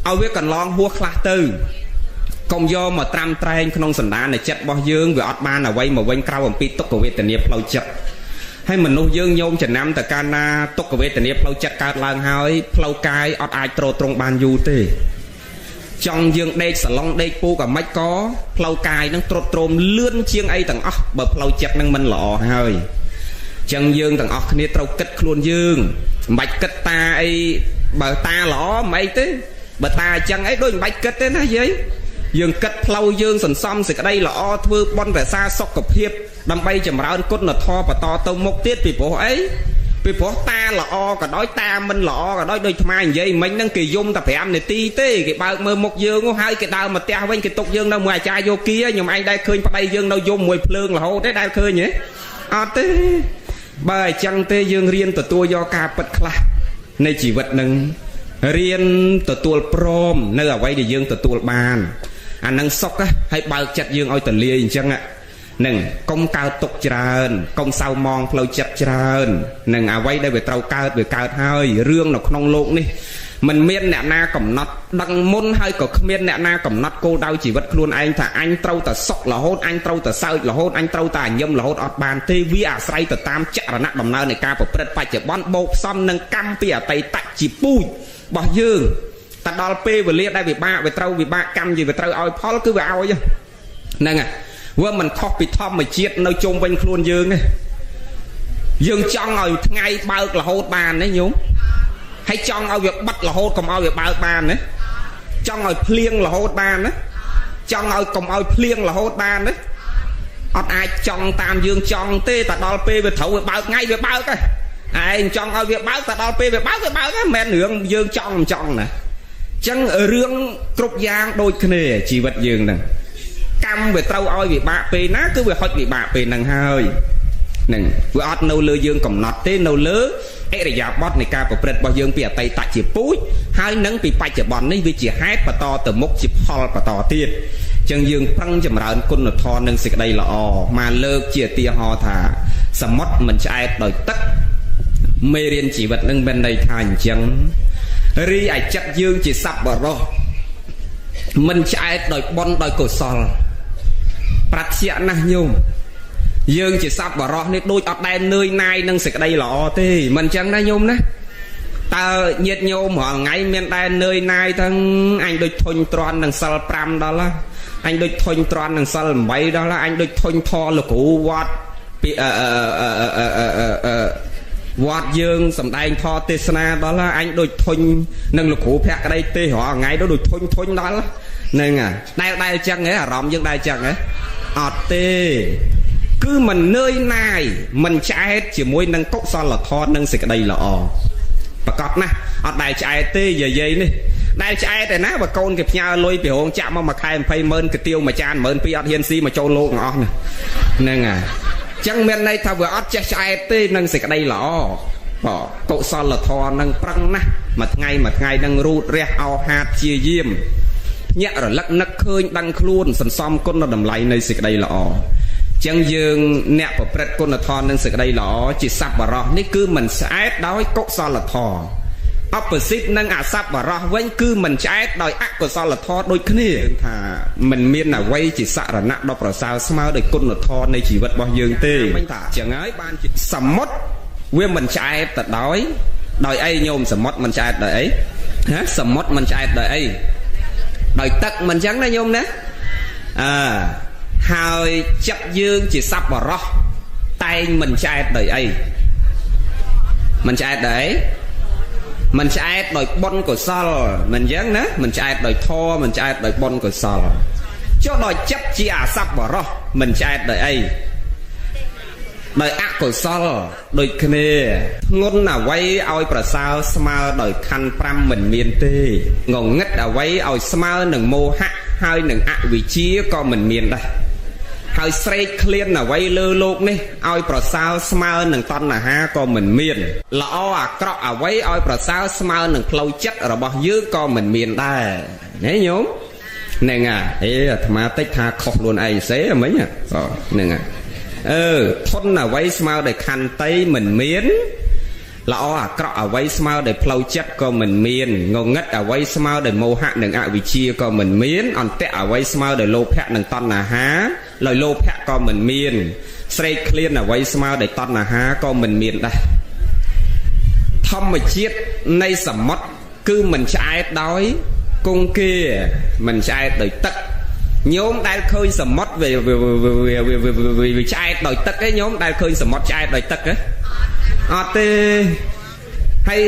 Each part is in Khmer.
ឲ្យវាកន្លងហួសខ្លះទៅកុំយកមកត្រាំត្រែងក្នុងសន្តាននៃចិត្តរបស់យើងវាអត់បានអ្វីមកវិញក្រៅអំពីទុក្ខវេទនាផ្លូវចិត្តហើយមនុស្សយើងញោមចំណាំតកាលណាទុក្ខវេទនាផ្លូវចិត្តកើតឡើងហើយផ្លូវកាយអត់អាចទ្រទ្រង់បានយូរទេចង់យើងដេកសឡុងដេកពូកអាម៉េចក៏ផ្លូវកាយនឹងទ្រុឌទ្រោមលឿនជាងអីទាំងអស់បើផ្លូវចិត្តនឹងមិនល្អហើយចឹងយើងទាំងអស់គ្នាត្រូវគិតខ្លួនយើងមិនបាច់គិតតាអីបើតាល្អមិនអីទេបើតាអញ្ចឹងអីដូចមិនបាច់គិតទេណាយាយយើងគិតផ្លូវយើងសន្សំសេចក្តីល្អធ្វើបុណ្យរក្សាសុខភាពដើម្បីចម្រើនគុណធម៌បន្តទៅមុខទៀតពីព្រោះអីពីព្រោះតាល្អក៏ដោយតាមិនល្អក៏ដោយដូចថ្មនិយាយមិញហ្នឹងគេយំតែ5នាទីទេគេបើកមើលមុខយើងហើយគេដើរមកផ្ទះវិញគេទុកយើងនៅមួយអាចារ្យយោគាខ្ញុំឯងដែលឃើញប្តីយើងនៅយំមួយភ្លើងរហូតទេដែលឃើញទេអត់ទេបើអញ្ចឹងទេយើងរៀនទទួលយកការពិតខ្លះនៃជីវិតនឹងរៀនទទួលព្រមនៅអ្វីដែលយើងទទួលបានអានឹងសុខហើយបើកចិត្តយើងឲ្យទលាយអញ្ចឹងនឹងកុំកើតទុកច្រើនកុំសៅមងផ្លូវចិត្តច្រើននឹងអ្វីដែលវាត្រូវកើតវាកើតហើយរឿងនៅក្នុងโลกនេះមិនមានអ្នកណាកំណត់ដឹងមុនហើយក៏គ្មានអ្នកណាកំណត់គោលដៅជីវិតខ្លួនឯងថាអញត្រូវតែសុខរហូតអញត្រូវតែសើចរហូតអញត្រូវតែញឹមរហូតអត់បានទេវាអាស្រ័យទៅតាមចរណៈដំណើរនៃការប្រព្រឹត្តបច្ចុប្បន្នបូកផ្សំនឹងកម្មពីអតីតជាពូជរបស់យើងតែដល់ពេលវេលាដែលវិបាកវាត្រូវវិបាកកម្មជាវាត្រូវឲ្យផលគឺវាឲ្យហ្នឹងហើយវាមិនខុសពីធម្មជាតិនៅជុំវិញខ្លួនយើងទេយើងចង់ឲ្យថ្ងៃបើករហូតបានទេញោមហើយចង់ឲ្យវាបិទរហូតកុំឲ្យវាបើកបានណាចង់ឲ្យភ្លៀងរហូតបានណាចង់ឲ្យកុំឲ្យភ្លៀងរហូតបានណាអត់អាចចង់តាមយើងចង់ទេតែដល់ពេលវាត្រូវវាបើកថ្ងៃវាបើកហ៎ឯងចង់ឲ្យវាបើកតែដល់ពេលវាបើកវាបើកហ្នឹងមិនមែនរឿងយើងចង់មិនចង់ណាអញ្ចឹងរឿងគ្រប់យ៉ាងដូចគ្នាជីវិតយើងហ្នឹងកម្មវាត្រូវឲ្យវិបាកពេលណាគឺវាហុចវិបាកពេលហ្នឹងហើយហ្នឹងវាអត់នៅលើយើងកំណត់ទេនៅលើអរិយាបថនៃការប្រព្រឹត្តរបស់យើងពីអតីតជាពូជហើយនឹងពីបច្ចុប្បន្ននេះវាជាហេតុបន្តទៅមុខជាផលបន្តទៀតអញ្ចឹងយើងប្រឹងចម្រើនគុណធម៌និងសេចក្តីល្អមកលើកជាឧទាហរណ៍ថាសមុទ្រមិនឆ្អែតដោយទឹកមេរៀនជីវិតនឹងមិនន័យថាអញ្ចឹងរីឯចិត្តយើងជាសប្បុរសមិនឆ្អែតដោយបុណ្យដោយកុសលប្រាជ្ញាណាស់ញោមយើងជាសប្បុរសនេះដូចអត់ដែលនឿយណាយនឹងសេចក្តីល្អទេមិនអញ្ចឹងណាញោមណាតើញាតិញោមរាល់ថ្ងៃមានដែលនឿយណាយទាំងអញដូចធុញទ្រាន់នឹងសិល5ដល់អញដូចធុញទ្រាន់នឹងសិល8ដល់អញដូចធុញធរលោកគ្រូវត្តពីវត្តយើងសំដែងធម៌ទេសនាដល់អញដូចធុញនឹងលោកគ្រូភក្តីទេសរាល់ថ្ងៃដូចធុញធុញដល់ហ្នឹងដែលដែលអញ្ចឹងហ៎អារម្មណ៍យើងដែលអញ្ចឹងហ៎អត់ទេគឺមិននឿយណាយមិនឆ្អែតជាមួយនឹងកុសលធម៌និងសេចក្តីល្អប្រកបណាស់អត់ដែលឆ្អែតទេយាយនេះដែលឆ្អែតឯណាបើកូនគេផ្ញើលុយពីរោងចាក់មកមួយខែ20ម៉ឺនកាទៀវមួយចាន12000អត់ហ៊ានស៊ីមកចូលលោកទាំងអស់ហ្នឹងហើយចឹងមានន័យថាវាអត់ចេះឆ្អែតទេនឹងសេចក្តីល្អបើកុសលធម៌នឹងប្រឹងណាស់មួយថ្ងៃមួយថ្ងៃនឹងរូតរះអោហាតជាយាមញាក់រលឹកនឹកឃើញដឹងខ្លួនសន្សំគុណតម្លៃនៃសេចក្តីល្អចឹងយើងអ្នកប្រព្រឹត្តគុណធម៌និងសេចក្តីល្អជាសប្បុរសនេះគឺមិនឆ្អែតដោយកុសលធម៌អបសិទ្ធនិងអសប្បុរសវិញគឺមិនឆ្អែតដោយអកុសលធម៌ដូចគ្នាថាមិនមានអ្វីជាសរណៈដ៏ប្រសើរស្មើដោយគុណធម៌នៃជីវិតរបស់យើងទេចឹងហើយបានជាសមុទ្រវាមិនឆ្អែតទៅដោយអីញោមសមុទ្រមិនឆ្អែតដោយអីហ៎សមុទ្រមិនឆ្អែតដោយអីដោយទឹកមិនចឹងណាញោមណាអើហើយចិត្តយើងជាសប្បុរសតែងមិនឆ្អែតដោយអីមិនឆ្អែតដោយអីមិនឆ្អែតដោយបុណ្យកុសលមិនចឹងណាមិនឆ្អែតដោយធម៌មិនឆ្អែតដោយបុណ្យកុសលចុះដោយចិត្តជាអសប្បុរសមិនឆ្អែតដោយអីដោយអកុសលដូចគ្នាធ្ងន់អ្វីឲ្យប្រសើរស្មើដោយខណ្ឌ5មិនមានទេងងឹតអ្វីឲ្យស្មើនឹងមោហៈហើយនឹងអវិជ្ជាក៏មិនមានដែរហើយស្រេកឃ្លានអ្វីលើលោកនេះឲ្យប្រសើរស្មើនឹងតណ្ហាក៏មិនមានល្អអាក្រក់អ្វីឲ្យប្រសើរស្មើនឹងផ្លូវចិត្តរបស់យើងក៏មិនមានដែរណាញោមហ្នឹងហើយអេអាត្មាតិចថាខុសខ្លួនឯងសេមិញហ្នឹងហើយអឺធនអ្វីស្មើដោយខន្តីមិនមាន ល្អអាក្រក់អ្វីស្មើដោយផ្លូវចិត្តក៏មិនមានងងឹតអ្វីស្មើដោយមោហៈនិងអវិជ្ជាក៏មិនមានអន្តៈអ្វីស្មើដោយលោភៈនិងតណ្ហាដោយលោភៈក៏មិនមានស្រេកឃ្លានអ្វីស្មើដោយតណ្ហាក៏មិនមានដែរធម្មជាតិនៃសមុទ្រគឺមិនឆ្អែតដោយគង្គាមិនឆ្អែតដោយទឹកញោមដែលឃើញសមុទ្រវាឆ្អែតដោយទឹកឯងញោមដែលឃើញសមុទ្រឆ្អែតដោយទឹកទេអត់ទេហើយ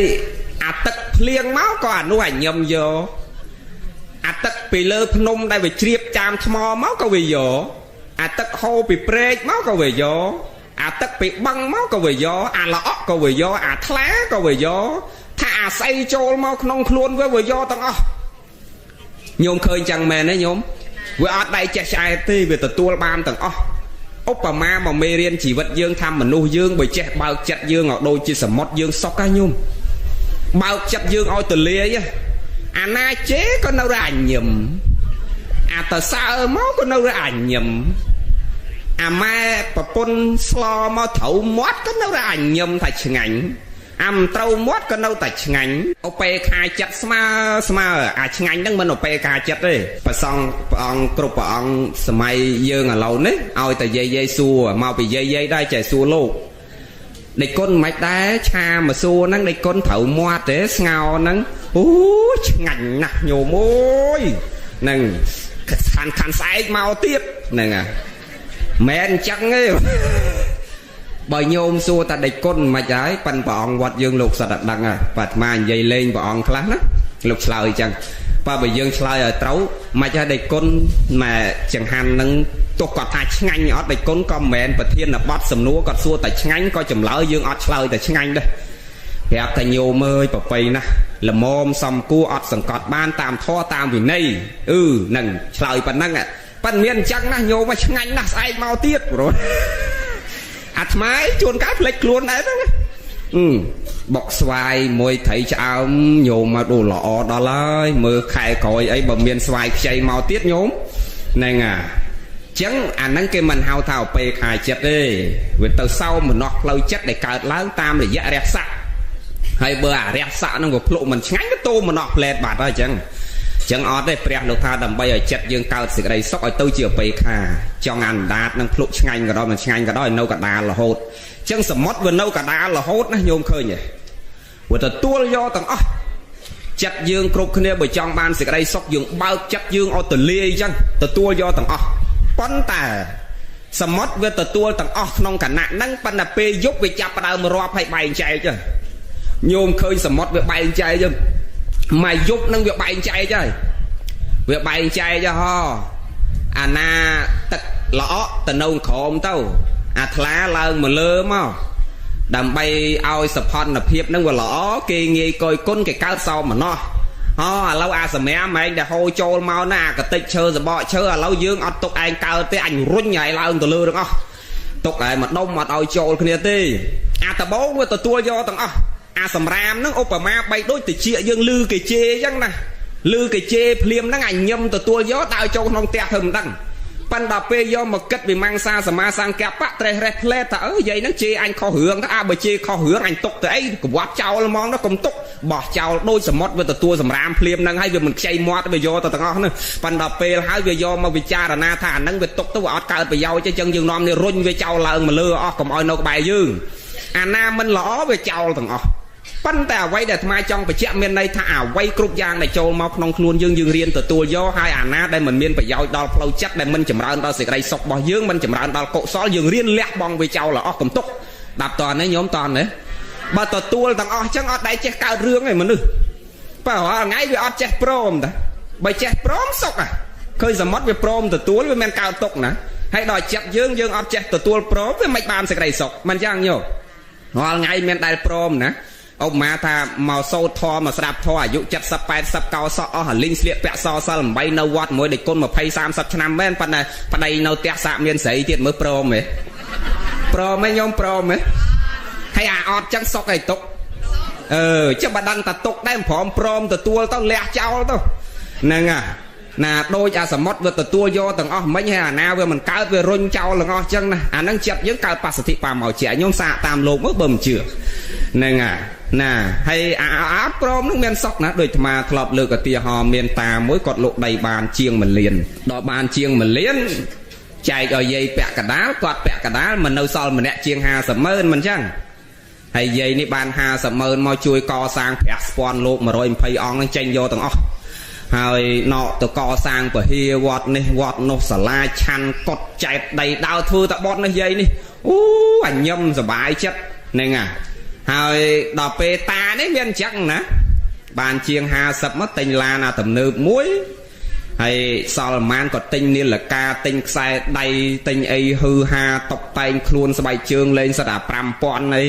អាទឹកភ្លៀងមកក៏អានោះអាញឹមយកអាទឹកពីលើភ្នំដែលវាជ្រាបចាមថ្មមកក៏វាយកអាទឹកហូរពីព្រែកមកក៏វាយកអាទឹកពីបឹងមកក៏វាយកអាល្អក់ក៏វាយកអាថ្លាក៏វាយកថាអាស្អីចូលមកក្នុងខ្លួនវាវាយកទាំងអស់ញោមឃើញចឹងមែនទេញោមវាអត់ដៃចេះឆ្អែតទេវាទទួលបានទាំងអស់ឧបមាមកមេរៀនជីវិតយើងថាមនុស្សយើងបើចេះបើកចិត្តយើងឲ្យដូចជាសមុទ្រយើងសុកហ៎ញោមបើកចិត្តយើងឲ្យទលាយអាណាជេក៏នៅតែអញឹមអាតសើមកក៏នៅតែអញឹមអាម៉ែប្រពន្ធស្លមកត្រូវមាត់ក៏នៅតែអញឹមថាឆ្ងាញ់អាមិនត្រូវមាត់ក៏នៅតែឆ្ងាញ់ឧបេខាចិត្តស្មើស្មើអាឆ្ងាញ់ហ្នឹងមិនឧបេខាចិត្តទេប្រសង់ព្រះអង្គគ្រប់ព្រះអង្គសម័យយើងឥឡូវនេះឲ្យតែយាយយាយសួរមកពីយាយយាយដែរចេះសួរលោកដេចគុណមិនដែរឆាមកសួរហ្នឹងដេចគុណត្រូវមាត់ទេស្ងោហ្នឹងអូឆ្ងាញ់ណាស់ញោមអើយហ្នឹងខាន់ខាន់ស្អែកមកទៀតហ្នឹងហ่ะមែនអញ្ចឹងទេបើញោមសួរតាដេចគុណមិនហើយប៉ិនព្រះអង្គវត្តយើងលោកសត្វដឹងហើយបាអាត្មានិយាយលេងព្រះអង្គខ្លះណាលោកឆ្លើយអញ្ចឹងបើយើងឆ្លើយឲ្យត្រូវមិនហើយដេចគុណម៉ែចង្ហាន់នឹងទោះគាត់ថាឆ្ងាញ់អត់ដេចគុណក៏មិនមែនប្រធានបទសំណួរគាត់សួរតែឆ្ងាញ់ក៏ចម្លើយយើងអត់ឆ្លើយតែឆ្ងាញ់ដែរប្រាប់តែញោមអើយប្របីណាស់ល្មមសំគួរអត់សង្កត់បានតាមធម៌តាមវិន័យអឺនឹងឆ្លើយប៉ុណ្ណឹងប៉ិនមានអញ្ចឹងណាញោមឆ្ងាញ់ណាស់ស្អែកមកទៀតព្រោះអាត្មាជួនកាលភ្លេចខ្លួនដែរហ្នឹងបុកស្វាយមួយត្រីឆ្អើមញោមមកដូល្អដល់ហើយមើលខែក្រោយអីបើមានស្វាយខ្ចីមកទៀតញោមហ្នឹងអាចឹងអាហ្នឹងគេមិនហៅថាឧបេខាចិត្តទេវាទៅសោមនស្សផ្លូវចិត្តដែលកើតឡើងតាមរយៈរះស័កហើយបើអារះស័កហ្នឹងវាភ្លុកមិនឆ្ងាញ់ក៏ទោមនស្សផ្លែតបាត់ហើយចឹងចឹងអត់ទេព្រះលោកថាដើម្បីឲ្យចិត្តយើងកើតសេចក្តីសុខឲ្យទៅជាឧបេខាចង់អណ្ដាតនឹងភ្លុកឆ្ងាញ់ក៏ដោយមិនឆ្ងាញ់ក៏ដោយនៅកដាលរហូតចឹងសមុទ្រវានៅកដាលរហូតណាញោមឃើញទេវាទទួលយកទាំងអស់ចិត្តយើងគ្រប់គ្នាបើចង់បានសេចក្តីសុខយើងបើកចិត្តយើងឲ្យទលាយចឹងទទួលយកទាំងអស់ប៉ុន្តែសមុទ្រវាទទួលទាំងអស់ក្នុងគណៈហ្នឹងប៉ុន្តែពេលយប់វាចាប់ផ្ដើមរាប់ឲ្យបែងចែកញោមឃើញសមុទ្រវាបែងចែកចឹងមកយប់នឹងវាបែងចែកហើយវាបែងចែកហ៎អាណាទឹកល្អក់ទៅនៅក្រោមទៅអាថ្លាឡើងមកលើមកដើម្បីឲ្យសភនភាពនឹងវាល្អគេងាយកយគុណគេកើតសោមនស្សហ៎ឥឡូវអាសម្រាមឯងដែលហូរចូលមកណាអាកតិចឈើសបកឈើឥឡូវយើងអត់ទុកឯងកើតទេអញរុញឲ្យឡើងទៅលើទាំងអស់ទុកឯងមកដុំអត់ឲ្យចូលគ្នាទេអាដបងវាទទួលយកទាំងអស់អាសម្រាមហ្នឹងឧបមាបីដូចតិចយើងលឺគេជេរអញ្ចឹងណាលឺគេជេរភ្លាមហ្នឹងអញញឹមទទួលយកដើរចូលក្នុងផ្ទះធ្វើមិនដឹងប៉ុន្តែពេលយកមកគិតវិមង្សាសមាសង្កបៈត្រេះរេះផ្លែថាអើយាយហ្នឹងជេរអញខុសរឿងទៅអាបើជេរខុសរឿងអញទុកទៅអីកវត្តចោលហ្មងទៅកុំទុកបោះចោលដូចសមុទ្រវាទទួលសម្រាមភ្លាមហ្នឹងហើយវាមិនខ្ចីមាត់វាយកទៅទាំងអស់ហ្នឹងប៉ុន្តែពេលហើយវាយកមកវិចារណាថាអាហ្នឹងវាទុកទៅវាអត់កើតប្រយោជន៍ទេអញ្ចឹងយើងនាំនេះរុញវាចោលឡើងមកលើអស់កុំឲ្យនៅក្បែរយើងអាណាមិនល្អវាចោលទាំងអស់ប៉ុន្តែអ្វីដែលអាត្មាចង់បញ្ជាក់មានន័យថាអ្វីគ្រប់យ៉ាងដែលចូលមកក្នុងខ្លួនយើងយើងរៀនទទួលយកហើយអាណាដែលមិនមានប្រយោជន៍ដល់ផ្លូវចិត្តដែលមិនចម្រើនដល់សេចក្តីសុខរបស់យើងមិនចម្រើនដល់កុសលយើងរៀនលះបង់វាចោលឲ្យអស់កំទុកដាប់តនេះញោមតនេះបើទទួលទាំងអស់ចឹងអត់ដែលចេះកើតរឿងទេមនុស្សបើរាល់ថ្ងៃវាអត់ចេះព្រមតាបើចេះព្រមសុខហ่ะឃើញសមុទ្រវាព្រមទទួលវាមិនកើតទុកណាហើយដល់ចិត្តយើងយើងអត់ចេះទទួលព្រមវាមិនបានសេចក្តីសុខមិនចឹងញោមរាល់ថ្ងៃមានដែលព្រមណាឧបមាថាមកសូត្រធម៌មកស្ដាប់ធម៌អាយុ70 80កោសក់អស់អាលីងស្លៀកពាក់សសិល8នៅវត្តមួយដេចគុណ20 30ឆ្នាំមែនប៉ុន្តែប្តីនៅផ្ទះសាកមានស្រីទៀតមើលព្រមទេព្រមទេញោមព្រមទេហើយអាអត់ចឹងសុកឲ្យទុកអឺចឹងបើដឹងតែទុកដែរព្រមព្រមទទួលទៅលះចោលទៅហ្នឹងហ่ะណាដូចអាសមុទ្រវាទទួលយកទាំងអស់មិញហើយអាណាវាមិនកើតវារុញចោលទាំងអស់ចឹងណាអាហ្នឹងចិត្តយើងកើតបស្សទ្ធិបាមកជាញោមសាកតាមលោកមើលបើមិនជឿ ហ្នឹងណាហើយអត់ព្រមនឹងមានសុខណាដូចអាត្មាធ្លាប់លើកឧទាហរណ៍មានតាមួយគាត់លក់ដីបានជាង1លានដល់បានជាង1លានចែកឲ្យយាយពាក់កដាលគាត់ពាក់កដាលមិននៅសល់ម្នាក់ជាង50ម៉ឺនមិនចឹងហើយយាយនេះបាន50ម៉ឺនមកជួយកសាងប្រាក់ស្ពាន់លោក120អង្គនឹងចេញយកទាំងអស់ហើយណកទៅកសាងពហិវត្តនេះវត្តនោះសាលាឆាន់កត់ចែកដីដើរធ្វើតបត់នេះយាយនេះអូអញញឹមសប្បាយចិត្តហ្នឹងហើយដល់ពេលតានេះមានអញ្ចឹងណាបានជាង50មកទិញឡានអាទំនើបមួយហើយសល់ប្រហែលក៏ទិញនាឡិកាទិញខ្សែដៃទិញអីហឺហាតុបតែងខ្លួនស្បែកជើងលេងសិតអា5000អី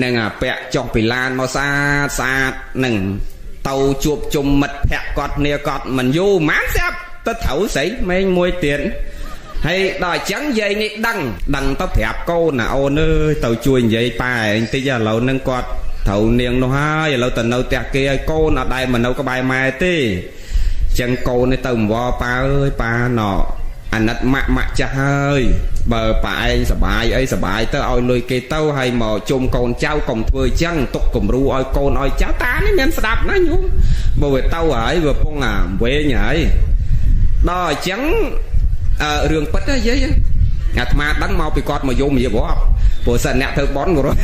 នឹងអាពាក់ចុះពីឡានមកស្អាតស្អាតនឹងទៅជួបជុំមិត្តភក្តិគាត់គ្នាគាត់មិនយូរហ្មងស្រាប់ទៅត្រូវស្រីមេងមួយទៀតហើយដល់អញ្ចឹងយាយនេះដឹងទៅប្រាប់កូនណាអូនអើយទៅជួយនិយាយប៉ែឯងតិចឥឡូវនឹងគាត់ត្រូវនាងនោះហើយឥឡូវទៅនៅផ្ទះគេឲ្យកូនអត់ដែលមកនៅក្បែរម៉ែទេចឹងកូននេះទៅអង្វរប៉ាអើយប៉ាណអាណិតម៉ាក់ម៉ាក់ចាស់ហើយបើប៉ាឯងសបាយអីសបាយទៅឲ្យលុយគេទៅហើយមកជុំកូនចៅកុំធ្វើចឹងទុកគំរូឲ្យកូនឲ្យចៅតានេះមានស្ដាប់ណាញោមបើវាទៅហើយវាពងអាវែងហើយដល់អញ្ចឹងរឿងពិតហ៎យាយអាត្មាដឹងមកពីគាត់មកយំនិយាយរាប់ព្រោះសិនអ្នកធ្វើបន់ព្រោះ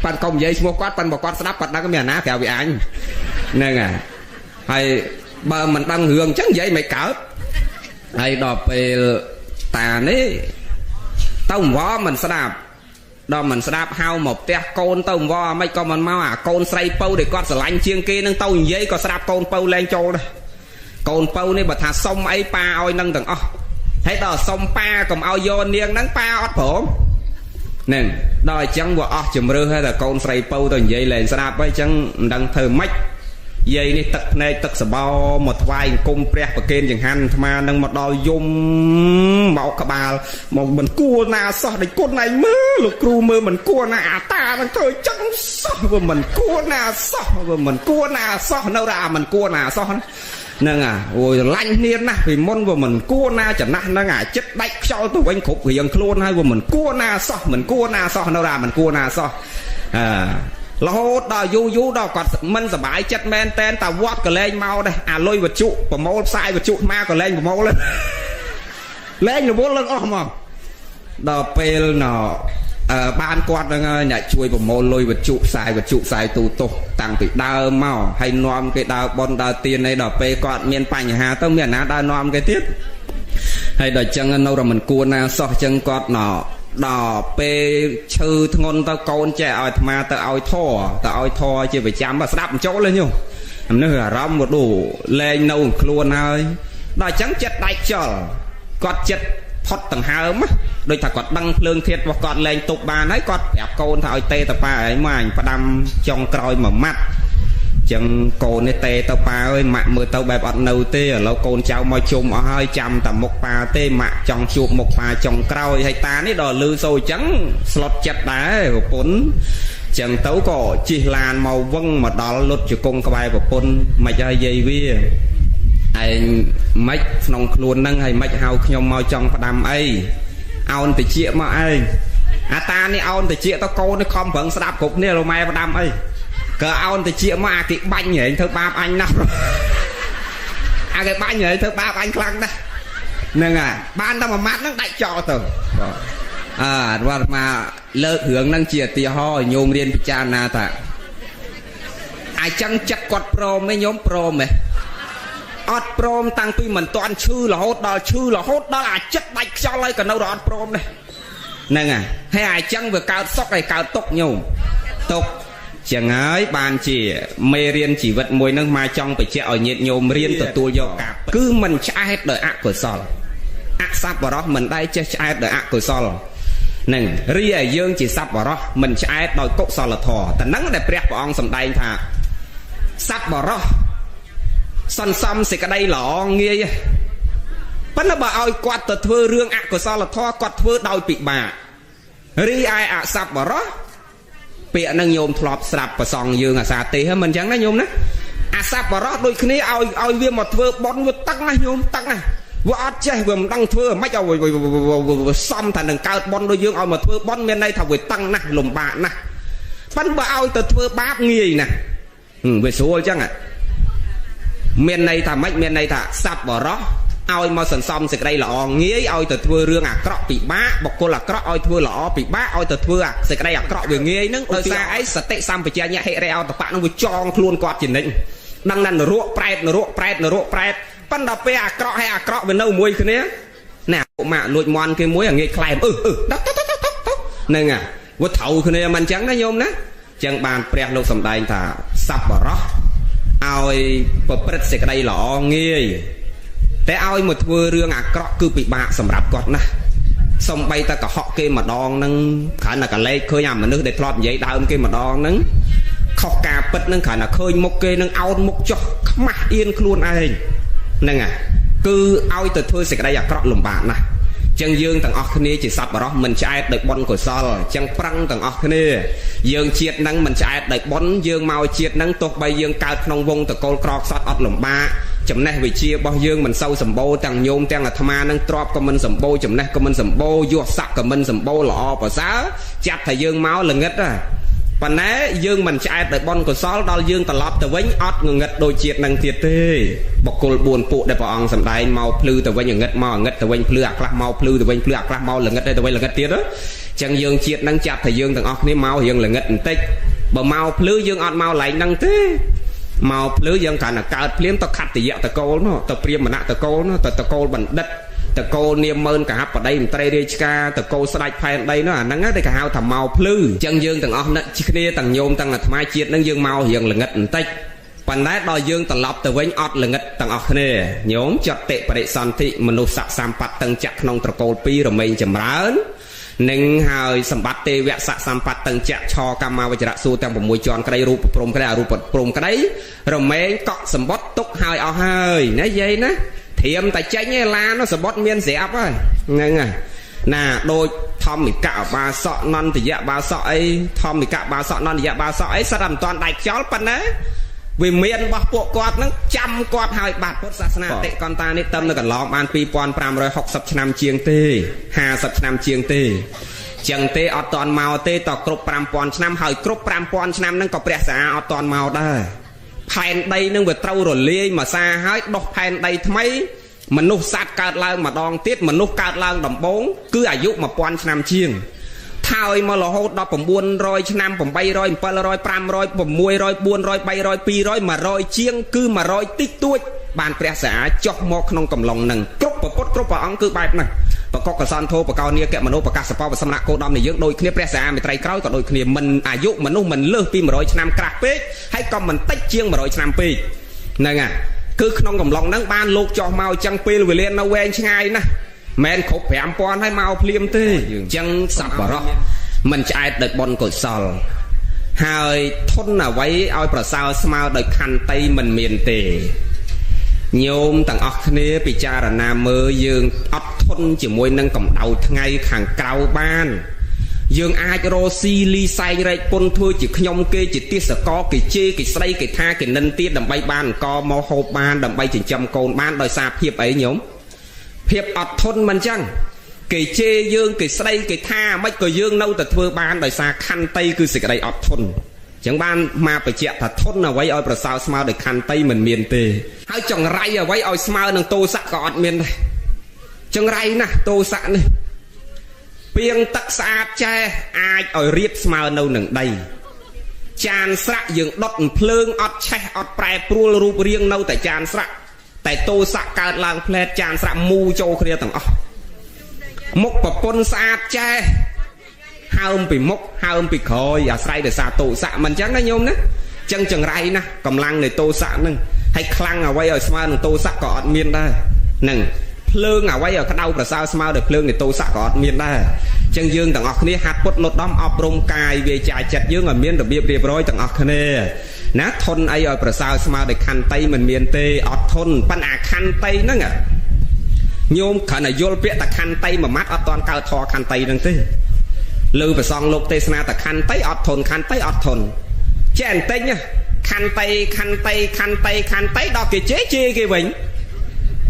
ប៉ាន់កុំនិយាយឈ្មោះគាត់ប៉ាន់បើគាត់ស្ដាប់គាត់ដឹងមានអាណាក្រៅពីអញហ្នឹងហើយបើមិនដឹងរឿងអញ្ចឹងនិយាយមិនកើតហើយដល់ពេលតានេះទៅអង្វរមិនស្ដាប់ដល់មិនស្ដាប់ហៅមកផ្ទះកូនទៅអង្វរមិនក៏មិនមកអាកូនស្រីពៅដែលគាត់ស្រឡាញ់ជាងគេនឹងទៅនិយាយក៏ស្ដាប់កូនពៅលែងចូលដែរកូនពៅនេះបើថាសុំអីប៉ាឲ្យនឹងទាំងអស់ហើយដល់សុំប៉ាកុំឲ្យយកនាងហ្នឹងប៉ាអត់ព្រមហ្នឹងដល់អញ្ចឹងវាអស់ជំរឿហើយតែកូនស្រីពៅទៅនិយាយលែងស្ដាប់ហើយអញ្ចឹងមិនដឹងធ្វើម៉េចយាយនេះទឹកភ្នែកទឹកសបោមកថ្វាយអង្គមព្រះប្រគេនចង្ហាន់អាត្មានឹងមកដល់យំមកក្បាលមកមិនគួរណាសោះដូចគុណឯងមើលលោកគ្រូមើលមិនគួរណាអាតានឹងធ្វើចឹងសោះវាមិនគួរណាសោះវាមិនគួរណាសោះនៅរអាមិនគួរណាសោះហ្នឹងអូយឡាញ់គ្នាណាស់ពីមុនវាមិនគួរណាចំណាស់ហ្នឹងអាចិត្តដាច់ខ្យល់ទៅវិញគ្រប់រៀងខ្លួនហើយវាមិនគួរណាសោះមិនគួរណាសោះនៅរអាមិនគួរណាសោះអឺរហូតដល់យូរយូរដល់គាត់មិនសบายចិត្តមែនតែនតាវត្តក៏លែងមកដែរអាលុយវត្ថុប្រមូលផ្សាយវត្ថុមកក៏លែងប្រមូលលែងរវល់ឡើងអស់មកដល់ពេលណបានគាត់ហ្នឹងហើយអ្នកជួយប្រមូលលុយវត្ថុផ្សាយវត្ថុផ្សាយទូទស្សន៍តាំងពីដើមមកហើយនាំគេដើរបនដើរទៀនអីដល់ពេលគាត់មានបញ្ហាទៅមានអាណាដើរនាំគេទៀតហើយដល់ចឹងនៅរមិនគួរណាសោះចឹងគាត់ណដល់ពេលឈឺធ្ងន់ទៅកូនចេះឲ្យអាត្មាទៅឲ្យធរទៅឲ្យធរជាប្រចាំស្ដាប់មិនចូលទេញោមនេះអារម្មណ៍មកដូលែងនៅខ្លួនហើយដល់អញ្ចឹងចិត្តដាច់ខ្យល់គាត់ចិត្តផុតដង្ហើមដូចថាគាត់ដឹងភ្លើងធាតុរបស់គាត់លែងទប់បានហើយគាត់ប្រាប់កូនថាឲ្យទេទៅប៉ាឯងមកអញផ្ដាំចុងក្រោយមួយម៉ាត់ចឹងកូននេះទេទៅប៉ាអើយម៉ាក់មើលទៅបែបអត់នៅទេឥឡូវកូនចៅមកជុំអស់ហើយចាំតែមុខប៉ាទេម៉ាក់ចង់ជួបមុខប៉ាចុងក្រោយហើយតានេះដល់លឺសូរចឹងស្លុតចិត្តដែរប្រពន្ធចឹងទៅក៏ជិះឡានមកវឹងមកដល់លុតជង្គង់ក្បែរប្រពន្ធមិនឲ្យយាយវាឯងមិនក្នុងខ្លួននឹងហើយមិនហៅខ្ញុំមកចង់ផ្ដាំអីអោនតិចមកឯងអាតានេះអោនតិចទៅកូននេះខំប្រឹងស្ដាប់គ្រប់គ្នាលោកម៉ែផ្ដាំអីក៏អោនតិចមកអាគេបាញ់ហែងធ្វើបាបអញណាស់អាគេបាញ់ហែងធ្វើបាបអញខ្លាំងណាស់ហ្នឹងហើយបានតែមួយម៉ាត់ហ្នឹងដាច់ចោលទៅអើវត្តមកលើករឿងហ្នឹងជាឧទាហរណ៍ញោមរៀនពិចារណាថាអាចចឹងចិត្តគាត់ព្រមទេញោមព្រមទេអត់ព្រមតាំងពីមិនតាន់ឈឺរហូតដល់ឈឺរហូតដល់អាចិត្តដាច់ខ្យល់ហើយក៏នៅរអត់ព្រមដែរហ្នឹងហើយអាចចឹងវាកើតសុខហើយកើតទុក្ខញោមទុក្ខចឹងហើយបានជាមេរៀនជីវិតមួយនឹងមកចង់បញ្ជាក់ឲ្យញាតិញោមរៀនទទួលយកការគឺមិនឆ្អែតដោយអកុសលអសប្បុរសមិនដែលចេះឆ្អែតដោយអកុសលនឹងរីឯយើងជាសប្បុរសមិនឆ្អែតដោយកុសលធម៌តែនឹងដែលព្រះអង្គសម្ដែងថាសប្បុរសសន្សំសេចក្តីល្អងាយប៉ុន្តែបើឲ្យគាត់ទៅធ្វើរឿងអកុសលធម៌គាត់ធ្វើដោយពិបាករីឯអសប្បុរសពាក្យនឹងញោមធ្លាប់ស្រាប់ប្រសងយើងអាសាទេមិនអញ្ចឹងណាញោមណាអាសប្បុរសដូចគ្នាឲ្យវាមកធ្វើបុណ្យវាតឹងណាញោមតឹងណាវាអត់ចេះវាមិនដឹងធ្វើមិនឲ្យសមថានឹងកើតបុណ្យដូចយើងឲ្យមកធ្វើបុណ្យមានន័យថាវាតឹងណាស់លំបាកណាស់ ប៉ុន្តែបើឲ្យទៅធ្វើបាបងាយណាស់វាស្រួលចឹងមានន័យថាម៉េចមានន័យថាសัพបរោះឲ្យមកសន្សំសេចក្តីល្អងាយឲ្យទៅធ្វើរឿងអាក្រក់ពិបាកបុគ្គលអាក្រក់ឲ្យធ្វើល្អពិបាកឲ្យទៅធ្វើសេចក្តីអាក្រក់វាងាយហ្នឹងដោយសារអីសតិសម្បជញ្ញៈហិរិអតបៈហ្នឹងវាចងខ្លួនគាត់ជានិច្ចដឹងណានរកប្រែតនរកប្រែតនរកប្រែតប៉ុន្តែពេលអាក្រក់ហើយអាក្រក់វានៅមួយគ្នាណែពួកម៉ាក់លួចមន់គេមួយងាយក្លែមអឺអឺទៅទៅទៅទៅហ្នឹងវាត្រូវគ្នាមិនអញ្ចឹងណាញោមណាចឹងបានព្រះលោកសម្ដែងថាសัพបរោះឲ្យប្រព្រឹត្តសេចក្តីល្អងាយតែឲ្យមកធ្វើរឿងអាក្រក់គឺពិបាកសម្រាប់គាត់ណាស់សំបីតែកុហកគេម្ដងហ្នឹងគ្រាន់តែកលេចឃើញអាមនុស្សដែលធ្លាប់និយាយដើមគេម្ដងហ្នឹងខុសការពិតហ្នឹងគ្រាន់តែឃើញមុខគេនឹងអោនមុខចុះខ្មាស់អៀនខ្លួនឯងហ្នឹងគឺឲ្យទៅធ្វើសេចក្តីអាក្រក់លំបាកណាស់ចឹងយើងទាំងអស់គ្នាជាសប្បុរសមិនឆ្អែតដោយបុណ្យកុសលចឹងប្រឹងទាំងអស់គ្នាយើងជាតិនឹងមិនឆ្អែតដោយបុណ្យយើងមកជាតិនឹងទោះបីយើងកើតក្នុងវងតកូលក្រខ្សត់អត់លំបាកចំណេះវិជ្ជារបស់យើងមិនសូវសម្បូរទាំងញោមទាំងអាត្មានឹងទ្របក៏មិនសម្បូរចំណេះក៏មិនសម្បូរយុស័កក៏មិនសម្បូរល្អប្រសើរចាត់ថាយើងមកល្ងិតប៉ុន្តែយើងមិនឆ្អែតដោយបុណ្យកុសលដល់យើងត្រឡប់ទៅវិញអត់ងងឹតដូចជាតិនឹងទៀតទេបុគ្គល4ពួកដែលព្រះអង្គសម្ដែងមកភ្លឺទៅវិញងងឹតមកងឹតទៅវិញភ្លឺអាខ្លះមកភ្លឺទៅវិញភ្លឺអាខ្លះមកល្ងឹតទៅវិញល្ងឹតទៀតចឹងយើងជាតិនឹងចាត់ថាយើងទាំងអស់គ្នាមករៀងល្ងឹតបន្តិចបើមកភ្លឺយើងអត់មកឡែងហ្នឹងទេមកភ្លឺយើងគ្រាន់តែកើតភ្លាមទៅខត្តយៈតកូលនោះទៅព្រាហ្មណ៍តកូលនោះទៅតកូលបណ្ឌិតតកូលនាមម៉ឺនកហបតីមន្ត្រីរាជការតកូលស្ដេចផែនដីនោះអាហ្នឹងតែគេហៅថាមកភ្លឺអញ្ចឹងយើងទាំងអស់នឹកគ្នាទាំងញោមទាំងអាត្មាជាតិហ្នឹងយើងមករៀងល្ងិតបន្តិចប៉ុន្តែដល់យើងត្រឡប់ទៅវិញអត់ល្ងិតទាំងអស់គ្នាញោមចតិបរិសន្ធិមនុស្សសម្បត្តិទាំងចៈក្នុងត្រកូលពីររមែងចម្រើននឹងហើយសម្បត្តិទេវៈស័កសម្បត្តិទាំងចៈឆកម្មាវចរៈសួរទាំង6ជាន់ក្តីរូបព្រំក្តីអរូបព្រំក្តីរមែងកក់សម្បត្តិទុកហើយអស់ហើយណាយាយណាធៀមតែចេញឯឡានសម្បត្តិមានស្រាប់ហើយហ្នឹងណាដូចធម្មិកៈបាសកនន្តយៈបាសកអីធម្មិកៈបាសកនន្តយៈបាសកអីសិតតែមិនតាន់ដាច់ខ្យល់ប៉ុណ្ណាវិមានរបស់ពួកគាត់នឹងចាំគាត់ហើយបាត់ពុទ្ធសាសនាតិកន្តានេះតឹមនៅកន្លងបាន2560ឆ្នាំជាងទេ50ឆ្នាំជាងទេចឹងទេអត់តាន់មកទេតគ្រប់5000ឆ្នាំហើយគ្រប់5000ឆ្នាំហ្នឹងក៏ព្រះសាអត់តាន់មកដែរផែនដីនឹងវាត្រូវរលាយមួយសាហើយដោះផែនដីថ្មីមនុស្សសត្វកើតឡើងម្ដងទៀតមនុស្សកើតឡើងដំបូងគឺអាយុ1000ឆ្នាំជាងថើយមករហូតដល់900ឆ្នាំ800 700 500 600 400 300 200 100ជាងគឺ100តិចតួចបានព្រះសាចុះមកក្នុងកំឡុងនឹងគ្រប់ពុទ្ធគ្រប់ព្រះអង្គគឺបែបហ្នឹងបកកសន្ធោបកោនីកមនោបកាសបវសមណៈគោដំនៃយើងដូចគ្នាព្រះសាមេត្រីក្រោយក៏ដូចគ្នាមិនអាយុមនុស្សមិនលើសពី100ឆ្នាំក្រាស់ពេកហើយក៏មិនតិចជាង100ឆ្នាំពេកហ្នឹងគឺក្នុងកំឡុងហ្នឹងបានលោកចុះមកចឹងពេលវេលានៅវែងឆ្ងាយណាស់មិនគ្រប់5000ហើយមកភ្លាមទេអញ្ចឹងសប្បុរសមិនឆ្អែតដោយបុណ្យកុសលហើយធនអ្វីឲ្យប្រសើរស្មើដោយខន្តីមិនមានទេញោមទាំងអស់គ្នាពិចារណាមើលយើងអត់ធន់ជាមួយនឹងកម្ដៅថ្ងៃខាងក្រៅបានយើងអាចរកស៊ីលីសែងរែកពុនធ្វើជាខ្ញុំគេជាទេសកលគេជេរគេស្ដីគេថាគេនិនទៀតដើម្បីបានអង្គមកហូបបានដើម្បីចិញ្ចឹមកូនបានដោយសារភាពអីញោមភាពអត់ធន់មិនចឹងគេជេរយើងគេស្ដីគេថាមិនក៏យើងនៅតែធ្វើបានដោយសារខន្តីគឺសេចក្តីអត់ធន់ចឹងបានមកបញ្ជាក់ថាធន់អ្វីឲ្យប្រសើរស្មើដោយខន្តីមិនមានទេហើយចង្រៃអ្វីឲ្យស្មើនឹងទោសៈក៏អត់មានដែរចង្រៃណាស់ទោសៈនេះពីងទឹកស្អាតចែអាចឲ្យរៀបស្មើនៅនឹងដីចានស្រាក់យើងដុតភ្លើងអត់ឆេះអត់ប្រែប្រួលរូបរាងនៅតែចានស្រាក់តែទោសៈកើតឡើងផ្លែតចានស្រាក់មូចូលគ្នាទាំងអស់មុខប្រពន្ធស្អាតចែហើមពីមុខហើមពីក្រោយអាស្រ័យដោយសារទោសៈមិនចឹងណាញោមណាចឹងចង្រៃណាស់កម្លាំងនៃទោសៈហ្នឹងហើយខ្លាំងអ្វីឲ្យស្មើនឹងទោសៈក៏អត់មានដែរហ្នឹងភ្លើងអ្វីឲ្យក្តៅប្រសើរស្មើដោយភ្លើងនៃទោសៈក៏អត់មានដែរចឹងយើងទាំងអស់គ្នាហាត់ពុតលត់ដំអប់រំកាយវាចាចិត្តយើងឲ្យមានរបៀបរៀបរយទាំងអស់គ្នាណាធន់អីឲ្យប្រសើរស្មើដោយខន្តីមិនមានទេអត់ធន់ប៉ុន្តែអាខន្តីហ្នឹងញោមគ្រាន់តែយល់ពាក្យតែខន្តីមួយម៉ាត់អត់ទាន់កើតធម៌ខន្តីហ្នឹងទេលើប្រសងលោកទេសនាតែខន្តីអត់ធន់ខន្តីអត់ធន់ចេះបន្តិចខន្តីខន្តីខន្តីខន្តីដល់គេជេរជេរគេវិញ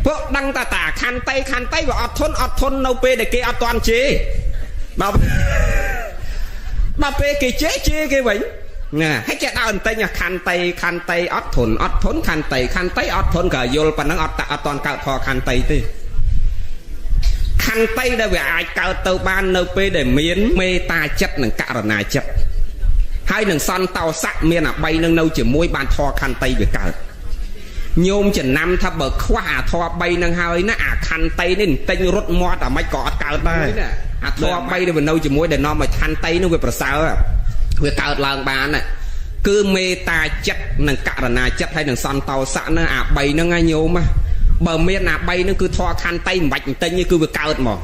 ពួកដឹងតែតាខន្តីខន្តីវាអត់ធន់អត់ធន់នៅពេលដែលគេអត់ទាន់ជេរដល់ ដល់ពេលគេជេរជេរគេវិញណាហើយចេះដើរបន្តិចខន្តីខន្តីអត់ធន់អត់ធន់ខន្តីខន្តីអត់ធន់ក៏យល់ប៉ុណ្ណឹងអត់អត់តន់កើតធរខន្តីទេខន្តីដែលវាអាចកើតទៅបាននៅពេលដែលមានមេត្តាចិត្តនិងករណាចិត្តហើយនឹងសន្តោសៈមានអាបីនឹងនៅជាមួយបានធរខន្តីវាកើតញោមចំណាំថាបើខ្វះអាធរ3នឹងហើយណាអាខន្តីនេះទិញរត់មាត់អាម៉េចក៏អត់កើតដែរអាធរ3ដែលវានៅជាមួយដែលនាំឲ្យខន្តីនោះវាប្រសើរវាកើតឡើងបានណាគឺមេត្តាចិត្តនិងករណាចិត្តហើយនឹងសន្តោសៈណាអា3ហ្នឹងណាញោមបើមានអា3ហ្នឹងគឺធរខន្តីមិនបាច់ទិញគឺវាកើតមក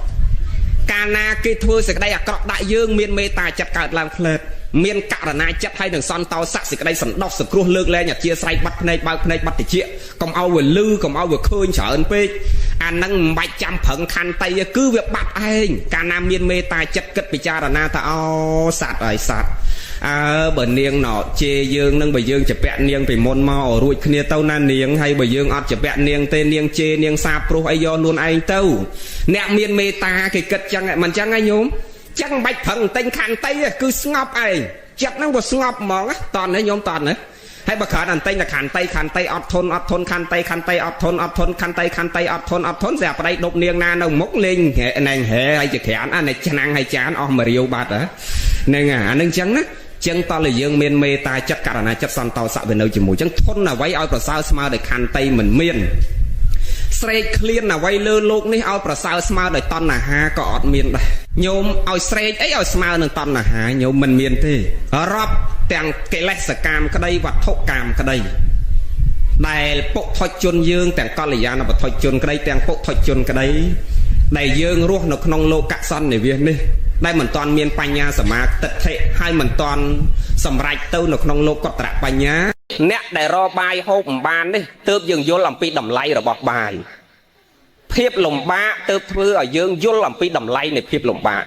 កាលណាគេធ្វើសេចក្តីអាក្រក់ដាក់យើងមានមេត្តាចិត្តកើតឡើងផ្លែតមានករណាចិត្តហើយនឹងសន្តោសៈសេចក្តីសន្តោសសង្គ្រោះលើកលែងអធិស្ឋានបាត់ភ្នែកបើកភ្នែកបាត់តិចកុំឲ្យវាលឺកុំឲ្យវាឃើញច្រើនពេកអានឹងមិនបាច់ចាំប្រឹងខន្តីគឺវាបាត់ឯងកាលណាមានមេត្តាចិត្តគិតពិចារណាថាអូសัตว์ហើយសัตว์អើបើនាងណោជេរយើងនឹងបើយើងជពាក់នាងពីមុនមករួចគ្នាទៅណានាងហើយបើយើងអត់ជពាក់នាងទេនាងជេរនាងសាព្រោះអីយកខ្លួនឯងទៅអ្នកមានមេត្តាគេគិតចឹងមិនចឹងហ៎ញោមចឹងមិនបាច់ប្រឹងទិញខន្តីគឺស្ងប់ឯងចិត្តហ្នឹងវាស្ងប់ហ្មងតន់ទេញោមតន់ទេហើយបើគ្រាន់តែទិញតែខន្តីខន្តីអត់ធន់អត់ធន់ខន្តីខន្តីអត់ធន់អត់ធន់ខន្តីខន្តីអត់ធន់អត់ធន់ស្រាប់ប្តីដប់នាងណានៅមុខលេងណែងហែហើយជាក្រានអានេះឆ្នាំងហើយចានអស់មួយរាវបាត់ហ្នឹងអាហ្នឹងចឹងណាចឹងតើយើងមានមេត្តាចិត្តករណាចិត្តសន្តោសៈវានៅជាមួយចឹងធន់អ្វីឲ្យប្រសើរស្មើដោយខន្តីមិនមានស្រេកឃ្លានអ្វីលើលោកនេះឲ្យប្រសើរស្មើដោយតណ្ហាក៏អត់មានដែរញោមឲ្យស្រេកអីឲ្យស្មើនឹងតណ្ហាញោមមិនមានទេរាប់ទាំងកិលេសកាមក្តីវត្ថុកាមក្តីដែលពុទ្ធជនយើងទាំងកល្យាណវត្ថុជនក្តីទាំងពុទ្ធជនក្តីដែលយើងរស់នៅក្នុងលោកសន្និវាសនេះដែលមិនទាន់មានបញ្ញាសមាទិដ្ឋិហើយមិនទាន់សម្រេចទៅនៅក្នុងលោកតរបញ្ញាអ្នកដែលរបាយហូបមិនបាននេះទើបយើងយល់អំពីតម្លៃរបស់បាយភាពលំបាកទើបធ្វើឲ្យយើងយល់អំពីតម្លៃនៃភាពលំបាក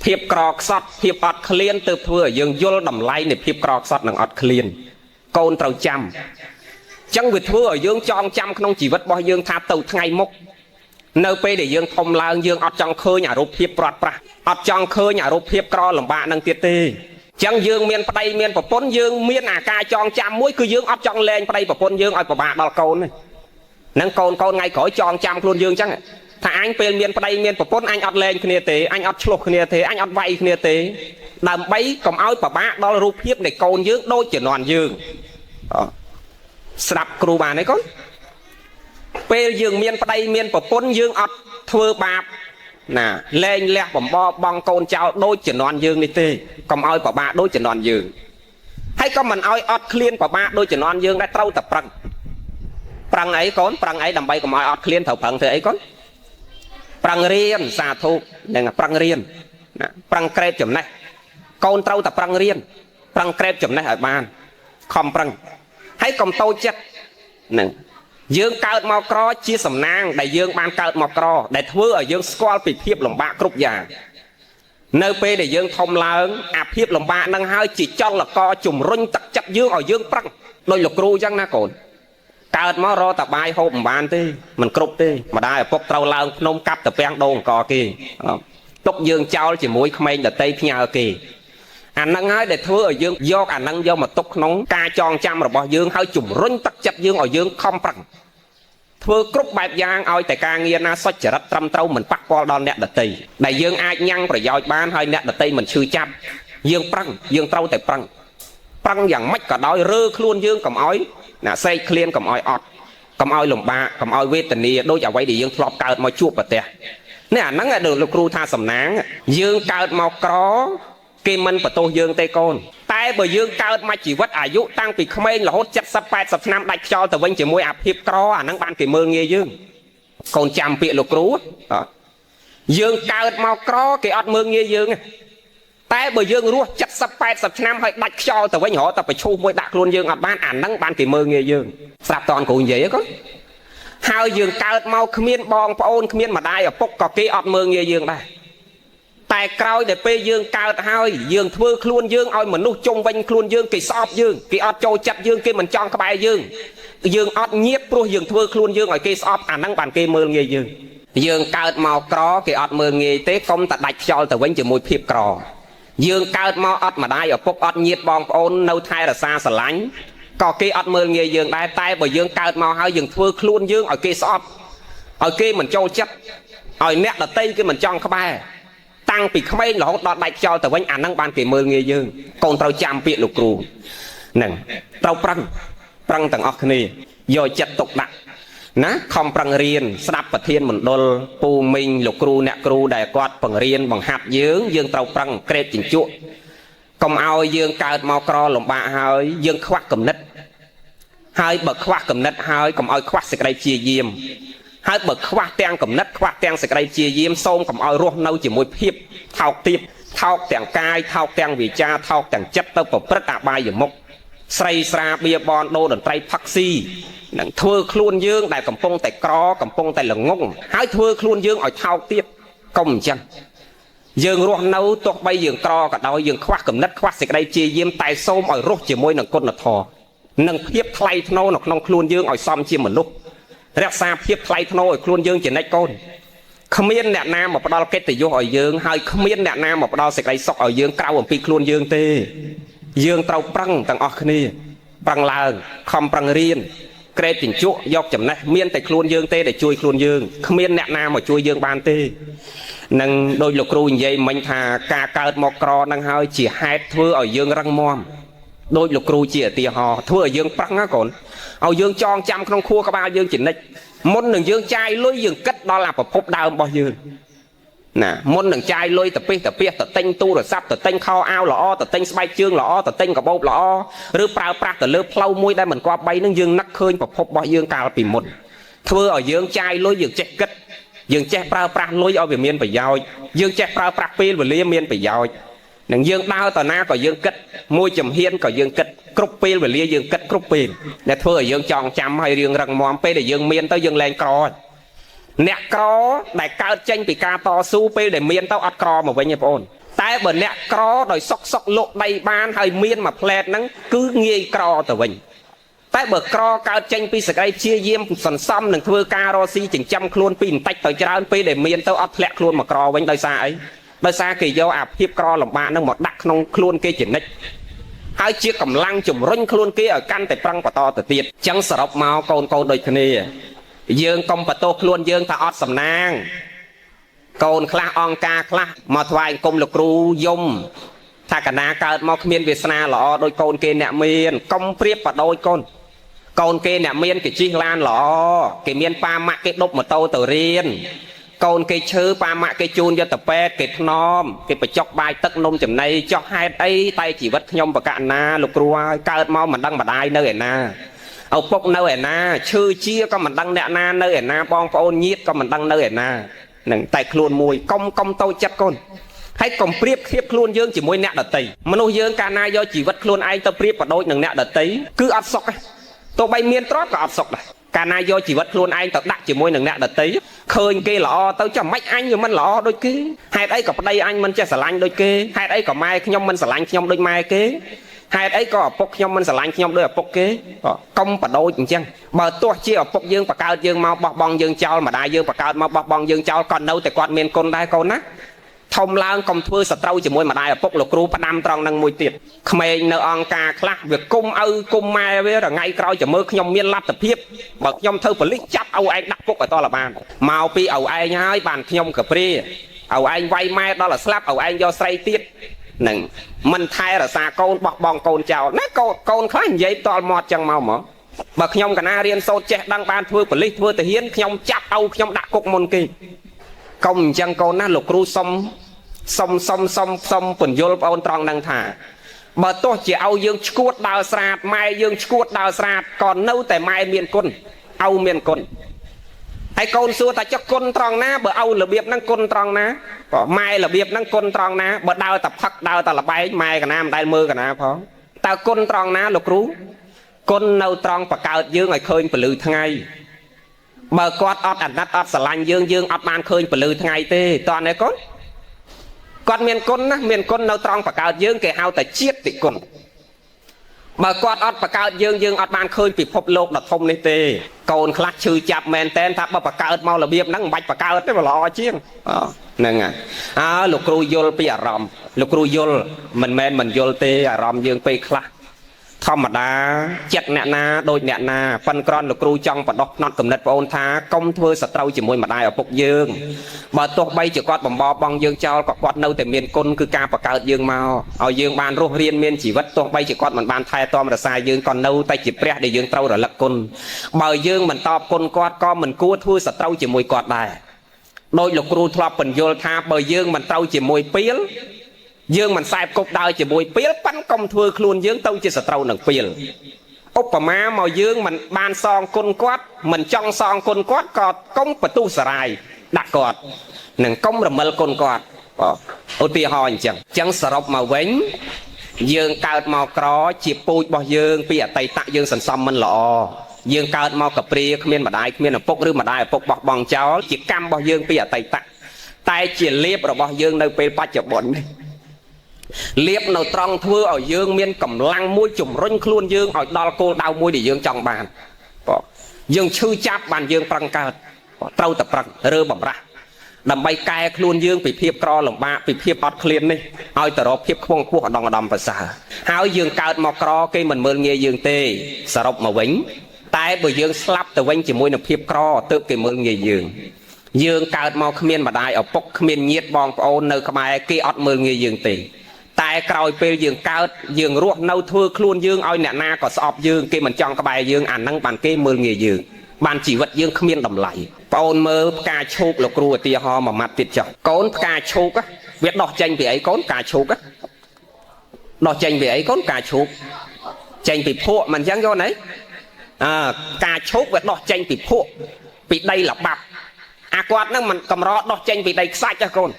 ភាពក្រខ្សត់ភាពអត់ឃ្លានទើបធ្វើឲ្យយើងយល់តម្លៃនៃភាពក្រខ្សត់និងអត់ឃ្លានកូនត្រូវចាំចឹងវាធ្វើឲ្យយើងចងចាំក្នុងជីវិតរបស់យើងថាទៅថ្ងៃមុខនៅពេលដែលយើងធំឡើងយើងអត់ចង់ឃើញអារូបភាពព្រាត់ប្រាសអត់ចង់ឃើញអារូបភាពក្រលំបាកនឹងទៀតទេចឹងយើងមានប្តីមានប្រពន្ធយើងមានអាការចងចាំមួយគឺយើងអត់ចង់លែងប្តីប្រពន្ធយើងឲ្យពិបាកដល់កូនទេនឹងកូនថ្ងៃក្រោយចងចាំខ្លួនយើងចឹងថាអញពេលមានប្តីមានប្រពន្ធអញអត់លែងគ្នាទេអញអត់ឆ្លោះគ្នាទេអញអត់វាយគ្នាទេដើម្បីកុំឲ្យពិបាកដល់រូបភាពនៃកូនយើងដូចជំនាន់យើងស្ដាប់គ្រូបានទេកូនពេលយើងមានប្តីមានប្រពន្ធយើងអត់ធ្វើបាបណាលែងលះបំបបងកូនចោលដូចជំនាន់យើងនេះទេកុំឲ្យពិបាកដូចជំនាន់យើងហើយក៏មិនឲ្យអត់ឃ្លានពិបាកដូចជំនាន់យើងដែរត្រូវតែប្រឹងប្រឹងអីកូនប្រឹងអីដើម្បីកុំឲ្យអត់ឃ្លានត្រូវប្រឹងធ្វើអីកូនប្រឹងរៀនសាធុនឹងប្រឹងរៀនណាប្រឹងក្រេបចំណេះកូនត្រូវតែប្រឹងរៀនប្រឹងក្រេបចំណេះឲ្យបានខំប្រឹងហើយកុំតូចចិត្តនឹងយើងកើតមកក្រជាសំណាងដែលយើងបានកើតមកក្រដែលធ្វើឲ្យយើងស្គាល់ពីភាពលំបាកគ្រប់យ៉ាងនៅពេលដែលយើងធំឡើងអាភាពលំបាកនឹងហើយជាចលករជំរុញទឹកចិត្តយើងឲ្យយើងប្រឹងដោយលោកគ្រូអញ្ចឹងណាកូនកើតមករកតបាយហូបមិនបានទេមិនគ្រប់ទេម្ដាយឪពុកត្រូវឡើងភ្នំកាប់តាពាំងដូងអង្គគេទុកយើងចោលជាមួយក្មេងដតីផ្ញើគេអានឹងហើយដែលធ្វើឲ្យយើងយកអានឹងយកមកទុកក្នុងការចងចាំរបស់យើងហើយជំរុញទឹកចិត្តយើងឲ្យយើងខំប្រឹងធ្វើគ្រប់បែបយ៉ាងឲ្យតែការងារណាសុចរិតត្រឹមត្រូវមិនប៉ះពាល់ដល់អ្នកដទៃដែលយើងអាចញ៉ាំងប្រយោជន៍បានហើយអ្នកដទៃមិនឈឺចាប់យើងប្រឹងយើងត្រូវតែប្រឹងប្រឹងយ៉ាងម៉េចក៏ដោយរើខ្លួនយើងកុំឲ្យណាស្រេកឃ្លានកុំឲ្យអត់កុំឲ្យលំបាកកុំឲ្យវេទនាដូចអ្វីដែលយើងធ្លាប់កើតមកជួបប្រទះនេះអាហ្នឹងលោកគ្រូថាសំណាងយើងកើតមកក្រគេមិនបន្ទោសយើងទេកូនតែបើយើងកើតមកជីវិតអាយុតាំងពីក្មេងរហូត70 80ឆ្នាំដាច់ខ្យល់ទៅវិញជាមួយអាភាពក្រអាហ្នឹងបានគេមើលងាយយើងកូនចាំពាក្យលោកគ្រូយើងកើតមកក្រគេអត់មើលងាយយើងតែបើយើងរស់70 80ឆ្នាំហើយដាច់ខ្យល់ទៅវិញរហូតតែប្រឈូសមួយដាក់ខ្លួនយើងអត់បានអាហ្នឹងបានគេមើលងាយយើងស្រាប់តនគ្រូនិយាយហ៎កូនហើយយើងកើតមកគ្មានបងប្អូនគ្មានម្ដាយឪពុកក៏គេអត់មើលងាយយើងដែរតែក្រោយដែលពេលយើងកើតហើយយើងធ្វើខ្លួនយើងឲ្យមនុស្សជុំវិញខ្លួនយើងគេស្អប់យើងគេអត់ចូលចិត្តយើងគេមិនចង់ក្បែរយើងយើងអត់ញៀបព្រោះយើងធ្វើខ្លួនយើងឲ្យគេស្អប់អាហ្នឹងបានគេមើលងាយយើងយើងកើតមកក្រគេអត់មើលងាយទេកុំតែដាច់ខ្យល់ទៅវិញជាមួយភាពក្រ យើងកើតមកអត់ម្ដាយឪពុកអត់ញាតិបងប្អូននៅថែរក្សាស្រឡាញ់ក៏គេអត់មើលងាយយើងដែរតែបើយើងកើតមកហើយយើងធ្វើខ្លួនយើងឲ្យគេស្អប់ឲ្យគេមិនចូលចិត្តឲ្យអ្នកដតីគេមិនចង់ក្បែរតាំងពីក្មេងរហូតដល់ដាច់ខ្យល់ទៅវិញអាហ្នឹងបានគេមើលងាយយើងកូនត្រូវចាំពាក្យលោកគ្រូហ្នឹងត្រូវប្រឹងប្រឹងទាំងអស់គ្នាយកចិត្តទុកដាក់ណាខំប្រឹងរៀនស្ដាប់ប្រធានមណ្ឌលពូមីងលោកគ្រូអ្នកគ្រូដែលគាត់បង្រៀនបង្ហាត់យើងយើងត្រូវប្រឹងក្រេបជញ្ជក់កុំឲ្យយើងកើតមកក្រលំបាកហើយយើងខ្វះគំនិតហើយបើខ្វះគំនិតហើយកុំឲ្យខ្វះសេចក្តីព្យាយាមហើយបើខ្វះទាំងគំនិតខ្វះទាំងសេចក្តីព្យាយាមសូមកុំឲ្យរស់នៅជាមួយភាពថោកទាបថោកទាំងកាយថោកទាំងវាចាថោកទាំងចិត្តទៅប្រព្រឹត្តអបាយមុខស្រីស្រាបៀបនដូរតន្ត្រីផឹកស៊ីនឹងធ្វើខ្លួនយើងដែលកំពុងតែក្រកំពុងតែល្ងងហើយធ្វើខ្លួនយើងឲ្យថោកទាបកុំអញ្ចឹងយើងរស់នៅទោះបីយើងក្រក៏ដោយយើងខ្វះគំនិតខ្វះសេចក្តីព្យាយាមតែសូមឲ្យរស់ជាមួយនឹងគុណធម៌និងភាពថ្លៃថ្នូរនៅក្នុងខ្លួនយើងឲ្យសមជាមនុស្សរក្សាភាពថ្លៃថ្នូរឲ្យខ្លួនយើងជានិច្ចកូនគ្មានអ្នកណាមកផ្ដល់កិត្តិយសឲ្យយើងហើយគ្មានអ្នកណាមកផ្ដល់សេចក្តីសុខឲ្យយើងក្រៅអំពីខ្លួនយើងទេយើងត្រូវប្រឹងទាំងអស់គ្នាប្រឹងឡើងខំប្រឹងរៀនក្រេបជញ្ជក់យកចំណេះមានតែខ្លួនយើងទេដែលជួយខ្លួនយើងគ្មានអ្នកណាមកជួយយើងបានទេនឹងដោយលោកគ្រូនិយាយមិញថាការកើតមកក្រនឹងហើយជាហេតុធ្វើឲ្យយើងរឹងមាំដោយលោកគ្រូជាឧទាហរណ៍ធ្វើឲ្យយើងប្រឹងណាកូនឲ្យយើងចងចាំក្នុងខួរក្បាលយើងជានិច្ចមុននឹងយើងចាយលុយយើងគិតដល់អាប្រភពដើមរបស់យើងណាមុននឹងចាយលុយទៅពិសទៅពីទៅទិញទូរស័ព្ទទៅទិញខោអាវល្អទៅទិញស្បែកជើងល្អទៅទិញកាបូបល្អឬប្រើប្រាស់ទៅលើផ្លូវមួយដែលមិនគប្បីនឹងយើងនឹកឃើញប្រភពរបស់យើងកាលពីមុនធ្វើឲ្យយើងចាយលុយយើងចេះគិតយើងចេះប្រើប្រាស់លុយឲ្យវាមានប្រយោជន៍យើងចេះប្រើប្រាស់ពេលវេលាមានប្រយោជន៍នឹងយើងដើរតាណាក៏យើងគិតមួយចំហៀនក៏យើងគិតគ្រប់ពេលវេលាយើងគិតគ្រប់ពេលដែលធ្វើឲ្យយើងចងចាំឲ្យរឿងរឹងមាំពេលដែលយើងមានទៅយើងលែងក្រអ្នកក្រដែលកើតចេញពីការតស៊ូពេលដែលមានទៅអត់ក្រមកវិញទេបងអូនតែបើអ្នកក្រដោយសុកសុកលក់ដីបានហើយមានមួយផ្លែតហ្នឹងគឺងាយក្រទៅវិញតែបើក្រកើតចេញពីសេចក្តីព្យាយាមសន្សំនិងធ្វើការរកស៊ីចិញ្ចឹមខ្លួនពីបន្តិចទៅច្រើនពេលដែលមានទៅអត់ធ្លាក់ខ្លួនមកក្រវិញដោយសារអីដោយសារគេយកអាភាពក្រលំបាកហ្នឹងមកដាក់ក្នុងខ្លួនគេជានិច្ចហើយជាកម្លាំងជំរុញខ្លួនគេឲ្យកាន់តែប្រឹងបន្តទៅទៀតអញ្ចឹងសរុបមកកូនកូនដូចគ្នាយើងកុំបន្ទោសខ្លួនយើងថាអត់សំណាងកូនខ្លះអង្គការខ្លះមកថ្វាយអង្គមលោកគ្រូយំថាកណាកើតមកគ្មានវាសនាល្អដូចកូនគេអ្នកមានកុំប្រៀបបដូចកូនកូនគេអ្នកមានគេជិះឡានល្អគេមានប៉ាម៉ាក់គេដប់ម៉ូតូទៅរៀនកូនគេឈឺប៉ាម៉ាក់គេជូនយកទៅពេទ្យគេថ្នមគេបញ្ចុកបាយទឹកនំចំណីចោះហេតុអីតែជីវិតខ្ញុំបកណាលោកគ្រូហើយកើតមកមិនដឹងម្ដាយនៅឯណាឪពុកនៅឯណាឈឺជាក៏មិនដឹងអ្នកណានៅឯណាបងប្អូនញាតិក៏មិនដឹងនៅឯណានឹងតែខ្លួនមួយកុំកុំតូចចិត្តកូនហើយកុំប្រៀបធៀបខ្លួនយើងជាមួយអ្នកដតីមនុស្សយើងកាលណាយកជីវិតខ្លួនឯងទៅប្រៀបបដូចនឹងអ្នកដតីគឺអត់សុខទេទោះបីមានទ្រព្យក៏អត់សុខដែរកាលណាយកជីវិតខ្លួនឯងទៅដាក់ជាមួយនឹងអ្នកដតីឃើញគេល្អទៅចាំមិនអញវាមិនល្អដូចគេហេតុអីក៏ប្តីអញមិនចេះស្រឡាញ់ដូចគេហេតុអីក៏ម៉ែខ្ញុំមិនស្រឡាញ់ខ្ញុំដូចម៉ែគេហេតុអីក៏ឪពុកខ្ញុំមិនស្រឡាញ់ខ្ញុំដូចឪពុកគេកុំបដូចអញ្ចឹងបើទោះជាឪពុកយើងបង្កើតយើងមកបោះបង់យើងចោលម្ដាយយើងបង្កើតមកបោះបង់យើងចោលក៏នៅតែគាត់មានគុណដែរកូនណាធំឡើងកុំធ្វើសត្រូវជាមួយម្ដាយឪពុកលោកគ្រូផ្ដាំត្រង់នឹងមួយទៀតក្មេងនៅអង្គការខ្លះវាគុំឪគុំម៉ែវារងៃក្រោយចាំមើលខ្ញុំមានលទ្ធភាពបើខ្ញុំធ្វើប៉ូលីសចាប់ឪឯងដាក់គុកឲ្យតលបានមកពីឪឯងហើយបានខ្ញុំកព្រាឪឯងវាយម៉ែដល់ឲ្យស្លាប់ឪឯងយកស្រីទៀតនឹងមិនថែរក្សាកូនបោះបង់កូនចោលណាកូនកូនខ្លះនិយាយតល់មាត់ចឹងមកមកបើខ្ញុំកណារៀនសូត្រចេះដឹងបានធ្វើប៉ូលីសធ្វើទាហានខ្ញុំចាប់ឪខ្ញុំដាក់គុកមុនគេកុំអញ្ចឹងកូនណាលោកគ្រូសុំសុំសុំសុំសុំពន្យល់បងអូនត្រង់នឹងថាបើទោះជាឲ្យយើងឈួតដើរស្រាតម៉ែយើងឈួតដើរស្រាតក៏នៅតែម៉ែមានគុណឪមានគុណហើយកូនសួរថាចុះគុណត្រង់ណាបើឪរបៀបហ្នឹងគុណត្រង់ណាបើម៉ែរបៀបហ្នឹងគុណត្រង់ណាបើដើរតែផឹកដើរតែលបែងម៉ែកណាមិនដែលមើលកណាផងតើគុណត្រង់ណាលោកគ្រូគុណនៅត្រង់បកើតយើងឲ្យឃើញពលឺថ្ងៃបើគាត់អត់អាណិតអត់ស្រឡាញ់យើងយើងអត់បានឃើញពលឺថ្ងៃទេតើនេះកូនគាត់មានគុណណាមានគុណនៅត្រង់បកើតយើងគេហៅតែជាតិគុណ បើគាត់អត់បង្កើតយើងយើងអត់បានឃើញពិភពលោកដ៏ធំនេះទេកូនខ្លះឈឺចាប់មែនតែនថាបើបង្កើតមករបៀបហ្នឹងមិនបាច់បង្កើតទេវាល្អជាងហ្នឹងហើយអើលោកគ្រូយល់ពីអារម្មណ៍លោកគ្រូយល់មិនមែនមិនយល់ទេអារម្មណ៍យើងពេលខ្លះធម្មតាចិត្តអ្នកណាដូចអ្នកណាប៉ិនក្រន់លោកគ្រូចង់បដោះផ្នត់គំនិតបងអូនថាកុំធ្វើសត្រូវជាមួយម្ដាយឪពុកយើងបើទោះបីជាគាត់បំបបងយើងចោលក៏គាត់នៅតែមានគុណគឺការបង្កើតយើងមកឲ្យយើងបានរស់រានមានជីវិតទោះបីជាគាត់មិនបានថែទាំរក្សាយើងក៏នៅតែជាព្រះដែលយើងត្រូវរលឹកគុណបើយើងមិនតបគុណគាត់ក៏មិនគួរធ្វើសត្រូវជាមួយគាត់ដែរដោយលោកគ្រូធ្លាប់បញ្យល់ថាបើយើងមិនត្រូវជាមួយពៀលយើងមិនខ្សែគប់ដើរជាមួយពៀលប៉ិនកុំធ្វើខ្លួនយើងទៅជាសត្រូវនឹងពៀលឧបមាមកយើងមិនបានសងគុណគាត់មិនចង់សងគុណគាត់ក៏កុំបន្ទុះសារាយដាក់គាត់និងកុំរមិលគុណគាត់ឧទាហរណ៍អញ្ចឹងអញ្ចឹងសរុបមកវិញយើងកើតមកក្រជាពូជរបស់យើងពីអតីតយើងសន្សំមិនល្អយើងកើតមកកព្រាគ្មានម្ដាយគ្មានឪពុកឬម្ដាយឪពុកបោះបង់ចោលជាកម្មរបស់យើងពីអតីតតែជាលៀបរបស់យើងនៅពេលបច្ចុប្បន្ននេះលៀបនៅត្រង់ធ្វើឲ្យយើងមានកម្លាំងមួយជំរុញខ្លួនយើងឲ្យដល់គោលដៅមួយដែលយើងចង់បានបងយើងឈឺចាប់បានយើងប្រឹងកើតត្រូវតែប្រឹងរើបំរាស់ដើម្បីកែខ្លួនយើងពីភាពក្រលំបាកពីភាពអត់ឃ្លាននេះឲ្យទៅរកភាពខ្ពង់ខ្ពស់ឧត្តមឧត្តមប្រសើរហើយយើងកើតមកក្រគេមិនមើលងាយយើងទេសរុបមកវិញតែបើយើងស្លាប់ទៅវិញជាមួយនឹងភាពក្រទើបគេមើលងាយយើងយើងកើតមកគ្មានម្ដាយឪពុកគ្មានញាតិបងប្អូននៅក្បែរគេអត់មើលងាយយើងទេតែក្រោយពេលយើងកើតយើងរស់នៅធ្វើខ្លួនយើងឲ្យអ្នកណាក៏ស្អប់យើងគេមិនចង់ក្បែរយើងអាហ្នឹងបានគេមើលងាយយើងបានជីវិតយើងគ្មានតម្លៃបងអូនមើលផ្កាឈូកលោកគ្រូឧទាហរណ៍មួយម៉ាត់ទៀតចុះកូនផ្កាឈូកវាដោះចេញពីអីកូនផ្កាឈូកដោះចេញពីអីកូនផ្កាឈូកចេញពីភក់មិនអញ្ចឹងយកណៃអើផ្កាឈូកវាដោះចេញពីភក់ពីដីល្បាប់អាគាត់ហ្នឹងមិនកម្រដោះចេញពីដីខ្សាច់ហ៎កូន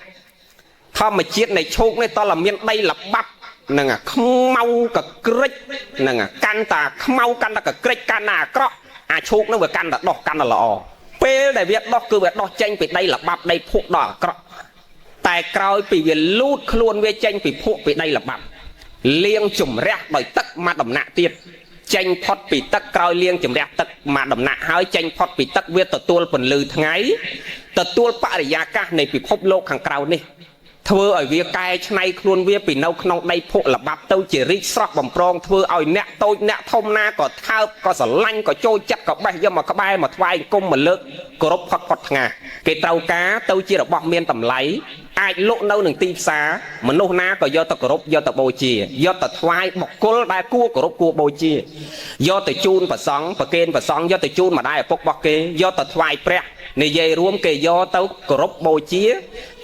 ធម្មជាតិនៃឈូកនេះតើមានដីល្បាប់ហ្នឹងខ្មៅកក្រិចហ្នឹងកាន់តាខ្មៅកាន់តាកក្រិចកាន់តាអាក្រក់អាឈូកហ្នឹងវាកាន់តាដោះកាន់តាល្អពេលដែលវាដោះគឺវាដោះចេញពីដីល្បាប់ដីភក់ដល់អាក្រក់តែក្រោយពីវាលូតខ្លួនវាចេញពីភក់ពីដីល្បាប់លាងជំរះដោយទឹកមួយដំណាក់ទៀតចេញផុតពីទឹកក្រោយលាងជំរះទឹកមួយដំណាក់ហើយចេញផុតពីទឹកវាទទួលពន្លឺថ្ងៃទទួលបរិយាកាសនៃពិភពលោកខាងក្រៅនេះធ្វើឲ្យវាកែច្នៃខ្លួនវាពីនៅក្នុងដីភក់ល្បាប់ទៅជារីកស្រស់បំប្រងធ្វើឲ្យអ្នកតូចអ្នកធំណាក៏ថើបក៏ស្រឡាញ់ក៏ចូលចិត្តក៏បេះយកមកក្បែរមកថ្វាយអង្គមមកលើកគោរពផុតផុតថ្ងៃគេត្រូវការទៅជារបស់មានតម្លៃអាចលក់នៅនឹងទីផ្សារមនុស្សណាក៏យកទៅគោរពយកទៅបូជាយកទៅថ្វាយបុគ្គលដែលគួរគោរពគួរបូជាយកទៅជូនព្រះសង្ឃប្រគេនព្រះសង្ឃយកទៅជូនម្ដាយឪពុករបស់គេយកទៅថ្វាយព្រះនិយាយរួមគេយកទៅគោរពបូជា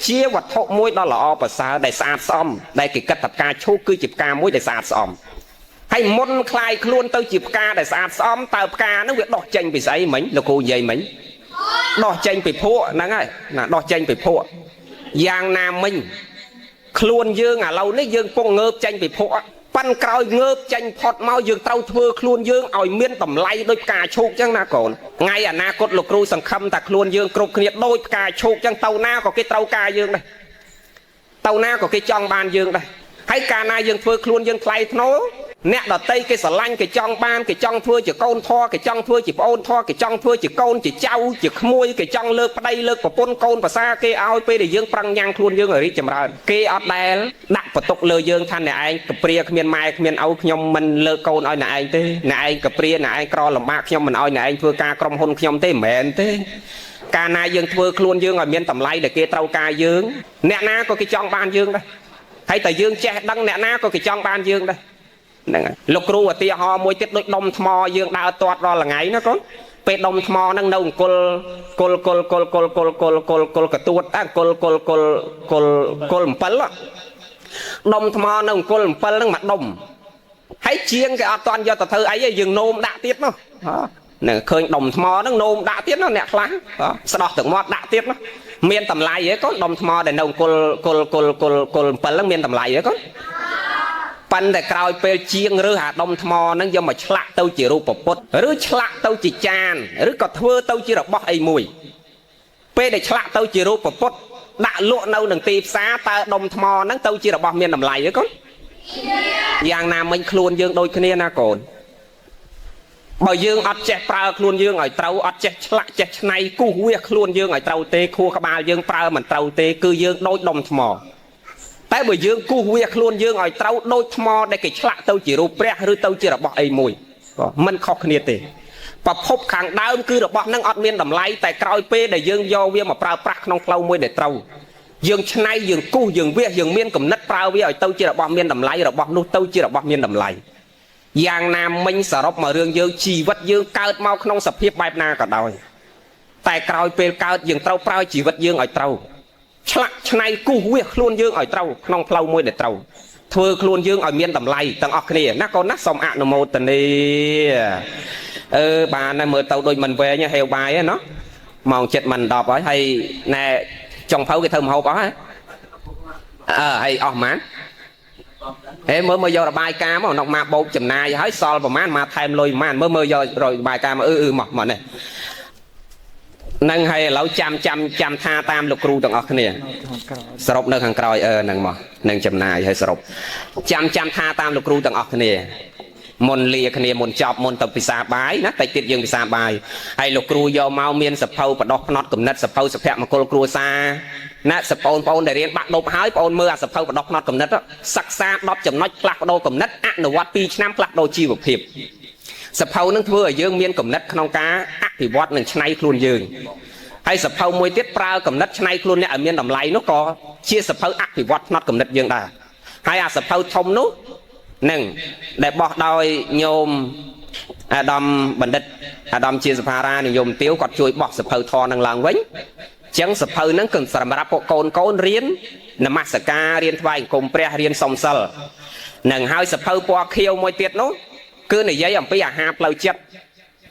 ជាវត្ថុមួយដ៏ល្អប្រសើរដែលស្អាតស្អំដែលគេគិតថាផ្កាឈូកគឺជាផ្កាមួយដែលស្អាតស្អំហើយមុនคลายខ្លួនទៅជាផ្កាដែលស្អាតស្អំតើផ្កាហ្នឹងវាដោះចេញពីស្អីមិញលោកគ្រូនិយាយមិញដោះចេញពីភក់ហ្នឹងហើយណាដោះចេញពីភក់យ៉ាងណាមិញខ្លួនយើងឥឡូវនេះយើងពងងើបចេញពីភក់ប៉ិនក្រោយងើបចេញផុតមកយើងត្រូវធ្វើខ្លួនយើងឲ្យមានតម្លៃដូចផ្កាឈូកចឹងណាកូនថ្ងៃអនាគតលោកគ្រូសង្ឃឹមថាខ្លួនយើងគ្រប់គ្នាដូចផ្កាឈូកចឹងទៅណាក៏គេត្រូវការយើងដែរទៅណាក៏គេចង់បានយើងដែរហើយកាលណាយើងធ្វើខ្លួនយើងថ្លៃថ្នូរអ្នកដតីគេស្រឡាញ់គេចង់បានគេចង់ធ្វើជាកូនធေါ်គេចង់ធ្វើជាប្អូនធေါ်គេចង់ធ្វើជាកូនជាចៅជាក្មួយគេចង់លើកប្តីលើកប្រពន្ធកូនប្រសាគេឲ្យពេលដែលយើងប្រឹងញ៉ាំងខ្លួនយើងឲ្យរីកចម្រើនគេអត់ដែលដាក់បន្ទុកលើយើងថាអ្នកឯងកព្រាគ្មានម៉ែគ្មានឪខ្ញុំមិនលើកកូនឲ្យអ្នកឯងទេអ្នកឯងកព្រាអ្នកឯងក្រលំបាកខ្ញុំមិនឲ្យអ្នកឯងធ្វើការក្រុមហ៊ុនខ្ញុំទេមិនមែនទេកាលណាយើងធ្វើខ្លួនយើងឲ្យមានតម្លៃដែលគេត្រូវការយើងអ្នកណាក៏គេចង់បានយើងដែរហើយតែយើងចេះដឹងអ្នកណាក៏គេចង់បានយើងដែរហ្នឹងហើយលោកគ្រូឧទាហរណ៍មួយទៀតដូចដុំថ្មយើងដើរទាត់រាល់ថ្ងៃណាកូនពេលដុំថ្មហ្នឹងនៅអង្គុលគុលគុលគុលគុលគុលគុលគុលគុលកទួតអង្គុលគុលគុលគុលគុល7ដុំថ្មនៅអង្គុល7ហ្នឹងមួយដុំហើយជាងគេអត់តាន់យកទៅធ្វើអីទេយើងនោមដាក់ទៀតនោះហ្នឹងឃើញដុំថ្មហ្នឹងនោមដាក់ទៀតនោះអ្នកខ្លះស្ដោះទឹកមាត់ដាក់ទៀតនោះមានតម្លៃហ៎កូនដុំថ្មដែលនៅអង្គុលគុលគុលគុលគុល7ហ្នឹងមានតម្លៃហ៎កូនប៉ុន្តែក្រោយពេលជាងឬអាដុំថ្មហ្នឹងយកមកឆ្លាក់ទៅជារូបពុទ្ធឬឆ្លាក់ទៅជាចានឬក៏ធ្វើទៅជារបស់អីមួយពេលដែលឆ្លាក់ទៅជារូបពុទ្ធដាក់លក់នៅនឹងទីផ្សារតើដុំថ្មហ្នឹងទៅជារបស់មានតម្លៃហ៎កូន យ៉ាងណាមិញខ្លួនយើងដូចគ្នាណាកូនបើយើងអត់ចេះប្រើខ្លួនយើងឲ្យត្រូវអត់ចេះឆ្លាក់ចេះឆ្នៃគូសវាសខ្លួនយើងឲ្យត្រូវទេខួរក្បាលយើងប្រើមិនត្រូវទេគឺយើងដូចដុំថ្មតែបើយើងគូសវាសខ្លួនយើងឲ្យត្រូវដូចថ្មដែលគេឆ្លាក់ទៅជារូបព្រះឬទៅជារបស់អីមួយមិនខុសគ្នាទេប្រភពខាងដើមគឺរបស់នឹងអត់មានតម្លៃតែក្រោយពេលដែលយើងយកវាមកប្រើប្រាស់ក្នុងផ្លូវមួយដែលត្រូវយើងឆ្នៃយើងគូសយើងវាសយើងមានគំនិតប្រើវាឲ្យទៅជារបស់មានតម្លៃរបស់នោះទៅជារបស់មានតម្លៃយ៉ាងណាមិញសរុបមករឿងយើងជីវិតយើងកើតមកក្នុងសភាពបែបណាក៏ដោយតែក្រោយពេលកើតយើងត្រូវប្រើជីវិតយើងឲ្យត្រូវឆ្លាក់ឆ្នៃគូសវាសខ្លួនយើងឲ្យត្រូវក្នុងផ្លូវមួយដែលត្រូវធ្វើខ្លួនយើងឲ្យមានតម្លៃទាំងអស់គ្នាណាកូនណាសូមអនុមោទនាអឺបានហើយមើលទៅដូចមិនវែងហេវបាយហ្នឹងណោះម៉ោង7មិន10ហើយហើយណែចុងភៅគេធ្វើម្ហូបអស់ហើយអើហើយអស់ប៉ុន្មានហេមើលមើលយករបាយការណ៍មកនោះមកបោកចំណាយហើយសល់ប្រហែលមកថែមលុយប្រហែលមើលមើលយករបាយការណ៍មកអឺអឺមកមកនេះនឹងហើយឥឡូវចាំចាំចាំថាតាមលោកគ្រូទាំងអស់គ្នាសរុបនៅខាងក្រោយអឺនឹងមកនឹងចំណាយហើយសរុបចាំចាំថាតាមលោកគ្រូទាំងអស់គ្នាមុនលាគ្នាមុនចប់មុនទៅពិសាបាយណាតិចទៀតយើងពិសាបាយហើយលោកគ្រូយកមកមានសភៅបដោះផ្នត់គំនិតសភៅសុភមង្គលគ្រួសារណាសបងប្អូនដែលរៀនបាក់ដប់ហើយបងអូនមើលអាសភៅបដោះផ្នត់គំនិតសិក្សា10ចំណុចផ្លាស់ប្ដូរគំនិតអនុវត្ត2ឆ្នាំផ្លាស់ប្ដូរជីវភាពសភៅនឹងធ្វើឲ្យយើងមានគំនិតក្នុងការអភិវឌ្ឍនិងច្នៃខ្លួនយើងហើយសភៅមួយទៀតប្រើគំនិតច្នៃខ្លួនអ្នកឲ្យមានតម្លៃនោះក៏ជាសភៅអភិវឌ្ឍផ្នត់គំនិតយើងដែរហើយអាសភៅធំនោះនឹងដែលបោះដោយញោមអាដាមបណ្ឌិតអាដាមជាសភារានិយមទាវគាត់ជួយបោះសភៅធរនឹងឡើងវិញចឹងសភៅហ្នឹងគឺសម្រាប់ពួកកូនកូនរៀននមស្ការរៀនថ្វាយអង្គមព្រះរៀនសុំសិលនឹងហើយសភៅពណ៌ខៀវមួយទៀតនោះគឺនិយាយអំពីអាហារផ្លូវចិត្ត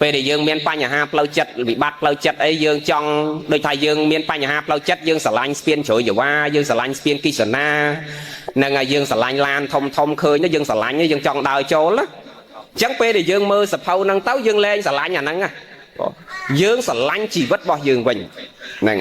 ពេលដែលយើងមានបញ្ហាផ្លូវចិត្តវិបត្តិផ្លូវចិត្តអីយើងចង់ដូចថាយើងមានបញ្ហាផ្លូវចិត្តយើងស្រឡាញ់ស្ពានជ្រោយយ៉ាវ៉ាយើងស្រឡាញ់ស្ពានគិសនានឹងហើយយើងស្រឡាញ់ឡានធំធំឃើញយើងស្រឡាញ់យើងចង់ដើរចូលណាអញ្ចឹងពេលដែលយើងមើលសភៅហ្នឹងទៅយើងលែងស្រឡាញ់អាហ្នឹងណាយើងស្រឡាញ់ជីវិតរបស់យើងវិញហ្នឹង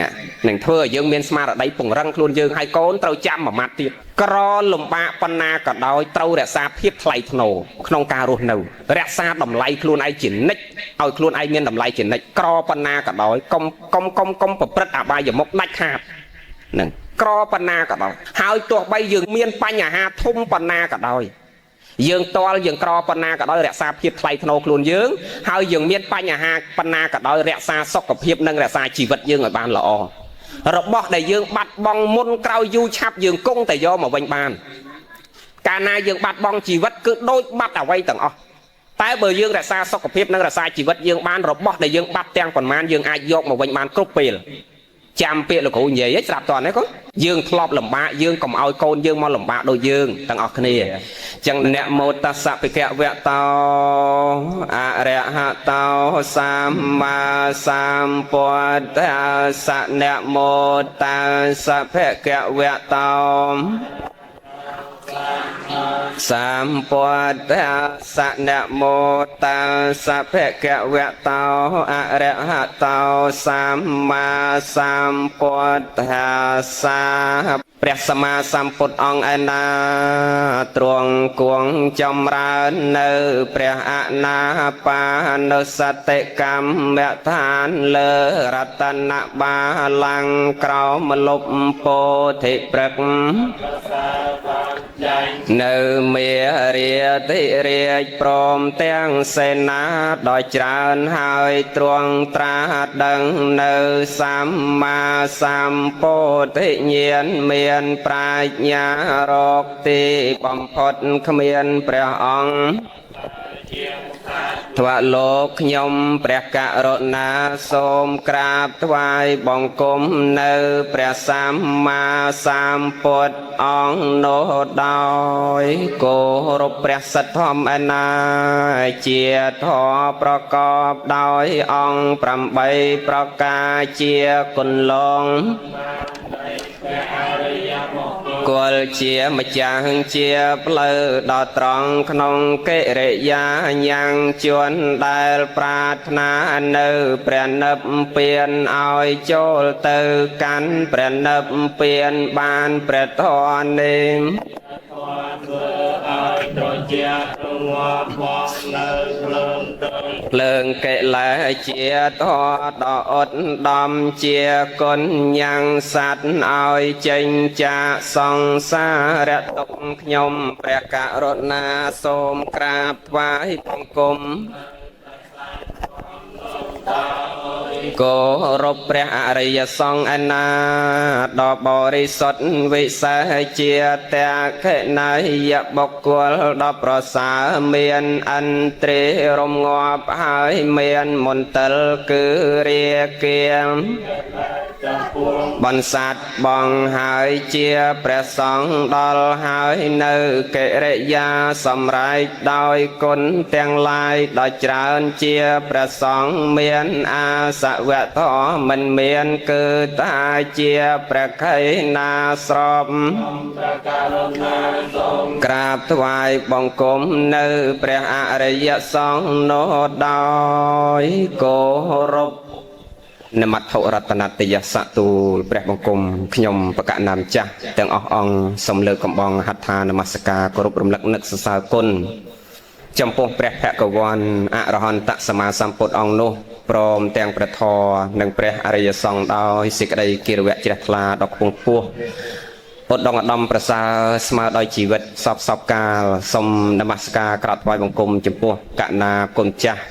នឹងធ្វើឲ្យយើងមានស្មារតីពង្រឹងខ្លួនយើងហើយកូនត្រូវចាំមួយម៉ាត់ទៀតក្រលំបាកប៉ុណ្ណាក៏ដោយត្រូវរក្សាភាពថ្លៃថ្នូរក្នុងការរស់នៅរក្សាតម្លៃខ្លួនឯងជានិច្ចឲ្យខ្លួនឯងមានតម្លៃជានិច្ចក្រប៉ុណ្ណាក៏ដោយកុំកុំកុំកុំប្រព្រឹត្តអបាយមុខដាច់ខាតហ្នឹងក្រប៉ុណ្ណាក៏ដោយហើយទោះបីយើងមានបញ្ហាធំប៉ុណ្ណាក៏ដោយយើងតល់យើងក្រប៉ុណ្ណាក៏ដោយរក្សាភាពថ្លៃថ្នូរខ្លួនយើងហើយយើងមានបញ្ហាប៉ុណ្ណាក៏ដោយរក្សាសុខភាពនិងរក្សាជីវិតយើងឲ្យបានល្អរបស់ដែលយើងបាត់បង់មុនក្រោយយូរឆាប់យើងគង់តែយកមកវិញបានកាលណាយើងបាត់បង់ជីវិតគឺដូចបាត់អ្វីទាំងអស់តែបើយើងរក្សាសុខភាពនិងរក្សាជីវិតយើងបានរបស់ដែលយើងបាត់ទាំងប៉ុន្មានយើងអាចយកមកវិញបានគ្រប់ពេលចាំពាក្យលោកគ្រូនិយាយស្រាប់តនេះកូនយើងធ្លាប់លំបាកយើងកុំឲ្យកូនយើងមកលំបាកដូចយើងទាំងអស់គ្នាអញ្ចឹងនមោតស្សៈភិក្ខវតោអរហតោសម្មាសម្ពុទ្ធស្សៈនមោតស្សៈភិក្ខវតោសម្ពុទ្ធស្សៈនមោតស្សៈភិក្ខវតោអរហតោសម្មាសម្ពុទ្ធស្សៈព្រះសម្មាសម្ពុទ្ធអង្គឯណាទ្រង់គង់ចម្រើននៅព្រះអានាបានុសតិកម្មដ្ឋានលើរតនបាលង្គក្រោមលុបពោធិព្រឹក្សនៅមេរាធិរាជព្រមទាំងសេនាដ៏ច្រើនហើយទ្រង់ត្រាស់ដឹងនៅសម្មាសម្ពោធិញ្ញាណមានប្រាជ្ញារកទីបំផុតគ្មានព្រះអង្គថ្វាលោកខ្ញុំព្រះករុណាសូមក្រាបថ្វាយបង្គំនៅព្រះសម្មាសម្ពុទ្ធអង្គនោះដោយគោរពព្រះសិទ្ធធម៌ឯណាជាធម៌ប្រកបដោយអង្គ8ប្រការជាគុណលងគល់ជាម្ចាស់ជាផ្លូវដ៏ត្រង់ក្នុងកិរិយាញ៉ាំងជួនដែលប្រាថ្នានៅព្រះនិព្វានឲ្យចូលទៅកាន់ព្រះនិព្វានបានព្រះធម៌នេះ ធ្វើ ឲ្យត្រជាក់រងាប់បងនៅភ្លើងទៅ ភ្លើងកិលេសជាធម៌ដ៏ឧត្តមជាគុណញ៉ាំងសត្វឲ្យចេញចាកសង្សារទុក្ខខ្ញុំព្រះករុណាសូមក្រាបថ្វាយបង្គំគោរពព្រះអរិយសង្ឃឯណាដ៏បរិសុទ្ធវិសេសជាតក្ខិណយបុគ្គលដ៏ប្រសើរមានអន្ទ្រារំងាប់ហើយមានមន្ទិលគឺរាគាបន្សាត់បងហើយជាព្រះសង្ឃដល់ហើយនៅកិរិយាសម្រេចដោយគុណទាំងឡាយដ៏ច្រើនជាព្រះសង្ឃមានអាសវៈធម៌មិនមានគឺតាជាព្រះខៃណាស្របក្រាបថ្វាយបង្គំនៅព្រះអរិយសង្ឃនោះដោយគោរពនមត្ថុរតនតយសទូលព្រះបង្គំខ្ញុំបកណាមចាស់ទាំងអស់អង្គសូមលើកកំបងហត្ថានមស្ការគោរពរំលឹកនឹកសរសើរគុណចំពោះព្រះភគវន្តអរហន្តសម្មាសម្ពុទ្ធអង្គនោះព្រមទាំងព្រះធម៌និងព្រះអរិយសង្ឃដោយសេចក្តីគិរវៈជ្រះថ្លាដ៏ខ្ពង់ខ្ពស់ឧត្តមឧត្តមប្រសើរស្មើដោយជីវិតសពសពកាលសូមនមស្ការក្រាបថ្វាយបង្គំចំពោះកណាគុណចាស់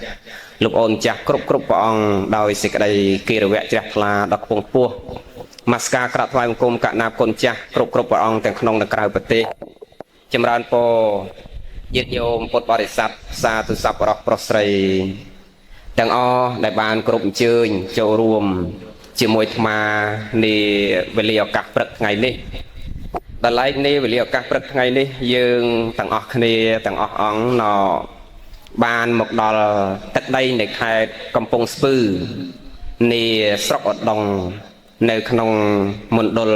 លោកអូនចាស់គ្រប់គ្រប់ព្រះអង្គដោយសេចក្តីគិរវៈជ្រះថ្លាដ៏ខ្ពង់ខ្ពស់នមស្ការក្រាបថ្វាយបង្គំកណាគុណចាស់គ្រប់គ្រប់ព្រះអង្គទាំងក្នុងនិងក្រៅប្រទេសចម្រើនពរញាតិញោមពុទ្ធបរិស័ទសាធុសប្បុរសប្រុសស្រីទាំងអស់ដែលបានគ្រប់អញ្ជើញចូលរួមជាមួយអាត្មានាវេលាឱកាសព្រឹកថ្ងៃនេះដល់ឡែកនេះវេលាឱកាសព្រឹកថ្ងៃនេះយើងទាំងអស់គ្នាទាំងអស់អង្គណបានមកដល់ទឹកដីនៃខេត្តកំពង់ស្ពឺនាស្រុកឧដុង្គនៅក្នុងមណ្ឌល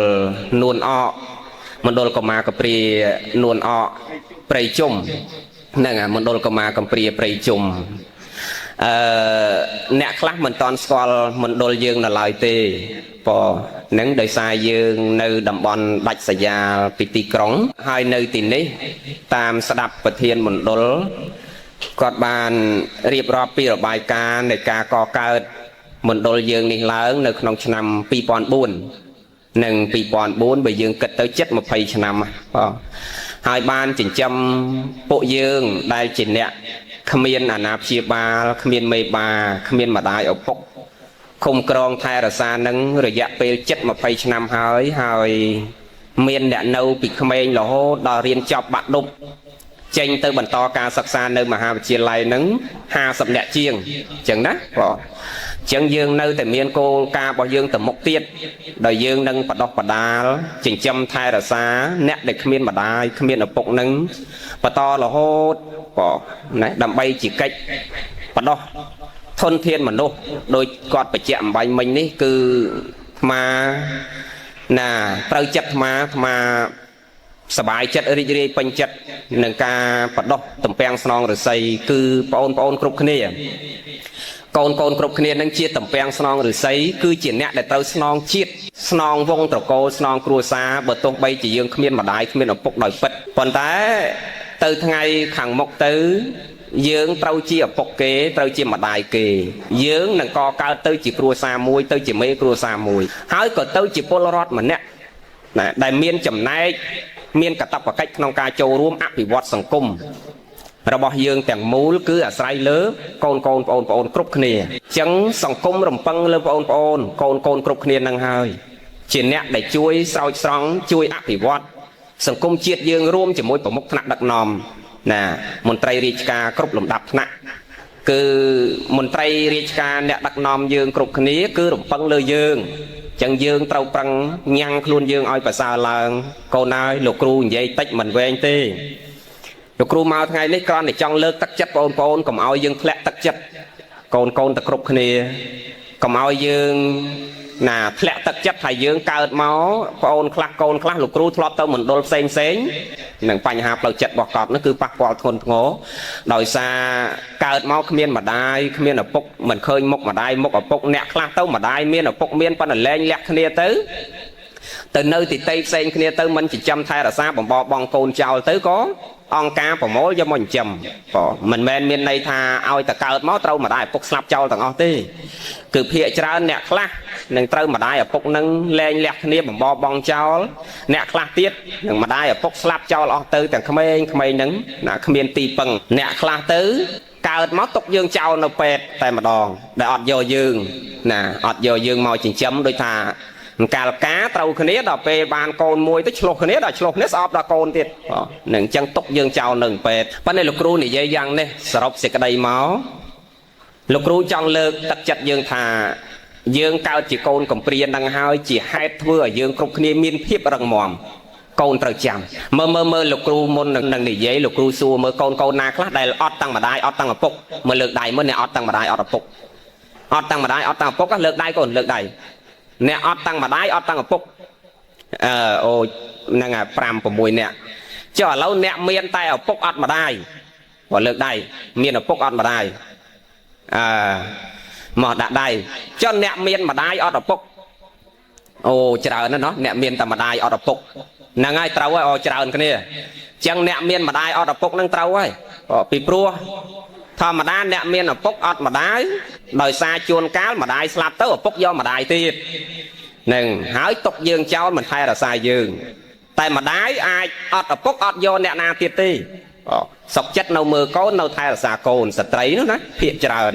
នួនអកមណ្ឌលកុមារកព្រានួនអកព្រៃជុំហ្នឹងមណ្ឌលកុមារកំព្រាព្រៃជុំអ្នកខ្លះមិនតន់ស្គាល់មណ្ឌលយើងនៅឡើយទេប៉ុនឹងដោយសារយើងនៅតំបន់ដាច់ស្រយាលពីទីក្រុងហើយនៅទីនេះតាមស្ដាប់ប្រធានមណ្ឌលគាត់បានរៀបរាប់ពីរបាយការណ៍នៃការកកើតមណ្ឌលយើងនេះឡើងនៅក្នុងឆ្នាំ2004និង2004បើយើងគិតទៅជិត20ឆ្នាំបាទហើយបានចិញ្ចឹមពួកយើងដែលជាអ្នកគ្មានអាណាព្យាបាលគ្មានមេបាគ្មានម្ដាយឪពុកឃុំក្រងថែរក្សានឹងរយៈពេលជិត20ឆ្នាំហើយហើយមានអ្នកនៅពីក្មេងរហូតដល់រៀនចប់បាក់ឌុបចេញទៅបន្តការសិក្សានៅមហាវិទ្យាល័យនឹង50នាក់ជាងអញ្ចឹងណាបងអញ្ចឹងយើងនៅតែមានគោលការណ៍របស់យើងទៅមុខទៀតដោយយើងនឹងបដោះបដាលចិញ្ចឹមថែរក្សាអ្នកដែលគ្មានម្ដាយគ្មានឪពុកនឹងបន្តរហូតបងណាដើម្បីជាកិច្ចបដោះធនធានមនុស្សដោយគាត់បញ្ជាក់អំបញ្ញមិញនេះគឺអាត្មាណាត្រូវចិត្តអាត្មាសบายចិត្តរីករាយពេញចិត្តនឹងការបដោះតំពាំងស្នងរស័យគឺបងប្អូនគ្រប់គ្នាកូនគ្រប់គ្នានឹងជាតំពាំងស្នងរស័យគឺជាអ្នកដែលត្រូវស្នងជាតិស្នងវងត្រកូលស្នងគ្រួសារបើទោះបីជាយើងគ្មានម្ដាយគ្មានឪពុកដោយពិតប៉ុន្តែទៅថ្ងៃខាងមុខទៅយើងត្រូវជាឪពុកគេត្រូវជាម្ដាយគេយើងនឹងកកើតទៅជាគ្រួសារមួយទៅជាមេគ្រួសារមួយហើយក៏ទៅជាពលរដ្ឋម្នាក់ណាដែលមានចំណែកមានកាតព្វកិច្ចក្នុងការចូលរួមអភិវឌ្ឍសង្គមរបស់យើងទាំងមូលគឺអាស្រ័យលើកូនបងប្អូនគ្រប់គ្នាអញ្ចឹងសង្គមរំពឹងលើបងប្អូនកូនគ្រប់គ្នានឹងហើយជាអ្នកដែលជួយស្រោចស្រង់ជួយអភិវឌ្ឍសង្គមជាតិយើងរួមជាមួយប្រមុខថ្នាក់ដឹកនាំណាមន្ត្រីរាជការគ្រប់លំដាប់ថ្នាក់គឺមន្ត្រីរាជការអ្នកដឹកនាំយើងគ្រប់គ្នាគឺរំពឹងលើយើងចឹងយើងត្រូវប្រឹងញ៉ាំងខ្លួនយើងឲ្យប្រសើរឡើងកូនហើយលោកគ្រូនិយាយតិចមិនវែងទេលោកគ្រូមកថ្ងៃនេះគ្រាន់តែចង់លើកទឹកចិត្តបងប្អូនកុំឲ្យយើងធ្លាក់ទឹកចិត្តកូនទៅគ្រប់គ្នាកុំឲ្យយើងណាធ្លាក់ទឹកចិត្តថាយើងកើតមកបងអូនខ្លះកូនខ្លះលោកគ្រូធ្លាប់ទៅមណ្ឌលផ្សេងផ្សេងនឹងបញ្ហាផ្លូវចិត្តរបស់គាត់នោះគឺប៉ះពាល់ធ្ងន់ធ្ងរដោយសារកើតមកគ្មានម្ដាយគ្មានឪពុកមិនឃើញមុខម្ដាយមុខឪពុកអ្នកខ្លះទៅម្ដាយមានឪពុកមានប៉ុន្តែលែងលះគ្នាទៅ ទៅនៅទីតីផ្សេងគ្នាទៅមិនចិញ្ចឹមថែរក្សាបំបបងកូនចោលទៅក៏អង្គការប្រមូលយកមកចិញ្ចឹមបងមិនមែនមានន័យថាឲ្យតកើតមកត្រូវម្ដាយឪពុកស្លាប់ចោលទាំងអស់ទេគឺភាកច្រើនអ្នកខ្លះនឹងត្រូវម្ដាយឪពុកនឹងលែងលះគ្នាបំបបងចោលអ្នកខ្លះទៀតនឹងម្ដាយឪពុកស្លាប់ចោលអស់ទៅទាំងក្មេងក្មេងនឹងណាគ្មានទីពឹងអ្នកខ្លះទៅកើតមកទុកយើងចោលនៅពេទ្យតែម្ដងដែលអត់យកយើងណាអត់យកយើងមកចិញ្ចឹមដូចថាកាលការត្រូវគ្នាដល់ពេលបានកូនមួយទៅឆ្លោះគ្នាដល់ឆ្លោះគ្នាស្អប់ដល់កូនទៀតនឹងអញ្ចឹងទុកយើងចោលនៅពេទ្យប៉ុន្តែលោកគ្រូនិយាយយ៉ាងនេះសរុបសេចក្តីមកលោកគ្រូចង់លើកទឹកចិត្តយើងថាយើងកើតជាកូនកំព្រានឹងហើយជាហេតុធ្វើឲ្យយើងគ្រប់គ្នាមានភាពរឹងមាំកូនត្រូវចាំមើលមើលមើលលោកគ្រូមុននឹងនិយាយលោកគ្រូសួរមើលកូនកូនណាខ្លះដែលអត់តាំងម្ដាយអត់តាំងឪពុកមើលលើកដៃមើលអ្នកអត់តាំងម្ដាយអត់ឪពុកអត់តាំងម្ដាយអត់តាំងឪពុកលើកដៃកូនលើកដៃអ្នកអត់តាំងម្ដាយអត់តាំងឪពុកអឺអូហ្នឹង5 6នាក់ចុះឥឡូវអ្នកមានតែឪពុកអត់ម្ដាយបើលើកដៃមានឪពុកអត់ម្ដាយអឺមកដាក់ដៃចុះអ្នកមានម្ដាយអត់ឪពុកអូច្រើនណាស់ណោះអ្នកមានតែម្ដាយអត់ឪពុកហ្នឹងហើយត្រូវហើយអូច្រើនគ្នាអញ្ចឹងអ្នកមានម្ដាយអត់ឪពុកហ្នឹងត្រូវហើយពីព្រោះធម្មតាអ្នកមានឪពុកអត់ម្ដាយដោយសារជួនកាលម្ដាយស្លាប់ទៅឪពុកយកម្ដាយទៀតនឹងហើយទុកយើងចោលមិនថែរក្សាយើងតែម្ដាយអាចអត់ឪពុកអត់យកអ្នកណាទៀតទេសុកចិត្តនៅមើលកូននៅថែរក្សាកូនស្ត្រីនោះណាភាកច្រើន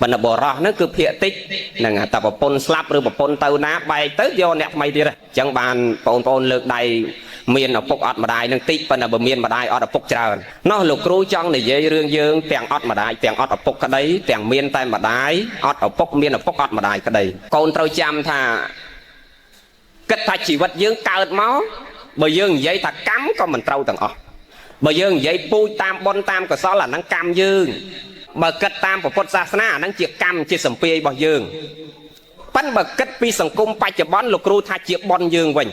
បណ្ឌបរោះហ្នឹងគឺភាកតិចហ្នឹងតែប្រពន្ធស្លាប់ឬប្រពន្ធទៅណាបែកទៅយកអ្នកថ្មីទៀតអញ្ចឹងបានបងប្អូនលើកដៃមានឪពុកអត់ម្ដាយនឹងតិចប៉ុន្តែបើមានម្ដាយអត់ឪពុកច្រើនណោះលោកគ្រូចង់និយាយរឿងយើងទាំងអត់ម្ដាយទាំងអត់ឪពុកក្តីទាំងមានតែម្ដាយអត់ឪពុកមានឪពុកអត់ម្ដាយក្តីកូនត្រូវចាំថាគិតថាជីវិតយើងកើតមកបើយើងនិយាយថាកម្មក៏មិនត្រូវទាំងអស់បើយើងនិយាយពូជតាមបុណ្យតាមកុសលអាហ្នឹងកម្មយើងបើគិតតាមពុទ្ធសាសនាអាហ្នឹងជាកម្មជាសម្ពាយរបស់យើងប៉ិនបើគិតពីសង្គមបច្ចុប្បន្នលោកគ្រូថាជាបុណ្យយើងវិញ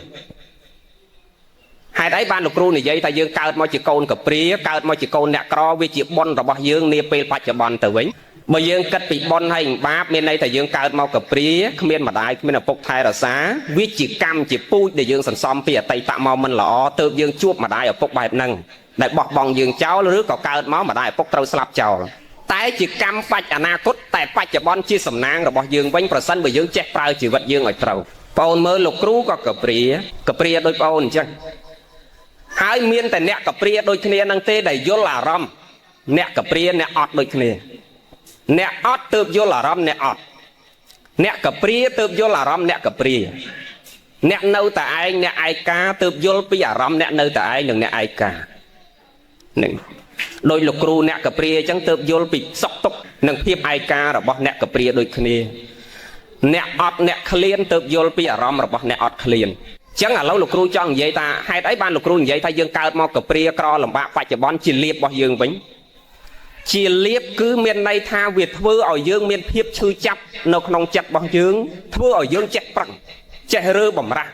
ហេតុអីបានលោកគ្រូនិយាយថាយើងកើតមកជាកូនកព្រាកើតមកជាកូនអ្នកក្រវាជាបុណ្យរបស់យើងនាពេលបច្ចុប្បន្នទៅវិញបើយើងគិតពីបុណ្យហើយបាបមានន័យថាយើងកើតមកកព្រាគ្មានម្ដាយគ្មានឪពុកថែរក្សាវាជាកម្មជាពូជដែលយើងសន្សំពីអតីតមកមិនល្អទើបយើងជួបម្ដាយឪពុកបែបហ្នឹងដែលបោះបង់យើងចោលឬក៏កើតមកម្ដាយឪពុកត្រូវស្លាប់ចោលតែជាកម្មបច្ចអនាគតតែបច្ចុប្បន្នជាសំណាងរបស់យើងវិញប្រសិនបើយើងចេះប្រើជីវិតយើងឲ្យត្រូវបងអូនមើលលោកគ្រូក៏កព្រាកព្រាដូចបងអូនអញ្ចឹងហើយមានតែអ្នកកព្រាដូចគ្នានឹងទេដែលយល់អារម្មណ៍អ្នកកព្រាអ្នកអត់ដូចគ្នាអ្នកអត់ទើបយល់អារម្មណ៍អ្នកអត់អ្នកកព្រាទើបយល់អារម្មណ៍អ្នកកព្រាអ្នកនៅតែឯងអ្នកឯកាទើបយល់ពីអារម្មណ៍អ្នកនៅតែឯងនិងអ្នកឯកានឹងដោយលោកគ្រូអ្នកកព្រាអញ្ចឹងទើបយល់ពីសុខទុក្ខនិងភាពឯការបស់អ្នកកព្រាដូចគ្នាអ្នកអត់អ្នកឃ្លានទើបយល់ពីអារម្មណ៍របស់អ្នកអត់ឃ្លានចឹងឥឡូវលោកគ្រូចង់និយាយថាហេតុអីបានលោកគ្រូនិយាយថាយើងកើតមកកព្រាក្រលំបាកបច្ចុប្បន្នជាលៀបរបស់យើងវិញជាលៀបគឺមានន័យថាវាធ្វើឲ្យយើងមានភាពឈឺចាប់នៅក្នុងចិត្តរបស់យើងធ្វើឲ្យយើងចេះប្រឹងចេះរើបំរាស់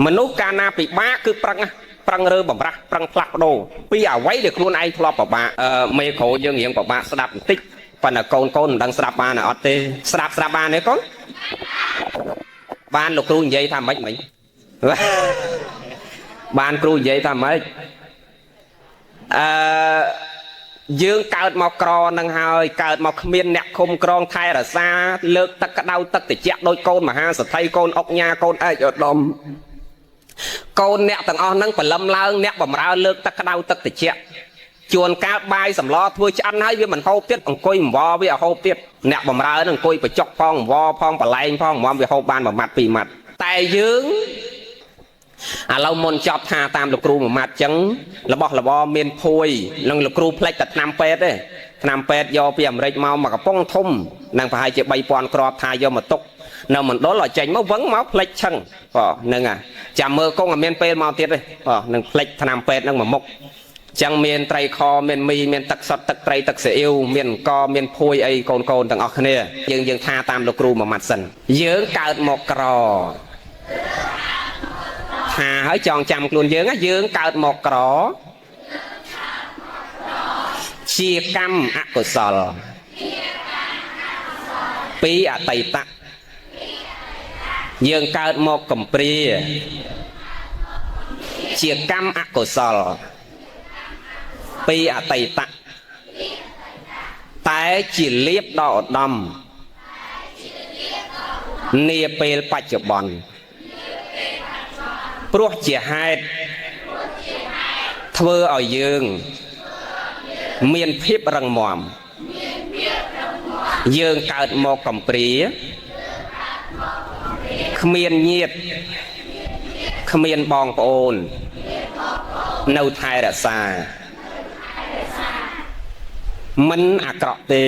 មនុស្សកាលណាពិបាកគឺប្រឹងប្រឹងរើបំរាស់ប្រឹងផ្លាស់ប្ដូរពីអ្វីដែលខ្លួនឯងធ្លាប់ពិបាកមេក្រូយើងរៀងពិបាកស្ដាប់បន្តិចប៉ុន្តែកូនមិនដឹងស្ដាប់បានអត់ទេស្ដាប់បានទេកូនបានលោកគ្រូនិយាយថាម៉េចមិញបានគ្រូនិយាយថាម៉េចអឺយើងកើតមកក្រនឹងហើយកើតមកគ្មានអ្នកឃុំក្រងថែរក្សាលើកទឹកក្តៅទឹកត្រជាក់ដោយកូនមហាសទ្ធិកូនអុកញ៉ាកូនឯកឧត្តមកូនអ្នកទាំងអស់ហ្នឹងព្រលឹមឡើងអ្នកបំរើលើកទឹកក្តៅទឹកត្រជាក់ជួនកាលបាយសម្លធ្វើឆ្អិនហើយវាមិនហូបទៀតអង្គុយអង្វរវាឲ្យហូបទៀតអ្នកបំរើនឹងអង្គុយបញ្ចុកផងអង្វរផងបលែងផងហ្មងវាហូបបានមួយម៉ាត់ពីរម៉ាត់តែយើងឥឡូវមុនចប់ថាតាមលោកគ្រូមួយម៉ាត់ចឹងរបស់របរមានភួយនឹងលោកគ្រូផ្លេចតែថ្នាំពេទ្យទេថ្នាំពេទ្យយកពីអាមេរិកមកមួយកំប៉ុងធំនឹងប្រហែលជា3000គ្រាប់ថាយកមកទុកនៅមណ្ឌលឲ្យចេញមកវឹងមកផ្លេចឆឹងបងហ្នឹងហ่ะចាំមើលគង់អត់មានពេលមកទៀតទេបងនឹងផ្លេចថ្នាំពេទ្យនឹងមួយមុខចឹងមានត្រីខមានមីមានទឹកសុទ្ធទឹកត្រីទឹកស៊ីអ៊ីវមានអង្គមានភួយអីកូនទាំងអស់គ្នាយើងថាតាមលោកគ្រូមួយម៉ាត់សិនយើងកើតមកក្រថាហើយចងចាំខ្លួនយើងយើងកើតមកក្រជាកម្មអកុសលពីអតីត យើងកើតមកកំព្រាជាកម្មអកុសលពីអតីតៈតែជាលៀបដ៏ឧត្តមនាពេលបច្ចុប្បន្នព្រោះជាហេតុធ្វើឲ្យយើងមានភាពរឹងមាំយើងកើតមកកំព្រាគ្មានញាតិគ្មានបងប្អូននៅថែរក្សាមិនអាក្រក់ទេ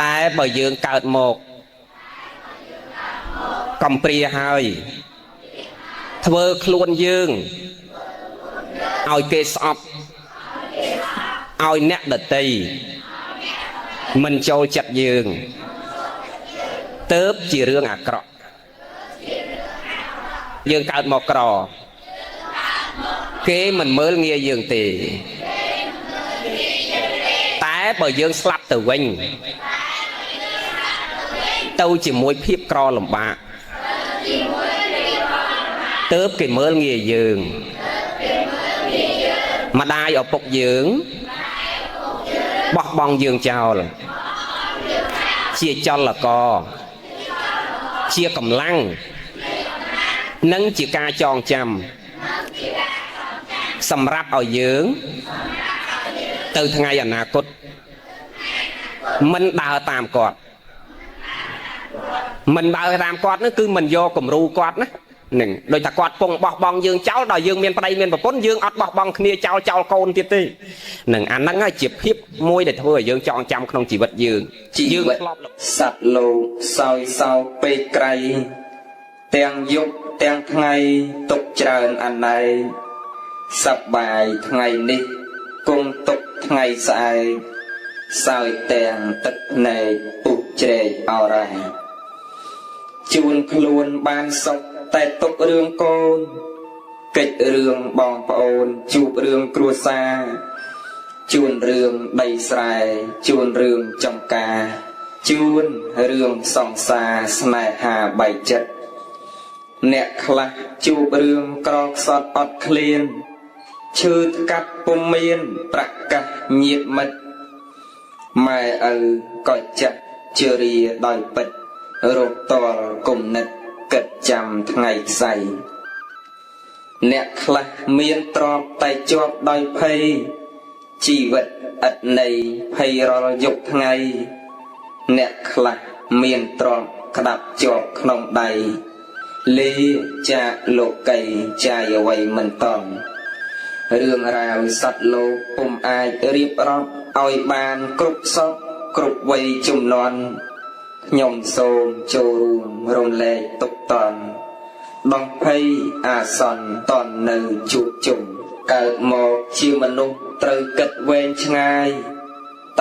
តែបើយើងកើតមកកំព្រាហើយធ្វើខ្លួនយើងឲ្យគេស្អប់ឲ្យអ្នកដតីមិនចូលចិត្តយើងទៅជារឿងអាក្រក់យើងកើតមកក្រគេមិនមើលងាយយើងទេតែបើយើងស្លាប់ទៅវិញទៅជាមួយភាពក្រលំបាកទៅគេមើលងាយយើងម្ដាយឪពុកយើងបោះបង់យើងចោលជាចលករជាកម្លាំងនិងជាការចងចាំសម្រាប់ឲ្យយើងទៅថ្ងៃអនាគតមិនដើរតាមគាត់មិនដើរតាមគាត់នោះគឺមិនយកគំរូគាត់ណានឹងដូចតែគាត់ពងបោះបង់យើងចោលដល់យើងមានប្តីមានប្រពន្ធយើងអត់បោះបង់គ្នាចោលចោលកូនទៀតទេនឹងអាហ្នឹងហើយជាភាពមួយដែលធ្វើឲ្យយើងចងចាំក្នុងជីវិតយើង ជី យើង វិត ធ្លាប់ សត្វលោកសោយសោកពេកក្រៃទាំងយប់ទាំងថ្ងៃទុកច្រើនអណ័យសប្បាយថ្ងៃនេះគង់ទុកថ្ងៃស្អែកសោយទាំងទឹកភ្នែកពុះជ្រែកអរ៉ាជួនខ្លួនបានសុខតែទុករឿងកូនកិច្ចរឿងបងប្អូនជួបរឿងគ្រួសារជួនរឿងដីស្រែជួនរឿងចំការជួនរឿងសង្សារស្នេហាបែកចិត្តអ្នកខ្លះជួបរឿងក្រខ្សត់អត់ឃ្លានឈឺថ្កាត់ពុំមានប្រកាសញាតមិត្តម៉ែឪក៏ចាស់ជរាដោយពិតរកតលគំនិតគិតចាំថ្ងៃខ្សែអ្នកខ្លះមានទ្រព្យតែជាប់ដោយភ័យជីវិតឥតន័យភ័យរាល់យប់ថ្ងៃអ្នកខ្លះមានទ្រព្យក្តាប់ជាប់ក្នុងដៃលាចាកលោកីចាយអ្វីមិនតន់រឿងរ៉ាវសត្វលោកពុំអាចរៀបរាប់ឲ្យបានគ្រប់សពគ្រប់វ័យជំនាន់ខ្ញុំសូមចូលរួមរំលែកទុកតន់ដោះភ័យអាសន្នតន់នៅជួបជុំកើតមកជាមនុស្សត្រូវគិតវែងឆ្ងាយ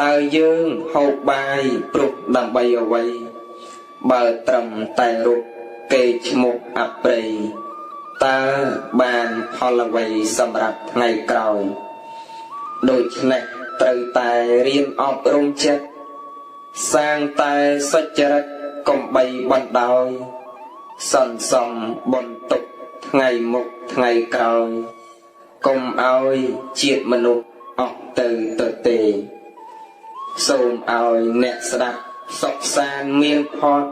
តើយើងហូបបាយព្រោះដើម្បីអ្វីបើត្រឹមតែរូបគេឈ្មោះអប្រិយតើបានផលអ្វីសម្រាប់ថ្ងៃក្រោយដូច្នេះត្រូវតែរៀនអប់រំចិត្តសាងតែសុចរិតកុំបីបណ្ដោយសន្សំបុណ្យទុកថ្ងៃមុខថ្ងៃក្រោយកុំឲ្យជាតិមនុស្សអស់ទៅទៅទេសូមឲ្យអ្នកស្ដាប់សុខសាន្តមានផុត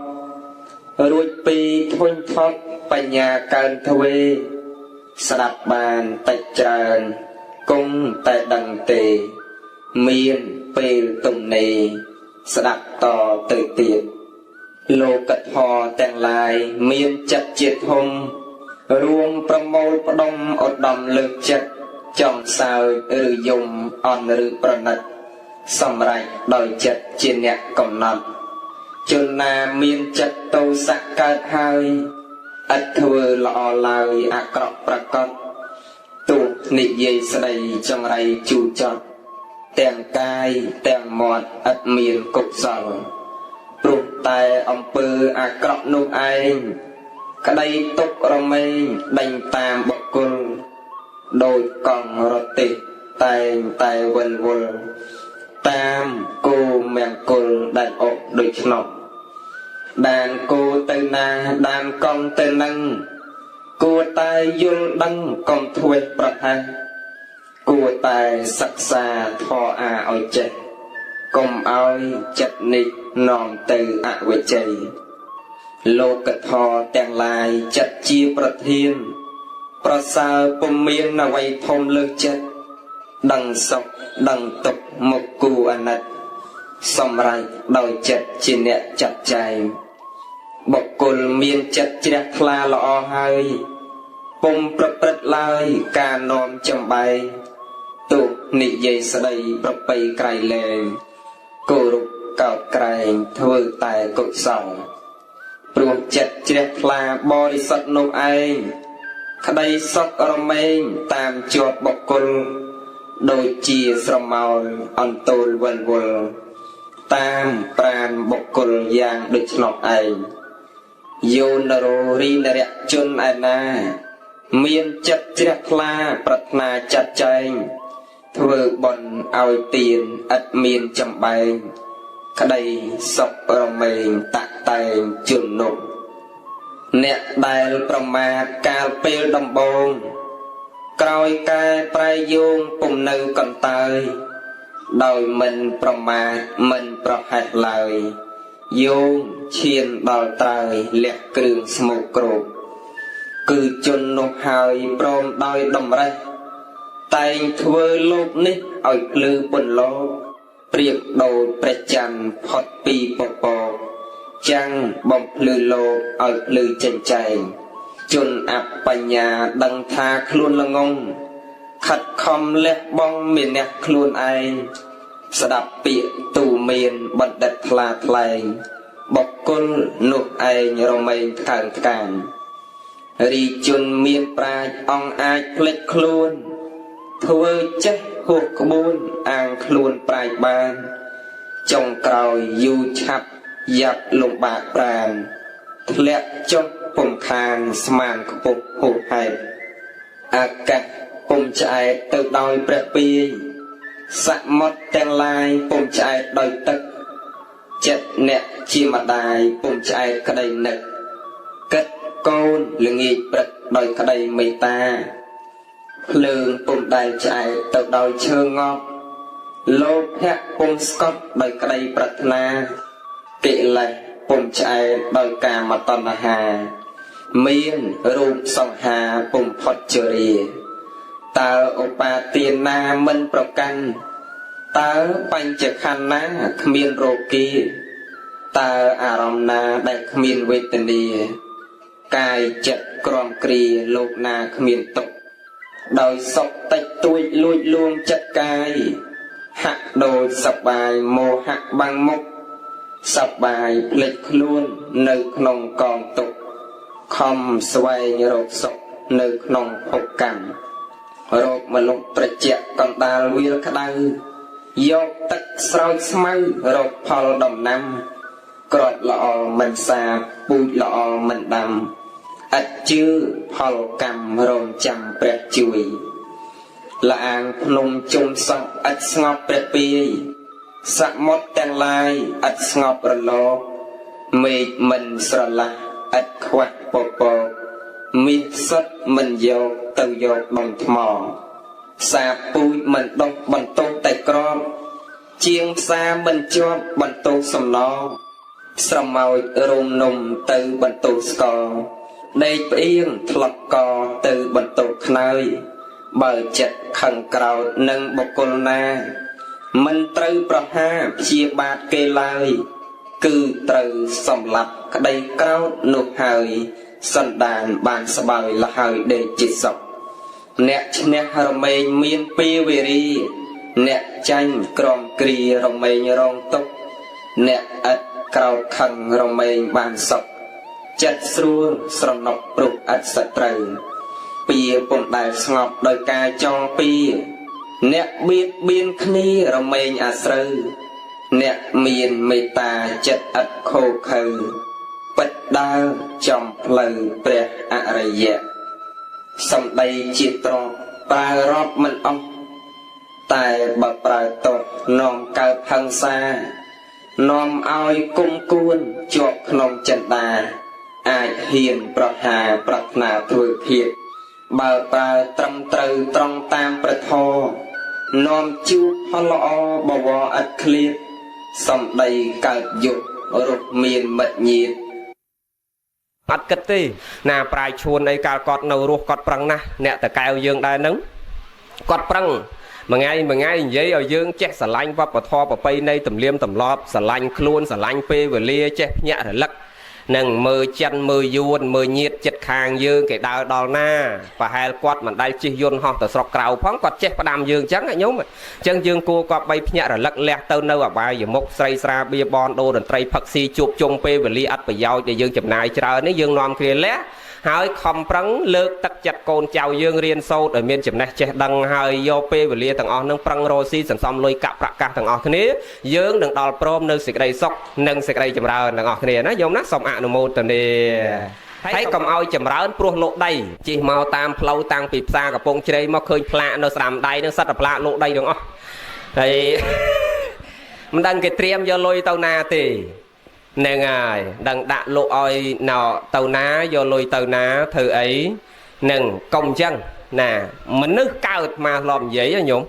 រួចពីធុញថប់បញ្ញាកើនទ្វេស្ដាប់បានតិចច្រើនគង់តែដឹងទេមានពេលទំនេរស្ដាប់តទៅទៀតលោកធម៌ទាំងឡាយមានចិត្តជាធំរួមប្រមូលផ្ដុំឧត្តមលើកចិត្តចង់សើចឬយំអន់ឬប្រណិតសម្រេចដោយចិត្តជាអ្នកកំណត់ជនណាមានចិត្តទោសៈកើតហើយឥតធ្វើល្អឡើយអាក្រក់ប្រកបទោះនិយាយស្ដីចង្រៃជូរចត់ទាំងកាយទាំងមាត់ឥតមានកុសលព្រោះតែអំពើអាក្រក់នោះឯងក្តីទុករមែងដេញតាមបុគ្គលដូចកង់រទេះតែងតែវិលវល់តាមគោមង្គលដែលអុកដូចឆ្នោត ដានគោទៅណាដានកង់ទៅនឹងគួរតែយល់ដឹងកុំធ្វេសប្រហែសគួរតែសិក្សាធម៌អាឲ្យចេះកុំឲ្យចិត្តនេះនាំទៅអវិជ័យលោកធម៌ទាំងឡាយចិត្តជាប្រធានប្រសើរពុំមានអ្វីធំលើសចិត្តដឹងសុខដឹងទុក្ខមកគូអាណិតសម្រេចដោយចិត្តជាអ្នកចាត់ចែងបុគ្គលមានចិត្តជ្រះថ្លាល្អហើយពុំប្រព្រឹត្តឡើយការនាំចំបែងទោះនិយាយស្ដីប្រពៃក្រៃលែងគោរពកោតក្រែងធ្វើតែកុសលព្រោះចិត្តជ្រះថ្លាបរិសុទ្ធនោះឯងក្តីសុខរមែងតាមជាប់បុគ្គលដូចជាស្រមោលអន្ទោលវិលវល់តាមប្រានបុគ្គលយ៉ាងដូច្នោះឯងយោនរោរីនរជនឯណាមានចិត្តជ្រះថ្លាប្រាថ្នាចាត់ចែងធ្វើបុណ្យឲ្យទានឥតមានចំបែងក្តីសុខរមែងតាក់តែងជននោះអ្នកដែលប្រមាទកាលពេលដំបូងក្រោយកែប្រែយោងពុំនៅកន្តើយដោយមិនប្រមាទមិនប្រហែសឡើយយោងឈានដល់ត្រើយលះគ្រឿងស្មោកគ្រោកគឺជននោះហើយព្រមដោយតម្រេះតែងធ្វើលោកនេះឲ្យភ្លឺពន្លកប្រៀបដូចព្រះច័ន្ទផុតពីពពកចាំងបំភ្លឺលោកឲ្យភ្លឺចេញចែងជនអបញ្ញាដឹងថាខ្លួនល្ងងខិតខំលះបង់មានះខ្លួនឯងស្ដាប់ពាក្យទូមានបណ្ឌិតថ្លាថ្លែងបុគ្គលនោះឯងរមែងថ្កើងថ្កានរីជនមានប្រាជ្ញអង្គអាចភ្លេចខ្លួនធ្វើចេះហួសក្បួនអាងខ្លួនប្រាជ្ញបានចុងក្រោយយូរឆាប់យ៉ាប់លំបាកប្រានធ្លាក់ចុះពុំខានស្មានខ្ពស់ហួសហេតុអាកាសពុំឆ្អែតទៅដោយព្រះពាយសមុទ្រទាំងឡាយពុំឆ្អែតដោយទឹកចិត្តអ្នកជាម្ដាយពុំឆ្អែតក្តីនឹកគិតកូនល្ងាចព្រឹកដោយក្តីមេត្តាភ្លើងពុំដែលឆ្អែតទៅដោយឈើងប់លោភៈពុំស្កប់ដោយក្តីប្រាថ្នាកិលេសពុំឆ្អែតដោយកាមតណ្ហាមានរូបសង្ហាពុំផុតជរាតើឧបាទានណាមិនប្រកាន់តើបញ្ចខណ្ឌណាគ្មានរោគាតើអារម្មណ៍ណាដែលគ្មានវេទនាកាយចិត្តក្រំគ្រាលោកណាគ្មានទុក្ខដោយសុខតិចតួចលួចលួងចិត្តកាយហាក់ដូចសបាយមោហៈបាំងមុខសបាយភ្លេចខ្លួននៅក្នុងកងទុក្ខខំស្វែងរកសុខនៅក្នុងភពកម្មរោគមលុបត្រជាក់កណ្ដាលវាលក្តៅយកទឹកស្រោចស្មៅរកផលដំណាំក្របល្អមិនសាបពូជល្អមិនដាំឥតជឿផលកម្មរងចាំព្រះជួយលាងភ្នំជុំសក់ឥតស្ងប់ព្រះពាយសមុទ្រទាំងឡាយឥតស្ងប់រលកមេឃមិនស្រឡះឥតខ្វះពពកមាសសុទ្ធមិនយកទៅយកដុំថ្មសាបពូជមិនដុះបន្ទោសតែក្របជាងផ្សារមិនជាប់បន្ទោសសំណស្រមោចរោមនំទៅបន្ទោសស្ករដេកផ្អៀងថ្លុកកទៅបន្ទោសខ្នើយបើចិត្តខឹងក្រោធនឹងបុគ្គលណាមិនត្រូវប្រហារព្យាបាទគេឡើយគឺត្រូវសម្លាប់ក្តីក្រោធនោះហើយសន្តានបានស្បើយលហើយដេកជាសុខអ្នកឈ្នះរមែងមានពីវេរីអ្នកចាញ់ក្រំគ្រារមែងរងទុក្ខអ្នកឥតក្រោធខឹងរមែងបានសុខចិត្តស្រួលស្រណុកព្រោះឥតសត្រូវពៀពុំដែលស្ងប់ដោយការចងពៀអ្នកបៀតបៀនគ្នារមែងអាស្រូវអ្នកមានមេត្តាចិត្តឥតខូខើពិតដើរចំផ្លូវព្រះអរិយៈសម្ដីជាទ្រព្យប្រើរាប់មិនអស់តែបើប្រើទោសនាំកើតហិង្សានាំឲ្យគុំគួនជាប់ក្នុងចិ ន្តាអាចហ៊ានប្រហាប្រាថ្នាធ្វើឃាតបើប្រើត្រឹមត្រូវត្រង់តាមព្រះធម៌នាំជួបផលល្អបវរឥតឃ្លាតសំដីកើតយុគរស់មានមិត្តញាតិ អត់គិតទេណាប្រាយឈួនអីកាលគាត់នៅរស់គាត់ប្រឹងណាស់អ្នកតកែវយើងដែរហ្នឹងគាត់ប្រឹងមួយថ្ងៃមួយថ្ងៃនិយាយឲ្យយើងចេះស្រឡាញ់វប្បធម៌ប្រពៃណីទំនៀមទម្លាប់ស្រឡាញ់ខ្លួនស្រឡាញ់ពេលវេលាចេះភ្ញាក់រលឹកនឹងមើលចិនមើលយួនមើលញាតចិត្តខាងយើងគេដើរដល់ណាប្រហែលគាត់មិនដែលជិះយន្តហោះទៅស្រុកក្រៅផងគាត់ចេះផ្ដាំយើងអញ្ចឹងញោមអញ្ចឹងយើងគួរគាត់បីភ្ញាក់រលឹកលះទៅនៅអបាយមុខស្រីស្រាបៀបនដូរតន្ត្រីផឹកស៊ីជួបជុំពេលវេលាអត់ប្រយោជន៍ដែលយើងចំណាយច្រើននេះយើងនាំគ្នាលះហើយខំប្រឹងលើកទឹកចិត្តកូនចៅយើងរៀនសូត្រឲ្យមានចំណេះចេះដឹងហើយយកពេលវេលាទាំងអស់នឹងប្រឹងរកស៊ីសន្សំលុយកាក់ប្រាក់កាសទាំងអស់គ្នាយើងនឹងដល់ព្រមនៅសេចក្តីសុខនិងសេចក្តីចម្រើនទាំងអស់គ្នាណាញោមណាសូមអនុមោទនាហើយកុំឲ្យចម្រើនព្រោះលោកដីជិះមកតាមផ្លូវតាំងពីផ្សារកំពង់ជ្រៃមកឃើញផ្លាកនៅស្ដាំដៃនឹងសិតតែផ្លាកលោកដីទាំងអស់ហើយមិនដឹងគេត្រៀមយកលុយទៅណាទេហ្នឹងហើយដឹងដាក់លោកឲ្យណៅទៅណាយកលុយទៅណាធ្វើអីនឹងកុំអញ្ចឹងណាមនុស្សកើតមកធ្លាប់និយាយញោម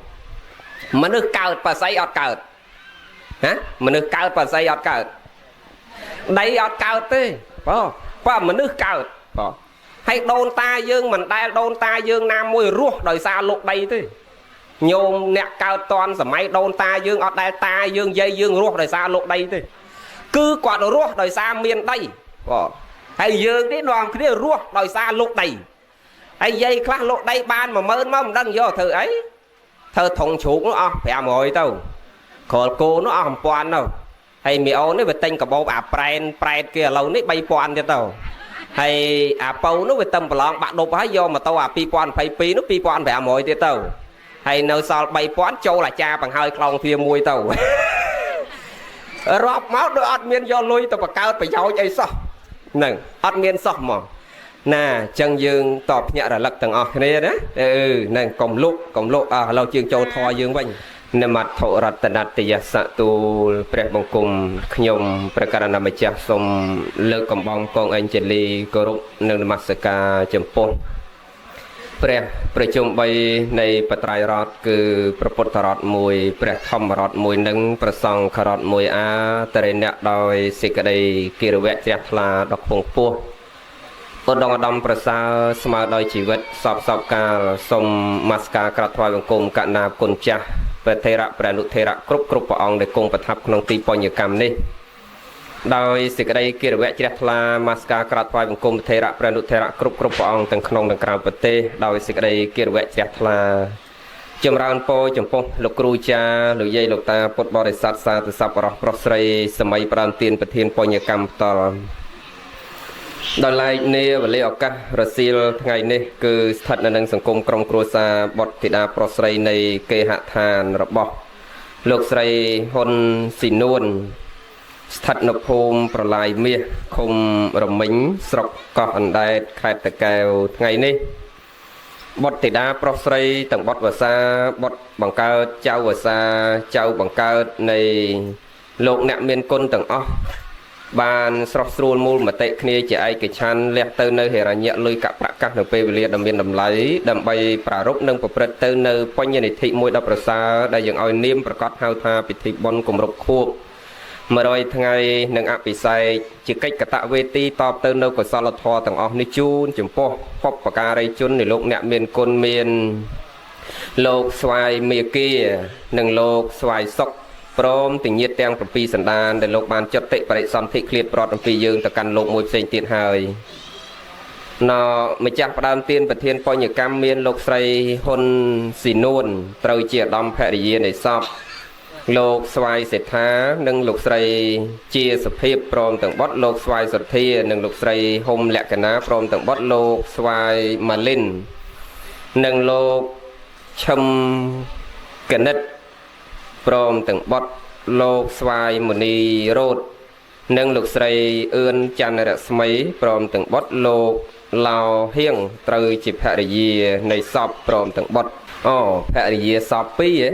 មនុស្សកើតបស័យអត់កើតណាមនុស្សកើតបស័យអត់កើតដីអត់កើតទេបើមនុស្សកើតបើហើយដូនតាយើងមិនដែលដូនតាយើងណាមួយរស់ដោយសារលោកដីទេញោមអ្នកកើតតនសម័យដូនតាយើងអត់ដែលតាយើងយាយយើងរស់ដោយសារលោកដីទេគឺគាត់រស់ដោយសារមានដីបាទហើយយើងនេះនាំគ្នារស់ដោយសារលោកដីហើយយាយខ្លះលោកដីបាន10000មកមិនដឹងយកធ្វើអីធ្វើថងជ្រូកនោះអស់500ទៅក្រលគោនោះអស់1000ទៅហើយមីអូននេះវាទិញកាបូបអាប្រែនប្រែតគេឥឡូវនេះ3000ទៀតទៅហើយអាពៅនោះវាទឹមប្រឡងបាក់ដប់ហើយយកម៉ូតូអា2022នោះ2500ទៀតទៅហើយនៅសល់3000ចូលអាចារ្យបង្ហើយខ្លោងទ្វារមួយទៅរាប់មកដូចអត់មានយកលុយទៅបង្កើតប្រយោជន៍អីសោះហ្នឹងអត់មានសោះហ្មងណាអញ្ចឹងយើងតបភ្ញាក់រលឹកទាំងអស់គ្នាណាហ្នឹងកុំលុកកុំលុកអស់ឥឡូវជាងចូលធរយើងវិញនមត្ថរតនតយសទូលព្រះបង្គំខ្ញុំព្រះករុណាម្ចាស់សូមលើកកំបងកងអញ្ជលីគោរពនិងនមស្ការចំពោះព្រះប្រជុំ3នៃបត្រៃរតគឺព្រះពុទ្ធរតមួយព្រះធម្មរតមួយនិងព្រះសង្ឃរតមួយអាតរិណៈដោយសេចក្តីគិរវៈជ្រះថ្លាដ៏ខ្ពង់ខ្ពស់ឧត្តមឧត្តមប្រសើរស្មើដោយជីវិតសពសពកាលសូមនមស្ការក្រាបថ្វាយបង្គំកណាគុណចាស់ព្រះថេរៈព្រះអនុថេរៈគ្រប់គ្រប់ព្រះអង្គដែលគង់ប្រថាប់ក្នុងទីបញ្ញកម្មនេះដោយសេចក្តីគិរវៈជ្រះថ្លានមស្ការក្រាបថ្វាយបង្គំថេរៈព្រះអនុថេរៈគ្រប់គ្រប់ព្រះអង្គទាំងក្នុងនិងក្រៅប្រទេសដោយសេចក្តីគិរវៈជ្រះថ្លាចម្រើនពរចំពោះលោកគ្រូចាលោកយាយលោកតាពុទ្ធបរិស័ទសាធុសប្បុរសប្រុសស្រីសម័យប្រាំទានប្រធានបញ្ញកម្មផ្ទាល់ដោយឡែកនាវេលាឱកាសរសៀលថ្ងៃនេះគឺស្ថិតនៅនឹងសង្គមក្រុមគ្រួសារបុត្រធីតាប្រុសស្រីនៃគេហដ្ឋានរបស់លោកស្រីហ៊ុនស៊ីនួនស្ថិតនៅភូមិប្រឡាយមាសឃុំរមិញស្រុកកោះអណ្ដែតខេត្តតាកែវថ្ងៃនេះបុត្រធីតាប្រុសស្រីទាំងបុត្រវសាបុត្របង្កើតចៅវសាចៅបង្កើតនៃលោកអ្នកមានគុណទាំងអស់បានស្រស់ស្រួលមូលមតិគ្នាជាឯកច្ឆន្ទលះទៅនៅហិរញ្ញលុយកាក់ប្រាក់កាសនៅពេលវេលាដ៏មានតម្លៃដើម្បីប្រារព្ធនិងប្រព្រឹត្តទៅនៅបញ្ញនិធិមួយដ៏ប្រសើរដែលយើងឲ្យនាមប្រកាសហៅថាពិធីបុណ្យគម្រប់ខួប100ថ្ងៃនិងអភិសេកជាកិច្ចកតវេទីតបទៅនៅកុសលធម៌ទាំងអស់នេះជូនចំពោះបុព្វការីជននៃលោកអ្នកមានគុណមានលោកស្វាយមេគានិងលោកស្វាយសុកព្រមទាំងញាតិទាំង7សន្តានដែលលោកបានចុតិបរិសន្ធិឃ្លាតប្រត់អំពីយើងទៅកាន់លោកមួយផ្សេងទៀតហើយណម្ចាស់ផ្ដើមទានប្រធានបញ្ញកម្មមានលោកស្រីហ៊ុនស៊ីនួនត្រូវជាឧត្តមភរិយានៃសពលោកស្វាយសេដ្ឋានិងលោកស្រីជាសុភាពព្រមទាំងបុត្រលោកស្វាយសុធានិងលោកស្រីហុំលក្ខណាព្រមទាំងបុត្រលោកស្វាយម៉ាលិននិងលោកឈឹមកណិតព្រមទាំងបុត្រលោកស្វាយមុនីរោតនិងលោកស្រីអឿនច័ន្ទរស្មីព្រមទាំងបុត្រលោកឡោហៀងត្រូវជាភរិយានៃសពព្រមទាំងបុត្រអូភរិយាសពពីរ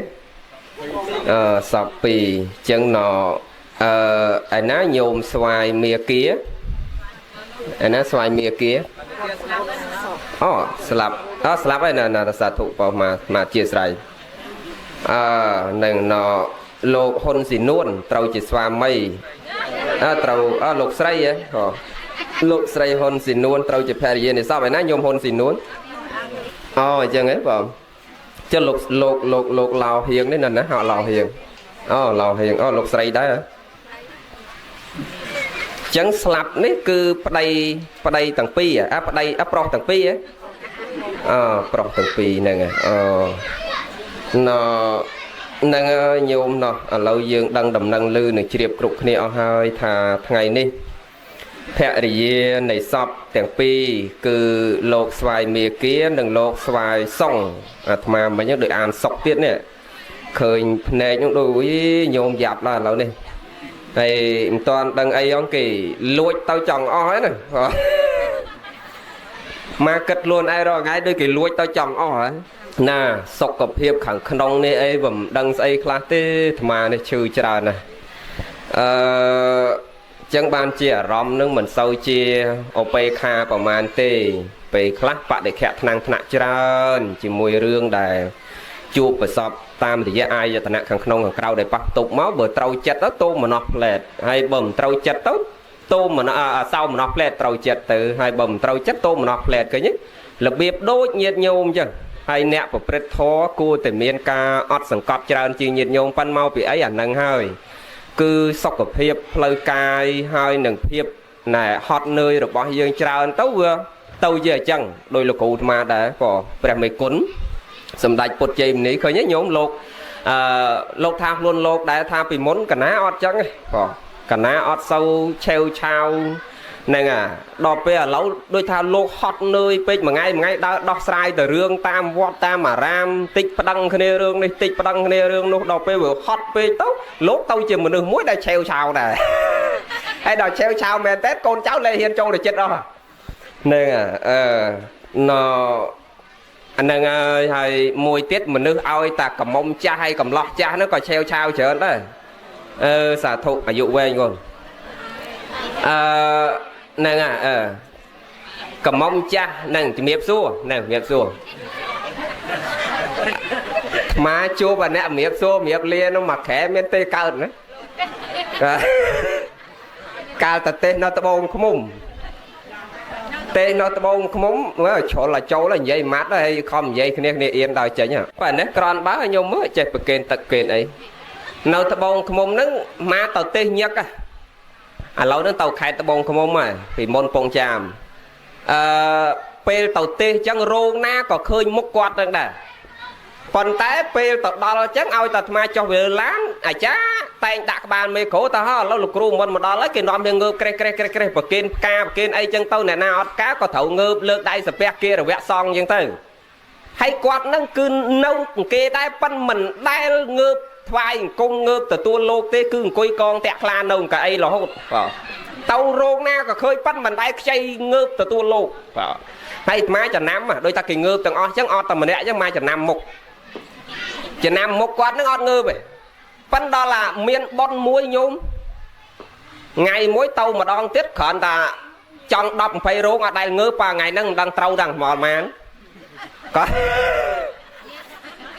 សពពីរអញ្ចឹងណឯណាញោមស្វាយមាគា អាណាស្វាយមាគាអូស្លាប់អស្លាប់ហើយណាណាសាធុបងមកជាស្រ័យអឺនឹងណលោកហ៊ុនស៊ីនួនត្រូវជាស្វាមីអើត្រូវអលោកស្រីហ៎លោកស្រីហ៊ុនស៊ីនួនត្រូវជាភរិយានៃសពឯណាញោមហ៊ុនស៊ីនួនអូអញ្ចឹងហ៎បងចុះលោកលោកលោកលោកឡៅហៀងនេះណាណាហៅឡៅហៀងអូឡៅហៀងអូលោកស្រីដែរចឹងស្លាប់នេះគឺប្តីប្តីទាំងពីរអាប្តីប្រុសទាំងពីរអប្រុសទាំងពីរហ្នឹងអណហ្នឹងញោមណោះឥឡូវយើងដឹងដំណឹងឮនឹងជ្រាបគ្រប់គ្នាអស់ហើយថាថ្ងៃនេះភរិយានៃសពទាំងពីរគឺលោកស្វាយមេគានិងលោកស្វាយសុងអាត្មាមិញដូចអានសុកទៀតនេះឃើញភ្នែកនោះដូចញោមយ៉ាប់ដល់ឥឡូវនេះហើយមិនតាន់ដឹងអីហ្នឹងគេលួចទៅចង់អស់ហើយណាមកគិតខ្លួនឯងរាល់ថ្ងៃដូចគេលួចទៅចង់អស់ហើយណាសុខភាពខាងក្នុងនេះអីមិនដឹងស្អីខ្លះទេអាត្មានេះឈឺច្រើនណាស់អឺចឹងបានជាអារម្មណ៍នឹងមិនសូវជាឧបេខាប្រមាណទេពេលខ្លះបដិខៈថ្នាំងថ្នាក់ច្រើនជាមួយរឿងដែលជួបប្រសពតាមរយៈអាយតនៈខាងក្នុងខាងក្រៅដែលប៉ះទុកមកបើត្រូវចិត្តទៅទោមនស្សផ្លែតហើយបើមិនត្រូវចិត្តទៅទោមនស្សសោមនស្សផ្លែតត្រូវចិត្តទៅហើយបើមិនត្រូវចិត្តទោមនស្សផ្លែតឃើញទេរបៀបដូចញាតញោមចឹងហើយអ្នកប្រព្រឹត្តធម៌គួរតែមានការអត់សង្កត់ច្រើនជាងញាតញោមប៉ិនមកពីអីអានឹងហើយគឺសុខភាពផ្លូវកាយហើយនឹងភាពណែហត់នឿយរបស់យើងច្រើនទៅវាទៅជាអញ្ចឹងដោយលោកគ្រូអាត្មាដែរក៏ព្រះមេគុណសម្ដេចពុទ្ធជ័យមុនីឃើញទេញោមលោកអឺលោកថាខ្លួនលោកដែរថាពីមុនកណាអត់ចឹងទេក៏កណាអត់សូវឆេវឆាវហ្នឹងអាដល់ពេលឥឡូវដូចថាលោកហត់នឿយពេកមួយថ្ងៃមួយថ្ងៃដើរដោះស្រាយទៅរឿងតាមវត្តតាមអារាមតិចប្តឹងគ្នារឿងនេះតិចប្តឹងគ្នារឿងនោះដល់ពេលវាហត់ពេកទៅលោកទៅជាមនុស្សមួយដែលឆេវឆាវដែរហើយដល់ឆេវឆាវមែនតើកូនចៅលែងហ៊ានចូលទៅចិត្តអស់ហ្នឹងអឺណអាហ្នឹងហើយហើយមួយទៀតមនុស្សឲ្យតាកមុំចាស់ហើយកំឡោះចាស់ហ្នឹងក៏ឆេវឆាវច្រើនដែរអឺសាធុអាយុវែងកូនអឺហ្នឹងអឺកមុំចាស់ហ្នឹងជំរាបសួរហ្នឹងជំរាបសួរអាត្មាជួបអាអ្នកជំរាបសួរជំរាបលានោះមួយខែមានទេកើតណាកាលតទេសនៅត្បូងឃ្មុំទេនៅត្បូងឃ្មុំជ្រុលឲ្យចូលនិយាយម៉ាត់ហើយខំនិយាយគ្នាគ្នាអៀនដល់ចេញបើនេះក្រនបើខ្ញុំមើលចេះប្រកេនទឹកកេនអីនៅត្បូងឃ្មុំហ្នឹងមកទៅទេសញឹកឥឡូវហ្នឹងទៅខេត្តត្បូងឃ្មុំហើយពីមុនពងចាមអឺពេលទៅទេសអញ្ចឹងរោងណាក៏ឃើញមុខគាត់ហ្នឹងដែរប៉ុន្តែពេលទៅដល់អញ្ចឹងឲ្យតែអាត្មាចុះវាឡានអាចារ្យតែងដាក់ក្បាលមេក្រូទៅហ៎ឥឡូវលោកគ្រូមុនមកដល់ហើយគេនាំវាងើបក្រេះក្រេះក្រេះក្រេះប្រគេនផ្កាប្រគេនអីចឹងទៅអ្នកណាអត់ផ្កាក៏ត្រូវងើបលើកដៃសាពះគេរវៈសងចឹងទៅហើយគាត់នឹងគឺនៅគេដែរប៉ិនមិនដែលងើបថ្វាយអង្គមងើបទទួលលោកទេគឺអង្គុយកងតាក់ខ្លានៅកៅអីរហូតបាទទៅរោងណាក៏ឃើញប៉ិនមិនដែលខ្ចីងើបទទួលលោកបាទហើយអាត្មាចំណាំដូចថាគេងើបទាំងអស់ចឹងអត់តែម្នាក់ចឹងមកចំណាំមុខចំណាំមុខគាត់នឹងអត់ងើបទេប៉ិនដល់អាមានប៉ុនមួយញោមថ្ងៃមួយទៅម្ដងទៀតគ្រាន់តែចង់10 20រោងអត់ដែលងើបប៉ាថ្ងៃហ្នឹងមិនដឹងត្រូវដល់ហ្មងម៉ានក៏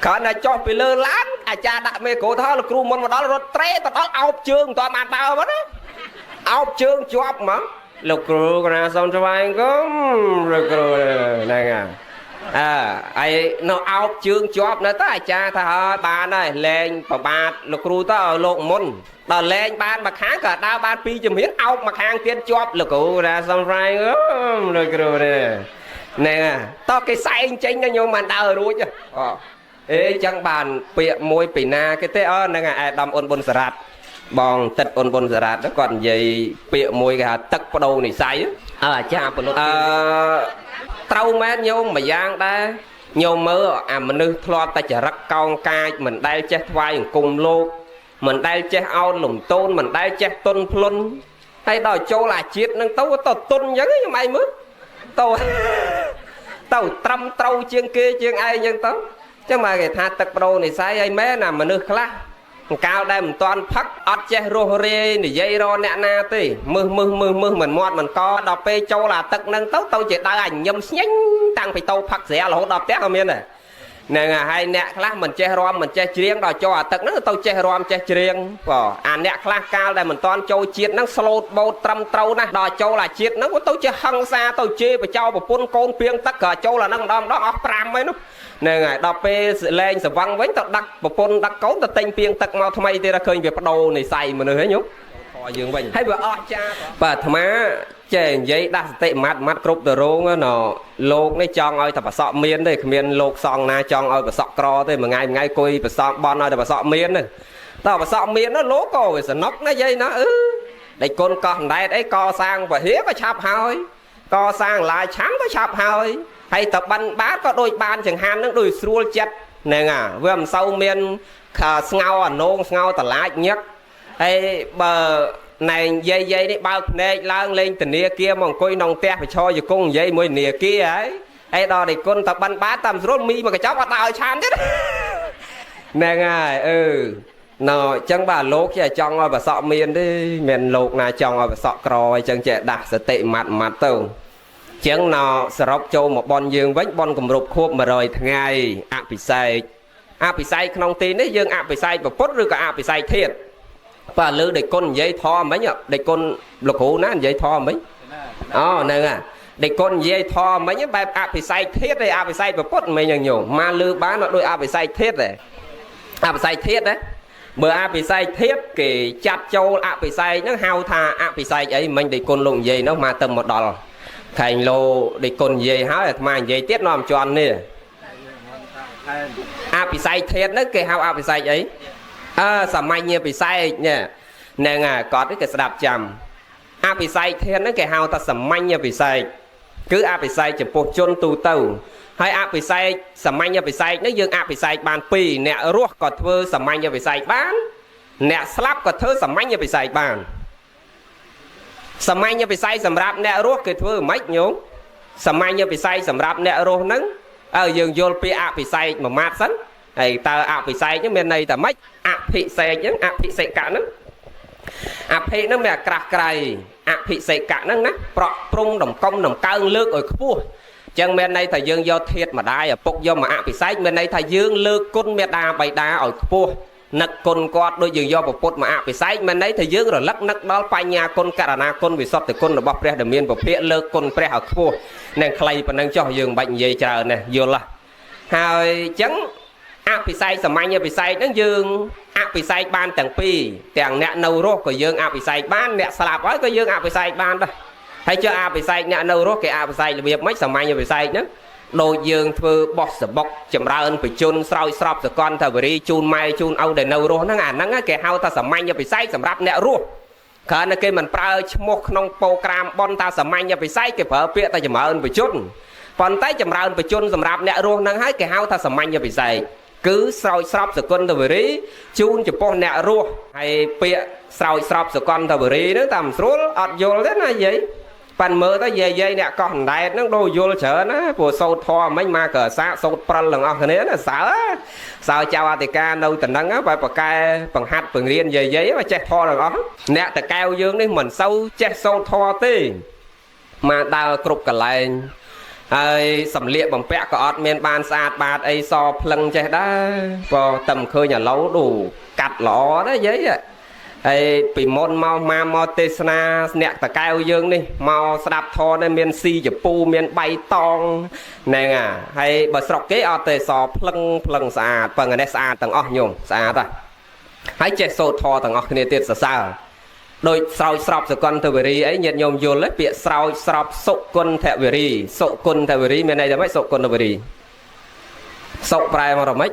គ្រាន់តែចុះពីលើឡានអាចារ្យដាក់មេក្រូថាលោកគ្រូមុនមកដល់រត់ត្រេទៅដល់អោបជើងមិនទាន់បានដើរមកណាអោបជើងជាប់ហ្មងលោកគ្រូកណាសូមថ្វាយគុំលោកគ្រូហ្នឹងហើយអើហើយនៅអោបជើងជាប់នៅទៅអាចារ្យថាហើយបានហើយលែងប្របាទលោកគ្រូទៅឲ្យលោកមុនដល់លែងបានមួយខាងក៏ដើរបានពីរជំហានអោបមួយខាងទៀតជាប់លោកគ្រូណាសូមថ្វាយគុំលោកគ្រូនេះហ្នឹងតោះគេសែងចេញទៅញោមបានដើររួចអូអេចឹងបានពាក្យមួយពីណាគេទេអហ្នឹងឯដាមអ៊ុនប៊ុនសារ៉ាត់បងទឹកអ៊ុនប៊ុនសារ៉ាត់គាត់និយាយពាក្យមួយគេថាទឹកបដូរនិស័យអើអាចារ្យពលុតអឺត្រូវមែនញោមមួយយ៉ាងដែរញោមមើលអាមនុស្សធ្លាប់តែចរិតកោងកាចមិនដែលចេះថ្វាយអង្គមលោកមិនដែលចេះអោនលំទោនមិនដែលចេះទុនភ្លុនហើយដល់ចូលអាជាតិនឹងទៅទៅទុនអញ្ចឹងខ្ញុំឯងមើលទៅទៅត្រឹមត្រូវជាងគេជាងឯងអញ្ចឹងទៅចឹងមកគេថាទឹកបដូរនិស័យហើយមែនអាមនុស្សខ្លះ កាលដែលមិនតាន់ផឹកអត់ចេះរស់រាយនិយាយរអ្នកណាទេមឹសមឹសមឹសមឹសមិនមាត់មិនកដល់ពេលចូលអាទឹកហ្នឹងទៅទៅជាដើរអញញឹមស្ញិញតាំងពីតោផឹកស្រារហូតដល់ផ្ទះក៏មានដែរហ្នឹងហើយអ្នកខ្លះមិនចេះរាំមិនចេះច្រៀងដល់ចូលអាទឹកហ្នឹងទៅចេះរាំចេះច្រៀងបាទអាអ្នកខ្លះកាលដែលមិនតាន់ចូលជាតិហ្នឹងស្លូតបូតត្រឹមត្រូវណាស់ដល់ចូលអាជាតិហ្នឹងទៅចេះហឹង្សាទៅជេរបចោប្រពន្ធកូនពីងទឹកក៏ចូលអាហ្នឹងម្ដងម្ដងអស់5ហើយនោះហ្នឹងហើយដល់ពេលលែងស្វឹងវិញទៅដឹកប្រពន្ធដឹកកូនទៅទិញពីងទឹកមកថ្មីទៀតឃើញវាបដូរនិស័យមនុស្សហ៎ញោមយើងវិញហើយវាអស់ចាបាទអាត្មាចេះនិយាយដាស់សតិម៉ាត់ម៉ាត់គ្រប់ទៅរោងណលោកនេះចង់ឲ្យតែប្រសក់មានទេគ្មានលោកសង្ឃណាចង់ឲ្យប្រសក់ក្រទេមួយថ្ងៃមួយថ្ងៃគួយប្រសក់បន់ឲ្យតែប្រសក់មានទេតើប្រសក់មាននោះលោកក៏វាសនុកណាយាយណាអឺដេចគុណកោះអណ្ដែតអីកសាងពហិក៏ឆាប់ហើយកសាងឡាយឆាំក៏ឆាប់ហើយហើយតបិណ្ឌបាតក៏ដូចបានចង្ហាន់នឹងដូចស្រួលចិត្តហ្នឹងអាវាមិនសូវមានស្ងោអានងស្ងោតឡាចញឹកហើយបើណែយាយយាយនេះបើកភ្នែកឡើងលេងធនាគារមកអង្គុយក្នុងផ្ទះប្រឈរជង្គង់និយាយមួយធនាគារហើយហើយដល់ដេគុណតបិណ្ឌបាតតាមស្រួលមីមកកញ្ចប់អត់ដើរឲ្យឆានទៀតហ្នឹងហើយអឺណ៎អញ្ចឹងបាទលោកចេះចង់ឲ្យប្រសក់មានទេមានលោកណាចង់ឲ្យប្រសក់ក្រអញ្ចឹងចេះដាស់សតិម៉ាត់ម៉ាត់ទៅចឹងណសរុបចូលមកបនយើងវិញបនគម្រប់ខួប100ថ្ងៃអភិសេកអភិសេកក្នុងទីនេះយើងអភិសេកពុទ្ធឬក៏អភិសេកធាតុបាទលើដេគុណនិយាយធម៌មិញដេគុណលោកគ្រូណានិយាយធម៌មិញអូហ្នឹងហ่ะដេគុណនិយាយធម៌មិញបែបអភិសេកធាតុឯអភិសេកពុទ្ធមិញហ្នឹងញោមមកលើបានដូចអភិសេកធាតុដែរអភិសេកធាតុណាបើអភិសេកធាតុគេចាត់ចូលអភិសេកហ្នឹងហៅថាអភិសេកអីមិញដេគុណលោកនិយាយនោះមកទៅមកដល់ខែងលោដេគុណនិយាយហើយអាត្មានិយាយទៀតនាំជន់នេះអភិសេកធាតុហ្នឹងគេហៅអភិសេកអីអើសាមញ្ញពិសេសនេះហ្នឹងហើយគាត់គេស្ដាប់ចាំអភិសេកធាតុហ្នឹងគេហៅថាសាមញ្ញពិសេសគឺអភិសេកចំពោះជនទូទៅហើយអភិសេកសាមញ្ញពិសេសនេះយើងអភិសេកបានពីរអ្នករស់ក៏ធ្វើសាមញ្ញពិសេសបានអ្នកស្លាប់ក៏ធ្វើសាមញ្ញពិសេសបានសាមញ្ញពិសេសសម្រាប់អ្នករស់គេធ្វើមិនញោមសាមញ្ញពិសេសសម្រាប់អ្នករស់ហ្នឹងអើយើងយល់ពីអភិសេកមួយម៉ាត់សិនហើយតើអភិសេកហ្នឹងមានន័យថាម៉េចអភិសេកហ្នឹងអភិសេកៈហ្នឹងអភិហ្នឹងមានអាក្រាស់ក្រៃអភិសេកៈហ្នឹងណាប្រក់ព្រំដំកុំដំកើងលើកឲ្យខ្ពស់ចឹងមានន័យថាយើងយកធាតុម្ដាយឪពុកយកមកអភិសេកមានន័យថាយើងលើកគុណមេដាបៃតាឲ្យខ្ពស់នឹកគុណគាត់ដូចយើងយកពពុទ្ធមកអភិសេកមានន័យថាយើងរលឹកនឹកដល់បញ្ញាគុណករណាគុណវិសុទ្ធគុណរបស់ព្រះដែលមានពភាកលើកគុណព្រះឲ្យខ្ពស់នឹងខ្លីប៉ុណ្ណឹងចុះយើងមិនបាច់និយាយច្រើនណាយល់ហើយចឹងអភិសេកសាមញ្ញអភិសេកហ្នឹងយើងអភិសេកបានទាំងពីរទាំងអ្នកនៅរស់ក៏យើងអភិសេកបានអ្នកស្លាប់ហើយក៏យើងអភិសេកបានដែរហើយចុះអភិសេកអ្នកនៅរស់គេអភិសេករបៀបម៉េចសាមញ្ញអភិសេកហ្នឹងដូចយើងធ្វើបោះសបុកចម្រើនបជនស្រោចស្រពសកលថាវរីជូនម៉ែជូនឪដែលនៅរស់ហ្នឹងអាហ្នឹងគេហៅថាសាមញ្ញអភិសេកសម្រាប់អ្នករស់គ្រាន់តែគេមិនប្រើឈ្មោះក្នុងប្រូក្រាមប៉ុនថាសាមញ្ញអភិសេកគេប្រើពាក្យតែចម្រើនបជនប៉ុន្តែចម្រើនបជនសម្រាប់អ្នករស់ហ្នឹងហើយគេហៅថាសាមញ្ញអភិសេកគឺស្រោចស្រពសកលវរីជូនចំពោះអ្នករស់ហើយពាក្យស្រោចស្រពសកលវរីហ្នឹងតាមស្រួលអត់យល់ទេណាយាយប៉ាន់មើលទៅយាយយាយអ្នកកោះអណ្ដែតហ្នឹងដូចយល់ច្រើនណាព្រោះសូត្រធម៌មិញមកក៏សាកសូត្រប្រិលទាំងអស់គ្នាណាសើសើចៅអធិការនៅតំណឹងបែបប្រកែបង្ហាត់បង្រៀនយាយយាយមកចេះធម៌ទាំងអស់អ្នកតកែវយើងនេះមិនសូវចេះសូត្រធម៌ទេមកដើរគ្រប់កន្លែងហើយសម្លៀកបំពាក់ក៏អត់មានបានស្អាតបាតអីសភ្លឹងចេះដែរបើតែមិនឃើញឥឡូវដូកាត់ល្អដែរយាយហើយពីមុនមកមកទេសនាអ្នកតកែវយើងនេះមកស្ដាប់ធម៌នេះមានស៊ីចពូមានបៃតងហ្នឹងហើយបើស្រុកគេអត់ទេសភ្លឹងភ្លឹងស្អាតប៉ុន្តែនេះស្អាតទាំងអស់ញោមស្អាតហើយចេះសូត្រធម៌ទាំងអស់គ្នាទៀតសរសើរដូចស្រោចស្រពសកលវរីអីញាតិញោមយល់ទេពាក្យស្រោចស្រពសុគន្ធវរីសុគន្ធវរីមានន័យថាម៉េចសុគន្ធវរីសុប្រែមកថាម៉េច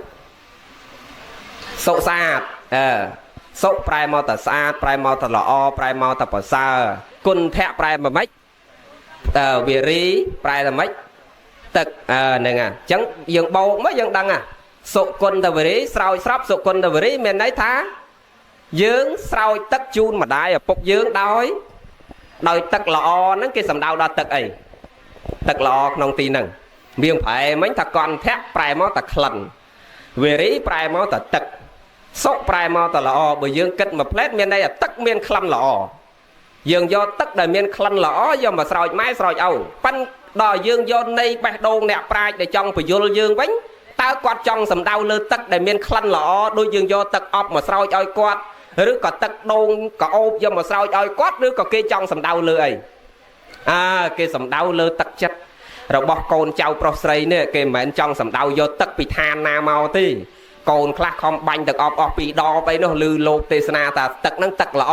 សុស្អាតអឺសុប្រែមកតែស្អាតប្រែមកតែល្អប្រែមកតែប្រសើរគុណធៈប្រែមកម៉េចវរីប្រែថាម៉េចទឹកហ្នឹងអញ្ចឹងយើងបោកមកយើងដឹងសុគន្ធវរីស្រោចស្រពសុគន្ធវរីមានន័យថាយើងស្រោចទឹកជូនម្ដាយឪពុកយើងដោយទឹកល្អហ្នឹងគេសំដៅដល់ទឹកអីទឹកល្អក្នុងទីហ្នឹងមៀងប្រែមិញថាកន្ធៈប្រែមកតែក្លិនវេរីប្រែមកតែទឹក សុប្រែមកតល្អបើយើងគិតមួយផ្លែតមានន័យថាទឹកមានក្លិនល្អយើងយកទឹកដែលមានក្លិនល្អយកមកស្រោចម៉ែស្រោចឪប៉ិនដល់យើងយកន័យបេះដូងអ្នកប្រាជ្ញដែលចង់ពយល់យើងវិញតើគាត់ចង់សំដៅលើទឹកដែលមានក្លិនល្អដូចយើងយកទឹកអប់មកស្រោចឲ្យគាត់ឬក៏ទឹកដូងកោបយកមកស្រោចឲ្យគាត់ឬក៏គេចង់សំដៅលើអីអើគេសំដៅលើទឹកចិត្តរបស់កូនចៅប្រុសស្រីនេះគេមិនមែនចង់សំដៅយកទឹកពីឋានណាមកទេកូនខ្លះខំបាញ់ទឹកអប់អស់ពីដបអីនោះឮលោកទេសនាថាទឹកហ្នឹងទឹកល្អ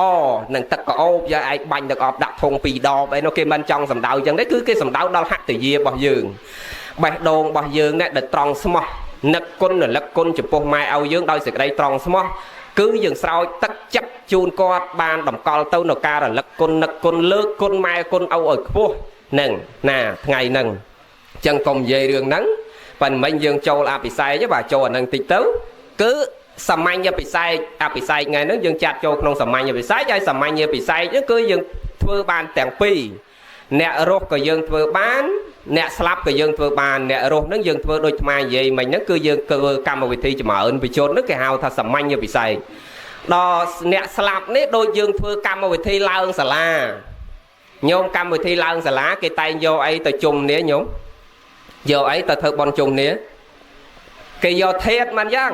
និងទឹកកោបយកឯងបាញ់ទឹកអប់ដាក់ធុងពីដបអីនោះគេមិនចង់សំដៅចឹងទេគឺគេសំដៅដល់ហត្ថយារបស់យើងបេះដូងរបស់យើងនេះដែលត្រង់ស្មោះនឹកគុណរលឹកគុណចំពោះម៉ែឲ្យយើងដោយសេចក្តីត្រង់ស្មោះគឺយើងស្រោចទឹកចិត្តជូនគាត់បានតម្កល់ទៅនៅការរលឹកគុណនឹកគុណលើកគុណម៉ែគុណឪឲ្យខ្ពស់នឹងណាថ្ងៃហ្នឹងអញ្ចឹងកុំនិយាយរឿងហ្នឹងប៉ិនមិញយើងចូលអភិសេកបាទចូលអានឹងតិចទៅគឺសាមញ្ញពិសេសអភិសេកថ្ងៃហ្នឹងយើងចាត់ចូលក្នុងសាមញ្ញពិសេសហើយសាមញ្ញពិសេសហ្នឹងគឺយើងធ្វើបានទាំងពីរអ្នករស់ក៏យើងធ្វើបានអ្នកស្លាប់ក៏យើងធ្វើបានអ្នករស់ហ្នឹងយើងធ្វើដូចថ្មនិយាយមិញហ្នឹងគឺយើងធ្វើកម្មវិធីចម្រើនបជនហ្នឹងគេហៅថាសាមញ្ញពិសេសដល់អ្នកស្លាប់នេះដូចយើងធ្វើកម្មវិធីឡើងសាលាញោមកម្មវិធីឡើងសាលាគេតែងយកអីទៅជុំគ្នាញោមយកអីទៅធ្វើបន់ជុំគ្នាគេយកធាតមិនយ៉ាង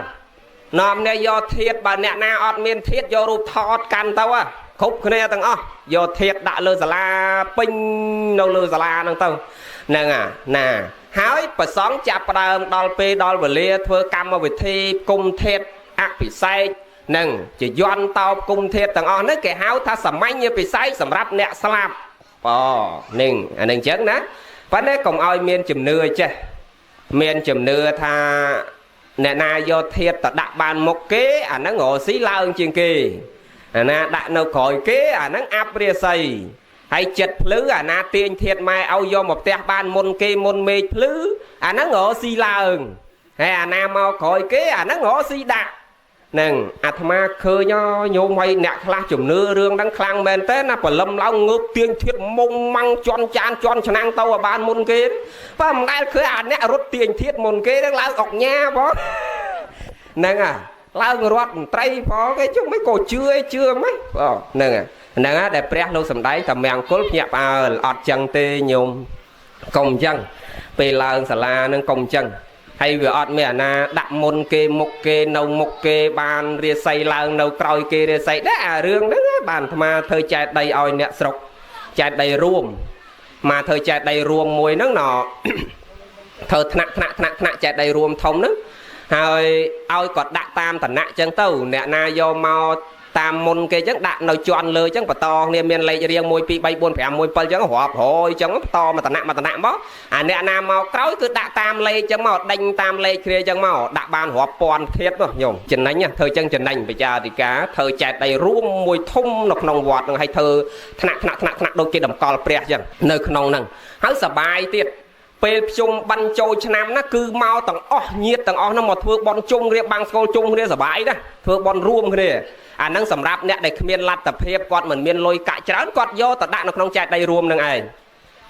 នាំអ្នកយកធាតបើអ្នកណាអត់មានធាតយករូបថតកាន់ទៅគ្រប់គ្នាទាំងអស់យកធាតដាក់លើសាលាពេញនៅលើសាលាហ្នឹងទៅហ្នឹងអាណាហើយប្រសង់ចាប់ផ្ដើមដល់ពេលដល់វេលាធ្វើកម្មវិធីគុំធាតអភិសេកនឹងជាយន្តតោបគុំធាតទាំងអស់ហ្នឹងគេហៅថាសាមញ្ញពិសេសសម្រាប់អ្នកស្លាប់អូនឹងអានឹងអញ្ចឹងណាប៉ុន្តែកុំឲ្យមានជំនឿចេះមានជំនឿថាអ្នកណាយកធាតទៅដាក់បានមុខគេអាហ្នឹងរកស៊ីឡើងជាងគេអាណាដាក់នៅក្រោយគេអាហ្នឹងអាប់រាសីហើយចិត្តភ្លឺអាណាទាញធាតម៉ែឲ្យយកមកផ្ទះបានមុនគេមុនមេឃភ្លឺអាហ្នឹងរកស៊ីឡើងហើយអាណាមកក្រោយគេអាហ្នឹងរកស៊ីដាក់នឹងអាត្មាឃើញញោមឲ្យអ្នកខ្លះជំនឿរឿងហ្នឹងខ្លាំងមែនតើណាព្រលឹមឡើងងើបទាញធាតមុំម៉ាំងជន់ចានជន់ឆ្នាំងទៅឲ្យបានមុនគេបើមិនដែលឃើញអាអ្នករត់ទាញធាតមុនគេហ្នឹងឡើងអុកញ៉ាផងហ្នឹងអាឡើងរដ្ឋមន្ត្រីផងគេជុំមិនក៏ជឿអីជឿមិនបងហ្នឹងហ្នឹងដែលព្រះលោកសំដែងថាមង្គលភ្ញាក់ផ្អើលអត់ចឹងទេញោមកុំចឹងពេលឡើងសាលាហ្នឹងកុំចឹងហើយវាអត់មានអាណាដាក់មុនគេមុខគេនៅមុខគេបានរាសីឡើងនៅក្រោយគេរាសីដែរអារឿងហ្នឹងបានអាត្មាធ្វើចែកដីឲ្យអ្នកស្រុកចែកដីរួមមកធ្វើចែកដីរួមមួយហ្នឹងណធ្វើថ្នាក់ថ្នាក់ថ្នាក់ថ្នាក់ចែកដីរួមធំហ្នឹងហើយឲ្យគាត់ដាក់តាមឋានៈចឹងទៅអ្នកណាយកមកតាមមុនគេចឹងដាក់នៅជាន់លើចឹងបន្តគ្នាមានលេខរៀង1 2 3 4 5 1 7ចឹងរាប់រយចឹងបន្តមួយឋានៈមួយឋានៈមកអាអ្នកណាមកក្រោយគឺដាក់តាមលេខចឹងមកដេញតាមលេខគ្នាចឹងមកដាក់បានរាប់ពាន់ធាតុនោះញោមចំណេញធ្វើចឹងចំណេញបច្ចាធិការធ្វើចែកដីរួមមួយធំនៅក្នុងវត្តហ្នឹងហើយធ្វើថ្នាក់ថ្នាក់ថ្នាក់ថ្នាក់ដូចគេតម្កល់ព្រះចឹងនៅក្នុងហ្នឹងហើយសបាយទៀតពេលភ្ជុំបិណ្ឌចូលឆ្នាំណាគឺមកទាំងអស់ញាតិទាំងអស់ហ្នឹងមកធ្វើបន់ជុំគ្នាបាំងស្គលជុំគ្នាសបាយណាធ្វើបន់រួមគ្នាអាហ្នឹងសម្រាប់អ្នកដែលគ្មានលទ្ធភាពគាត់មិនមានលុយកាក់ច្រើនគាត់យកទៅដាក់នៅក្នុងចែកដីរួមនឹងឯង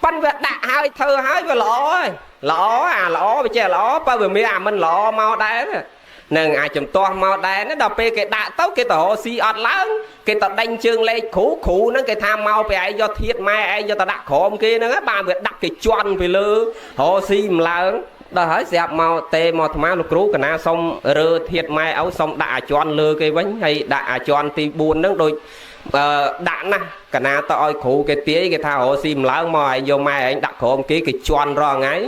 ប៉ិនវាដាក់ហើយធ្វើហើយវាល្អហើយល្អអាល្អវាចេះល្អបើវាមានអាមិនល្អមកដែរនឹងអាចជំទាស់មកដែរណាដល់ពេលគេដាក់ទៅគេទៅរកស៊ីអត់ឡើងគេទៅដេញជើងលេខគ្រូគ្រូហ្នឹងគេថាមកពេលឯងយកធាតម៉ែឯងយកទៅដាក់ក្រោមគេហ្នឹងបានវាដាក់គេជន់ពីលើរកស៊ីមិនឡើងដល់ហើយស្រាប់មកទេមកអាត្មាលោកគ្រូកណាសុំរើធាតម៉ែឲ្យសុំដាក់អាជន់លើគេវិញហើយដាក់អាជន់ទី4ហ្នឹងដូចដាក់ណាស់កណាទៅឲ្យគ្រូគេទាយគេថារកស៊ីមិនឡើងមកឯងយកម៉ែឯងដាក់ក្រោមគេគេជន់រាល់ថ្ងៃឥ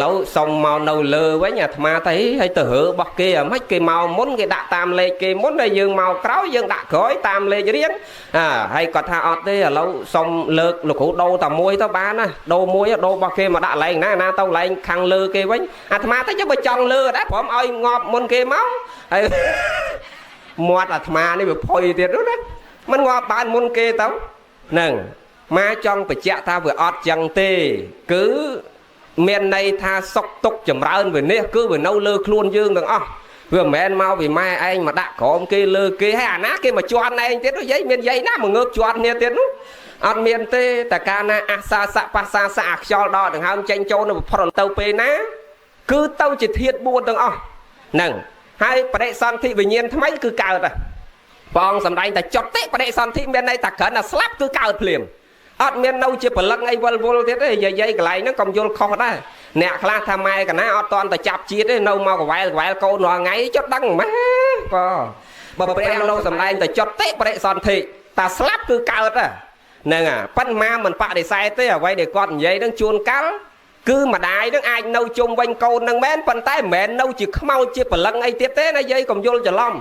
ឡូវសុំមកនៅលើវិញអាត្មាទៅហើយទៅរើរបស់គេអាម៉េចគេមកមុនគេដាក់តាមលេខគេមុនហើយយើងមកក្រោយយើងដាក់ក្រោយតាមលេខរៀងអាហើយគាត់ថាអត់ទេឥឡូវសុំលើកលោកគ្រូដូរតែមួយទៅបានណាដូរមួយដូររបស់គេមកដាក់ឡែងណាណាទៅឡែងខាងលើគេវិញអាត្មាទៅបើចង់លើដែរព្រមឲ្យងាប់មុនគេមកហើយមាត់អាត្មានេះវាផុយទៀតនោះណាមិនងាប់បានមុនគេទៅហ្នឹងមកចង់បញ្ជាក់ថាវាអត់ចឹងទេគឺមានន័យថាសុខទុក្ខចម្រើនវិនិច្ឆ័យគឺវានៅលើខ្លួនយើងទាំងអស់វាមិនមែនមកពីម៉ែឯងមកដាក់ក្រោមគេលើគេហើយអាណាគេមកជន់ឯងទៀតនោះយាយមានយាយណាមកងើបជន់គ្នាទៀតនោះអត់មានទេតែកាលណាអាសាសៈបាសាសៈអាខ្យល់ដកដង្ហើមចេញចូលនៅផុតទៅពេលណាគឺទៅជាធាតុ4ទាំងអស់ហ្នឹង ហើយបដិសន្ធិវិញ្ញាណថ្មីគឺកើតព្រះអង្គសម្ដែងតែចុតិបដិសន្ធិមានន័យថាគ្រាន់តែស្លាប់គឺកើតភ្លាមអត់មាននៅជាព្រលឹងអីវិលវល់ទៀតទេយាយកន្លែងហ្នឹងកុំយល់ខុសដែរអ្នកខ្លះថាម៉ែកណាអត់តន់តែចាប់ជាតិទេនៅមកកវែលកវែលកូនរាល់ថ្ងៃចុតដឹងម៉ែបើព្រះលោកសម្ដែងតែចុតិបដិសន្ធិតាស្លាប់គឺកើតហ្នឹងប៉ិនម៉ាមិនបដិសេធទេអ្វីដែលគាត់និយាយហ្នឹងជួនកាលគឺម្ដាយនឹងអាចនៅជុំវិញកូននឹងមែនប៉ុន្តែមិនមែននៅជាខ្មោចជាព្រលឹងអីទៀតទេណាយាយកុំយល់ច្រឡំ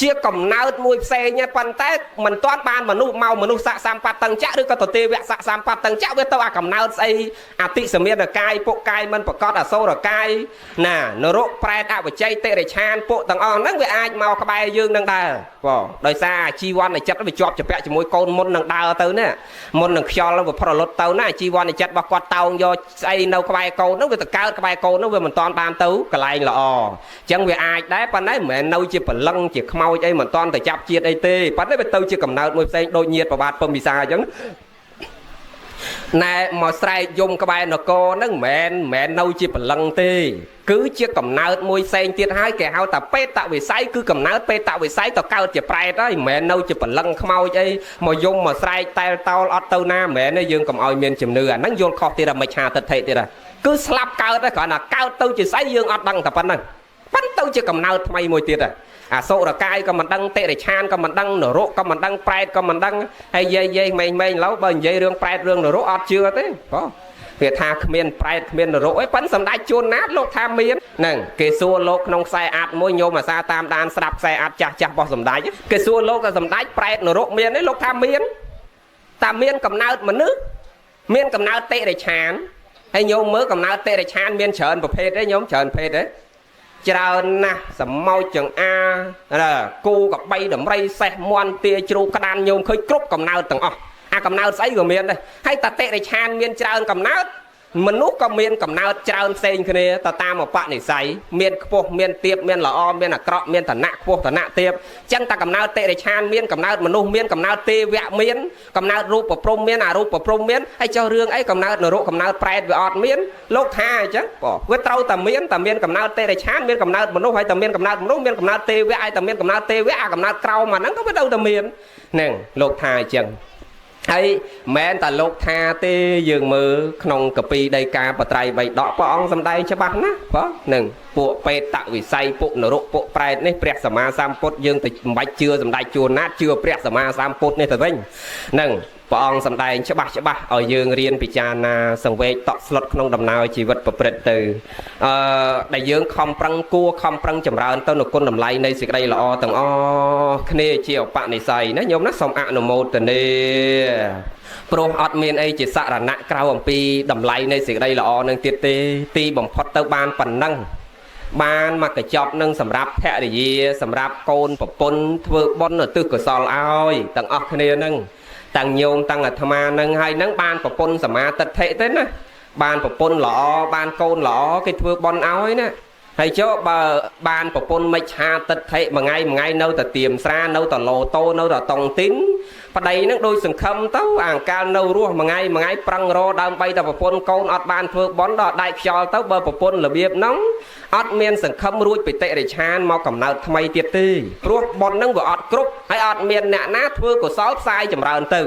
ជាកំណើតមួយផ្សេងប៉ុន្តែមិនទាន់បានមនុស្សមកមនុស្សស័កសម្បត្តិតញ្ចៈឬក៏ទទេវៈស័កសម្បត្តិតញ្ចៈវាទៅអាកំណើតស្អីអតិសមានកាយពួកកាយមិនប្រកបអសូរកាយណានរកប្រែតអវជ័យតិរិឆានពួកទាំងអស់ហ្នឹងវាអាចមកក្បែរយើងនឹងដែរបងដោយសារជីវ័នចិត្តវាជាប់ជាពាក់ជាមួយកូនមុននឹងដើរទៅណាមុននឹងខ្យល់វាប្រលត់ទៅណាជីវ័នចិត្តរបស់គាត់តោងយកស្អីនៅក្បែរកូនហ្នឹងវាទៅកើតក្បែរកូនហ្នឹងវាមិនតាន់បានទៅកន្លែងល្អអញ្ចឹងវាអាចដែរប៉ុន្តែមិនមែននៅជាព្រលឹងជាខ្មោចអីមិនតាន់ទៅចាប់ជាតិអីទេប៉ុន្តែវាទៅជាកំណើតមួយផ្សេងដូចញាតប្របាទពំពិសាអញ្ចឹងណែមកស្រែកយំក្បែរនគរហ្នឹងមិនមែននៅជាព្រលឹងទេគឺជាកំណើតមួយផ្សេងទៀតហើយគេហៅថាបេតវិស័យគឺកំណើតបេតវិស័យទៅកើតជាប្រែតហើយមិនមែននៅជាព្រលឹងខ្មោចអីមកយំមកស្រែកតែលតោលអត់ទៅណាមិនមែនទេយើងកុំឲ្យមានជំនឿអាហ្នឹងយល់ខុសទៀតអាមិច្ឆាទិដ្ឋិទៀតគឺស្លាប់កើតហើយគ្រាន់តែកើតទៅជាស្អីយើងអត់ដឹងតែប៉ុណ្្នឹងប៉ុន្តែទៅជាកំណើតថ្មីមួយទៀតអសុរកាយក៏មិនដឹងតិរិឆានក៏មិនដឹងនរកក៏មិនដឹងប្រែតក៏មិនដឹងហើយយាយម៉េងម៉េងឡូវបើនិយាយរឿងប្រែតរឿងនរកអត់ជឿទេបងវាថាគ្មានប្រែតគ្មាននរកអីប៉ិនសម្ដេចជួនណាតលោកថាមានហ្នឹងគេសួរលោកក្នុងខ្សែអាត់មួយញោមអាសាតាមដានស្ដាប់ខ្សែអាត់ចាស់ចាស់របស់សម្ដេចគេសួរលោកថាសម្ដេចប្រែតនរកមានទេលោកថាមានតែមានកំណើតមនុស្សមានកំណើតតិរិឆានហើយញោមមើលកំណើតតិរិឆានមានច្រើនប្រភេទទេញោមច្រើនភេទទេច្រើនណាស់សមោចចង្អាគោកបីដំរីសេះមន់ទាជ្រូកក្តានញោមឃើញគ្រប់កំណើតទាំងអស់អាកំណើតស្អីក៏មានដែរហើយតតិរិឆានមានច្រើនកំណើតមនុស្សក៏មានកំណើតច្រើនផ្សេងគ្នាទៅតាមឧបនិស្ស័យមានខ្ពស់មានទាបមានល្អមានអាក្រក់មានឋានៈខ្ពស់ឋានៈទាបអញ្ចឹងតែកំណើតតិរិឆានមានកំណើតមនុស្សមានកំណើតទេវៈមានកំណើតរូបព្រហ្មមានអរូបព្រហ្មមានហើយចុះរឿងអីកំណើតនរកកំណើតប្រែតវាអត់មានលោកថាអញ្ចឹងបងវាត្រូវតែមានតែមានកំណើតតិរិឆានមានកំណើតមនុស្សហើយតែមានកំណើតមនុស្សមានកំណើតទេវៈហើយតែមានកំណើតទេវៈអាកំណើតក្រោមអាហ្នឹងក៏វាត្រូវតែមានហ្នឹងលោកថាអញ្ចឹងហើយមិនតែលោកថាទេយើងមើលក្នុងកពីដីកាបត្រៃបីដកព្រះអង្គសម្ដែងច្បាស់ណាស់បងនឹងពួកបេតវិស័យពួកនរកពួកប្រែតនេះព្រះសម្មាសម្ពុទ្ធយើងទៅមិនបាច់ជឿសម្ដេចជួនណាតជឿព្រះសម្មាសម្ពុទ្ធនេះទៅវិញនឹងព្រះអង្គសម្ដែងច្បាស់ច្បាស់ឲ្យយើងរៀនពិចារណាសង្វេគតក់ស្លុតក្នុងដំណើរជីវិតប្រព្រឹត្តទៅដែលយើងខំប្រឹងគួរខំប្រឹងចម្រើនទៅនៅគុណតម្លៃនៃសេចក្តីល្អទាំងអស់គ្នាជាឧបនិស្ស័យណាញោមណាសូមអនុមោទនាព្រោះអត់មានអីជាសរណៈក្រៅអំពីតម្លៃនៃសេចក្តីល្អនឹងទៀតទេទីបំផុតទៅបានប៉ុណ្ណឹងបានមកកញ្ចប់នឹងសម្រាប់ភរិយាសម្រាប់កូនប្រពន្ធធ្វើបុណ្យឧទ្ទិសកុសលឲ្យទាំងអស់គ្នានឹងតាំងញោមតាំងអាត្មានឹងហើយនឹងបានប្រពន្ធសមាទិដ្ឋិទេណាបានប្រពន្ធល្អបានកូនល្អគេធ្វើបុណ្យឲ្យណាហើយចុះបើបានប្រពន្ធមិច្ឆាទិដ្ឋិមួយថ្ងៃមួយថ្ងៃនៅតែទៀមស្រានៅតែឡូតូនៅតែតុងទីនប្តីនឹងដូចសង្ឃឹមទៅអាកាលនៅរស់មួយថ្ងៃមួយថ្ងៃប្រឹងរដើម្បីតែប្រពន្ធកូនអត់បានធ្វើបុណ្យដល់ដែកខ្យល់ទៅបើប្រពន្ធរបៀបហ្នឹងអត់មានសង្ឃឹមរួចពីតិរិឆានមកកំណើតថ្មីទៀតទេព្រោះបុណ្យហ្នឹងវាអត់គ្រប់ហើយអត់មានអ្នកណាធ្វើកុសលផ្សាយចម្រើនទៅ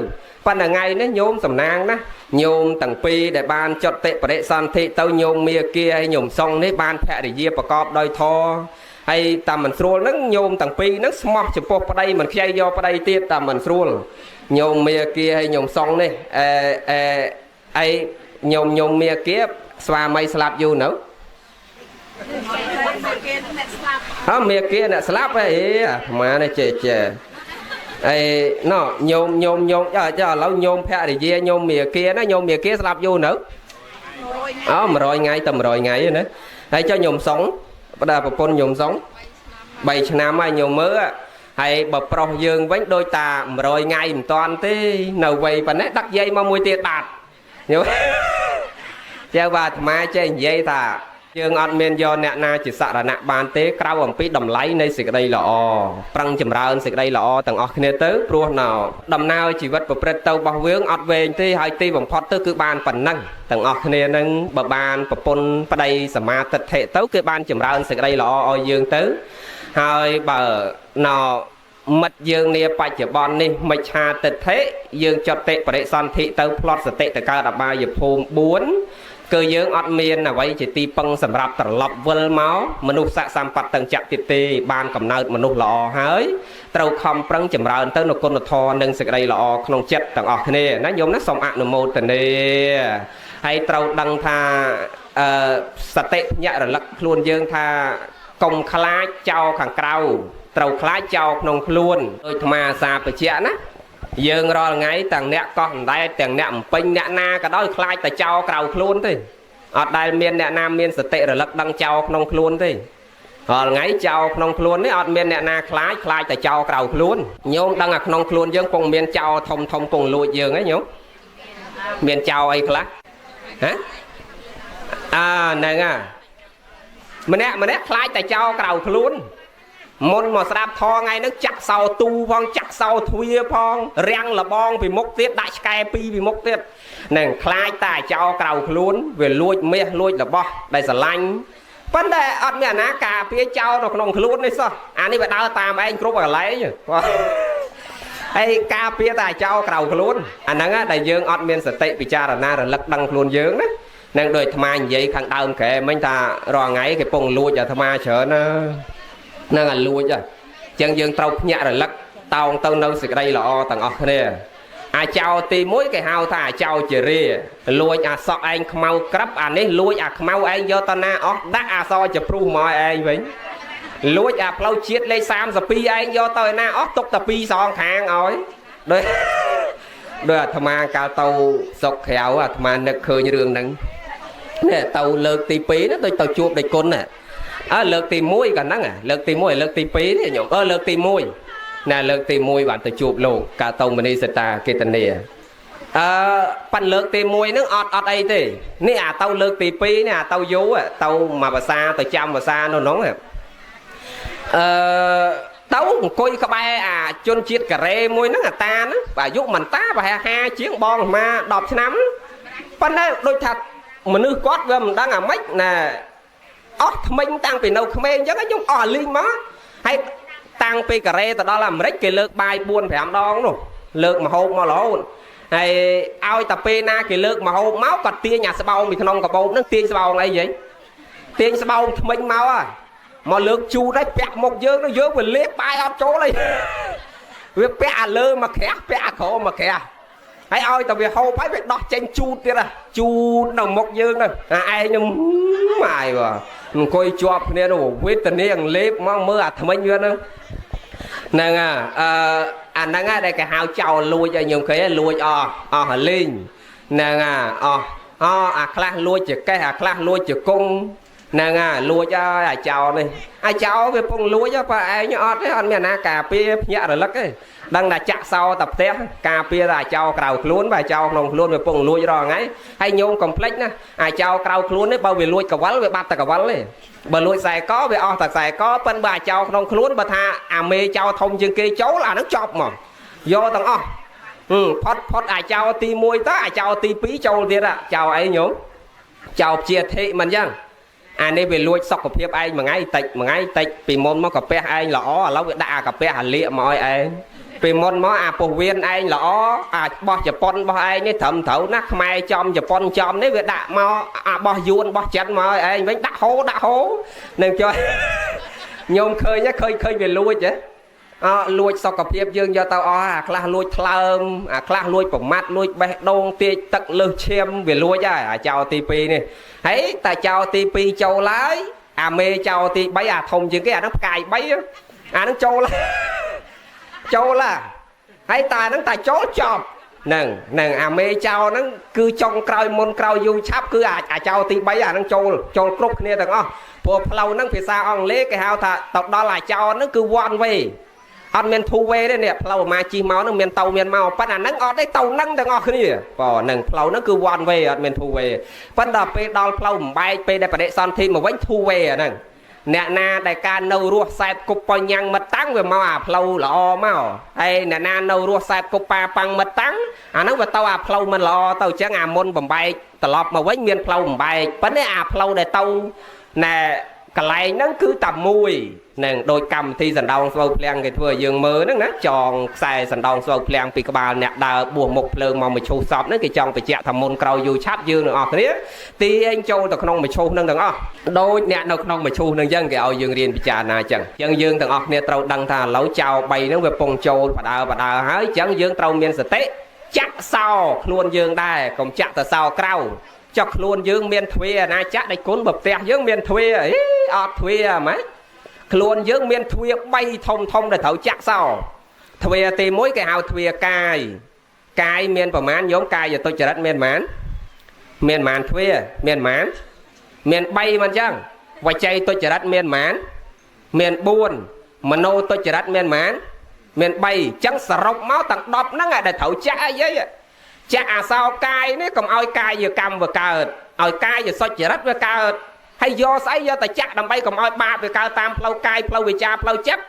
ប៉ុន្តែថ្ងៃនេះញោមសំណាងណាញោមទាំងពីរដែលបានចុតិបរិសន្ធិទៅញោមមាគាហើយញោមសុងនេះបានភរិយាប្រកបដោយធម៌ហើយតាមមិនស្រួលហ្នឹងញោមទាំងពីរហ្នឹងស្មោះចំពោះប្តីមិនខ្ចីយកប្តីទៀតតាមមិនស្រួលញោមមាគាហើយញោមសុងនេះអេអីញោមមាគាស្វាមីស្លាប់យូរនៅអើមាគាអ្នកស្លាប់ហីអាត្មានេះចេះអីណោញោមចុះឥឡូវញោមភរិយាញោមមាគាណាញោមមាគាស្លាប់យូរនៅអូ100ថ្ងៃតែ100ថ្ងៃណាហើយចុះញោមសុងប្តាប្រពន្ធញោមសុង3ឆ្នាំហើយញោមមើលហើយបើប្រុសយើងវិញដូចតា100ថ្ងៃមិនតាន់ទេនៅវ័យប៉ុណ្ណេះដឹកយាយមកមួយទៀតបាត់ញោមចៅបាទអាត្មាចេះនិយាយថាយើងអត់មានយកអ្នកណាជាសរណៈបានទេក្រៅអំពីតម្លៃនៃសេចក្តីល្អប្រឹងចម្រើនសេចក្តីល្អទាំងអស់គ្នាទៅព្រោះណៅដំណើរជីវិតប្រព្រឹត្តទៅរបស់យើងអត់វែងទេហើយទីបំផុតទៅគឺបានប៉ុណ្ណឹងទាំងអស់គ្នានឹងបើបានប្រពន្ធប្តីសមាទិដ្ឋិទៅគឺបានចម្រើនសេចក្តីល្អឲ្យយើងទៅ ហើយបើណោមិត្តយើងនាបច្ចុប្បន្ននេះមិច្ឆាទិដ្ឋិយើងចត់តិបរិសន្ធិទៅផ្លត់សតិទៅកើតអបាយភូមិ4គឺយើងអត់មានអ្វីជាទីពឹងសម្រាប់ត្រឡប់វិលមកមនុស្សសម្បត្តិចតិទេបានកំណើតមនុស្សល្អហើយត្រូវខំប្រឹងចម្រើនទៅនៅគុណធម៌និងសេចក្តីល្អក្នុងចិត្តទាំងអស់គ្នាណាញោមណាសូមអនុមោទនាហើយត្រូវដឹងថាសតិភ្ញាក់រលឹកខ្លួនយើងថាកុំខ្លាចចោលខាងក្រៅត្រូវខ្លាចចោលក្នុងខ្លួនដូចអាត្មាសាបច្ចៈណាយើងរាល់ថ្ងៃទាំងអ្នកកោះអណ្ដែតទាំងអ្នកអំពេញអ្នកណាក៏ដោយខ្លាចតែចោលក្រៅខ្លួនទេអត់ដែលមានអ្នកណាមានសតិរលឹកដឹងចោលក្នុងខ្លួនទេរាល់ថ្ងៃចោលក្នុងខ្លួននេះអត់មានអ្នកណាខ្លាចខ្លាចតែចោលក្រៅខ្លួនញោមដឹងថាក្នុងខ្លួនយើងពងមានចោលធំធំពងលួចយើងហ៎ញោមមានចោលអីខ្លះហ៎អើហ្នឹងហ่ะម្នាក់ម្នាក់ខ្លាចតែចោលក្រៅខ្លួនមុនមកស្ដាប់ធម៌ថ្ងៃហ្នឹងចាក់សោទូផងចាក់សោទ្វាផងរាំងលបងពីមុខទៀតដាក់ឆ្កែពីរពីមុខទៀតហ្នឹងខ្លាចតែចោលក្រៅខ្លួនវាលួចមាសលួចរបស់ដែលស្រឡាញ់ប៉ុន្តែអត់មានអាណាការពារចោលនៅក្នុងខ្លួននេះសោះអានេះវាដើរតាមឯងគ្រប់កន្លែងហើយការពារតែចោលក្រៅខ្លួនអាហ្នឹងដែលយើងអត់មានសតិពិចារណារលឹកដឹងខ្លួនយើងណានឹងដូចអាត្មានិយាយខាងដើមក្រែមិញថារាល់ថ្ងៃគេពងលួចអាត្មាច្រើនណានឹងអាលួចហ៎ចឹងយើងត្រូវភ្ញាក់រលឹកតោងទៅនៅសេចក្តីល្អទាំងអស់គ្នាអាចោទី1គេហៅថាអាចោជារាលួចអាសក់ឯងខ្មៅក្រឹបអានេះលួចអាខ្មៅឯងយកទៅណាអស់ដាក់អាសជាព្រុសមកឯងវិញលួចអាផ្លូវជាតិលេខ32ឯងយកទៅឯណាអស់ទុកតែ2សងខាងឲ្យដូចអាត្មាកាលទៅស្រុកក្រៅអាត្មានឹកឃើញរឿងហ្នឹងនេះទៅលើកទី2ណាដូចទៅជួបដេចគុណណាអើលើកទី1ក៏ហ្នឹងលើកទី1លើកទី2នេះញោមអើលើកទី1ណាលើកទី1បានទៅជួបលោកកាលទៅមនីសតាកេតនីអើប៉ាន់លើកទី1ហ្នឹងអត់អីទេនេះអាទៅលើកទី2នេះអាទៅយូរទៅមួយភាសាទៅចាំភាសានៅនោះអឺទៅអង្គុយក្បែរអាជនជាតិកូរ៉េមួយហ្នឹងអាតាហ្នឹងអាយុមិនតាប្រហែល50ជាងបងអា10ឆ្នាំប៉ុន្តែដូចថាមនុស្សគាត់វាមិនដឹងអាម៉េចណាអស់ថ្មិញតាំងពីនៅក្មេងអញ្ចឹងខ្ញុំអស់អាលីងមកហើយតាំងពីកូរ៉េទៅដល់អាមេរិកគេលើកបាយ4 5ដងនោះលើកម្ហូបមករហូតហើយឲ្យតែពេលណាគេលើកម្ហូបមកគាត់ទាញអាស្បោងពីក្នុងកាបូបហ្នឹងទាញស្បោងអីហីទាញស្បោងថ្មិញមកហ่ะមកលើកជូតឲ្យពាក់មុខយើងនោះយើងវាលេបបាយអត់ចូលអីវាពាក់អាលើមកក្រាស់ពាក់អាក្រោមមកក្រាស់ហើយឲ្យតែវាហូបហើយវាដោះចេញជូតទៀតជូតនៅមុខយើងហ្នឹងអាឯងនឹងម៉ាយបាទអង្គុយជាប់គ្នានោះវេទនាអង្លេបមកមើលអាថ្មិញវាហ្នឹងហ្នឹងអឺអាហ្នឹងដែលគេហៅចោលលួចឲ្យខ្ញុំឃើញលួចអស់អស់លីងហ្នឹងអស់អអាខ្លះលួចជាកេះអាខ្លះលួចជាគង់ហ្នឹងលួចហើយអាចោលនេះអាចោលវាពងលួចបើឯងអត់ទេអត់មានអាណាការពារភ្ញាក់រលឹកទេដឹងតែចាក់សោតែផ្ទះការពារតែអាចោលក្រៅខ្លួនបើអាចោលក្នុងខ្លួនវាពងលួចរាល់ថ្ងៃហើយញោមកុំភ្លេចណាអាចោលក្រៅខ្លួននេះបើវាលួចកវលវាបាត់តែកវលទេបើលួចខ្សែកវាអស់តែខ្សែកប៉ិនបើអាចោលក្នុងខ្លួនបើថាអាមេចោលធំជាងគេចូលអាហ្នឹងចប់មកយកទាំងអស់ផុតអាចោលទី1ទៅអាចោលទី2ចូលទៀតចោលអីញោមចោលជាធិមិនអញ្ចឹងអានេះវាលួចសុខភាពឯងមួយថ្ងៃតិចមួយថ្ងៃតិចពីមុនមកកាពះឯងល្អឥឡូវវាដាក់អាកាពះអាលៀកមកឲ្យឯងពីមុនមកអាពោះវៀនឯងល្អអាបោះជប៉ុនបោះឯងនេះត្រឹមត្រូវណាខ្មែរចំជប៉ុនចំនេះវាដាក់មកអាបោះយួនបោះចិនមកឲ្យឯងវិញដាក់ហូដាក់ហូនឹងចុះញោមឃើញឃើញវាលួចហ៎អលួចសុខភាពយើងយកទៅអស់អាខ្លះលួចថ្លើមអាខ្លះលួចប្រមាត់លួចបេះដូងទាចទឹកលើសឈាមវាលួចហើយអាចោលទី2នេះហើយតែចោលទី2ចូលហើយអាមេចោលទី3អាធំជាងគេអាហ្នឹងផ្កាយ3អាហ្នឹងចូលចូលហើយតែហ្នឹងតែចូលចប់ហ្នឹងអាមេចោលហ្នឹងគឺចុងក្រោយមុនក្រោយយូរឆាប់គឺអាចោលទី3អាហ្នឹងចូលគ្រប់គ្នាទាំងអស់ព្រោះផ្លូវហ្នឹងភាសាអង់គ្លេសគេហៅថាទៅដល់អាចោលហ្នឹងគឺ one way អត់មាន two way ទេនេះផ្លូវអាម៉ាជិះមកហ្នឹងមានទៅមានមកប៉ុន្តែអាហ្នឹងអត់ទេទៅហ្នឹងទាំងអស់គ្នាបើហ្នឹងផ្លូវហ្នឹងគឺ one way អត់មាន two way ប៉ុន្តែពេលដល់ផ្លូវបំបែកពេលដែលបដិសន្ធិមកវិញ two way អាហ្នឹងអ្នកណាដែលការនៅរស់សែបគប់បញ្ញាំងមិនតាំងវាមកអាផ្លូវល្អមកហើយអ្នកណានៅរស់សែបគប់ប៉ាប៉ាំងមិនតាំងអាហ្នឹងវាទៅអាផ្លូវមិនល្អទៅអញ្ចឹងអាមុនបំបែកត្រឡប់មកវិញមានផ្លូវបំបែកប៉ុន្តែអាផ្លូវដែលទៅណែ កន្លែងហ្នឹងគឺតែមួយនឹងដោយកម្មវិធីសណ្ដោងស្វូវភ្លាំងគេធ្វើឲ្យយើងមើលហ្នឹងណាចងខ្សែសណ្ដោងស្វូវភ្លាំងពីក្បាលអ្នកដើរបួសមុខភ្លើងមកមឈូសសពហ្នឹងគេចង់បញ្ជាក់ថាមុនក្រោយយូរឆាប់យើងទាំងអស់គ្នាទាញចូលទៅក្នុងមឈូសហ្នឹងទាំងអស់ដូចអ្នកនៅក្នុងមឈូសហ្នឹងអញ្ចឹងគេឲ្យយើងរៀនពិចារណាអញ្ចឹងអញ្ចឹងយើងទាំងអស់គ្នាត្រូវដឹងថាឥឡូវចោល3ហ្នឹងវាពងចូលបដើបដើហើយអញ្ចឹងយើងត្រូវមានសតិចាក់សោខ្លួនយើងដែរកុំចាក់ទៅសោក្រៅចុះខ្លួនយើងមានទ្វាអាណាចក្រដៃគុណបើផ្ទះយើងមានទ្វាអីអត់ទ្វាហ្មងខ្លួនយើងមានទ្វា3ធំធំដែលត្រូវចាក់សោទ្វាទី1គេហៅទ្វាកាយកាយមានប្រមាណញោមកាយទុច្ចរិតមានប្រមាណមានប្រមាណទ្វាមានប្រមាណមាន3មិនអញ្ចឹងវចីទុច្ចរិតមានប្រមាណមាន4មโนទុច្ចរិតមានប្រមាណមាន3អញ្ចឹងសរុបមកទាំង10ហ្នឹងដែលត្រូវចាក់អីអីចាក់អាសោកាយនេះកុំឲ្យកាយកម្មវាកើតឲ្យកាយសុចរិតវាកើតហើយយកស្អីយកតែចាក់ដើម្បីកុំឲ្យបាបវាកើតតាមផ្លូវកាយផ្លូវវិចារផ្លូវចិត្ត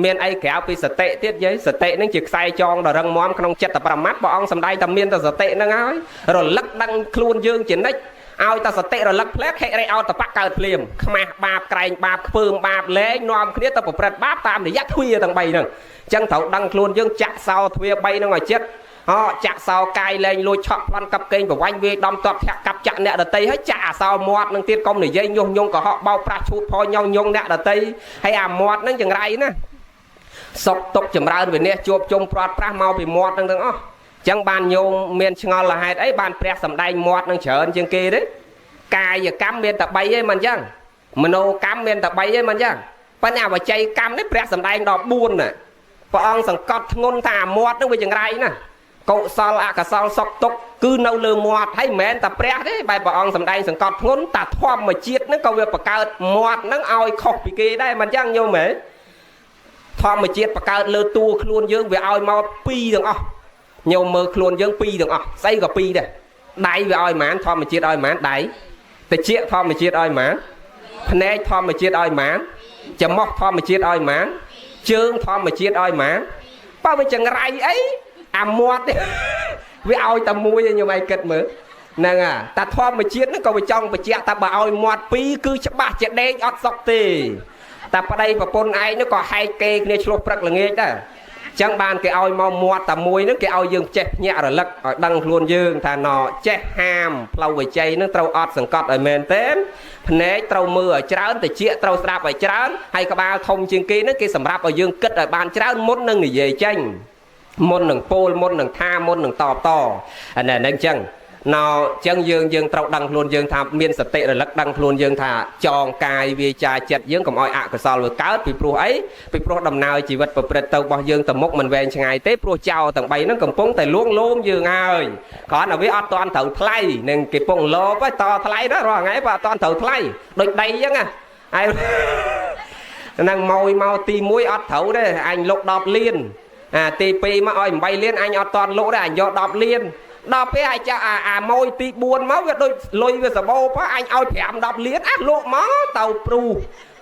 មានអីក្រៅពីសតិទៀតយាយសតិនឹងជាខ្សែចងដ៏រឹងមាំក្នុងចិត្តប្រមាត់ព្រះអង្គសម្ដែងតែមានតែសតិនឹងហើយរលឹកដឹងខ្លួនយើងជានិច្ចឲ្យតែសតិរលឹកផ្លែកហិរិអោតបៈកើតភ្លាមខ្មាស់បាបក្រែងបាបខ្ពើមបាបលែងនាំគ្នាទៅប្រព្រឹត្តបាបតាមរយៈទ្វាទាំង3ហ្នឹងអញ្ចឹងត្រូវដឹងខ្លួនយើងចាក់សោទ្វា3ហ្នឹងឲ្យចិត្តអចាក់សោកាយលែងលួចឆក់ប្លន់កាប់កេងប្រវាញ់វាយដំតបធាក់កាប់ចាក់អ្នកដតីហើយចាក់អាសោមាត់នឹងទៀតកុំនិយាយញុះញង់កុហកបោកប្រាស់ឈូតផញងញងអ្នកដតីហើយអាមាត់នឹងចង្រៃណាសុកទុកចម្រើនវិន័យជួបជុំព្រាត់ប្រាសមកពីមាត់នឹងទាំងអស់ចឹងបានញោមមានឆ្ងល់ហេតុអីបានព្រះសម្ដែងមាត់នឹងច្រើនជាងគេទេកាយកម្មមានតែ3ឯងមិនចឹងមโนកម្មមានតែ3ឯងមិនចឹងប៉ុន្តែអវជ័យកម្មនេះព្រះសម្ដែងដល់4ណាព្រះអង្គសង្កត់ធ្ងន់ថាអាមាត់នឹងវាចង្រៃណាកុសលអកុសលសុខទុក្ខគឺនៅលើមាត់ហើយមិនមែនតែព្រះទេបែបព្រះអង្គសម្ដែងសង្កត់ធ្ងន់តាធម្មជាតិហ្នឹងក៏វាបង្កើតមាត់ហ្នឹងឲ្យខុសពីគេដែរមិនចឹងញោមហ៎ធម្មជាតិបង្កើតលើតួខ្លួនយើងវាឲ្យមកពីរទាំងអស់ញោមមើលខ្លួនយើងពីរទាំងអស់ស្អីក៏ពីរដែរដៃវាឲ្យប៉ុន្មានធម្មជាតិឲ្យប៉ុន្មានដៃតិចធម្មជាតិឲ្យប៉ុន្មានភ្នែកធម្មជាតិឲ្យប៉ុន្មានច្រមុះធម្មជាតិឲ្យប៉ុន្មានជើងធម្មជាតិឲ្យប៉ុន្មានបើវាចង្រៃអីអាមាត់វាឲ្យតែមួយឯងខ្ញុំឯងគិតមើលហ្នឹងអាតាធម្មជាតិហ្នឹងក៏វាចង់បញ្ជាក់ថាបើឲ្យមាត់ពីរគឺច្បាស់ជាដេកអត់សុខទេតែប្តីប្រពន្ធឯងនោះក៏ហែកគេគ្នាឆ្លោះព្រឹកល្ងាចដែរចឹងបានគេឲ្យមកមាត់តែមួយហ្នឹងគេឲ្យយើងចេះភ្ញាក់រលឹកឲ្យដឹងខ្លួនយើងថាណចេះហាមផ្លូវវិជ័យហ្នឹងត្រូវអត់សង្កត់ឲ្យមែនទេភ្នែកត្រូវមើលឲ្យច្រើនតិចត្រូវស្ដាប់ឲ្យច្រើនហើយក្បាលធំជាងគេហ្នឹងគេសម្រាប់ឲ្យយើងគិតឲ្យបានច្រើនមុននឹងនិយាយចេញមុននឹងពោលមុននឹងថាមុននឹងតបតអានេះហ្នឹងចឹងណោចឹងយើងត្រូវដឹងខ្លួនយើងថាមានសតិរលឹកដឹងខ្លួនយើងថាចងកាយវាចាចិត្តយើងកុំឲ្យអកុសលវាកើតពីព្រោះអីពីព្រោះដំណើរជីវិតប្រព្រឹត្តទៅរបស់យើងទៅមុខមិនវែងឆ្ងាយទេព្រោះចោលទាំង3ហ្នឹងកំពុងតែលួងលោមយើងហើយគ្រាន់តែវាអត់តាន់ត្រូវថ្លៃនឹងគេពងលោបហើយតថ្លៃណារាល់ថ្ងៃបើអត់តាន់ត្រូវថ្លៃដូចដីចឹងណាហើយហ្នឹងមកទី1អត់ត្រូវទេអញលុក10លានអាទី2មកឲ្យ8លានអញអត់តាន់លុកទេអញយក10លានដល់ពេលអាចអាម៉ួយទី4មកវាដូចលុយវាសបោផអញឲ្យ5 10លានអាលក់មកទៅព្រុស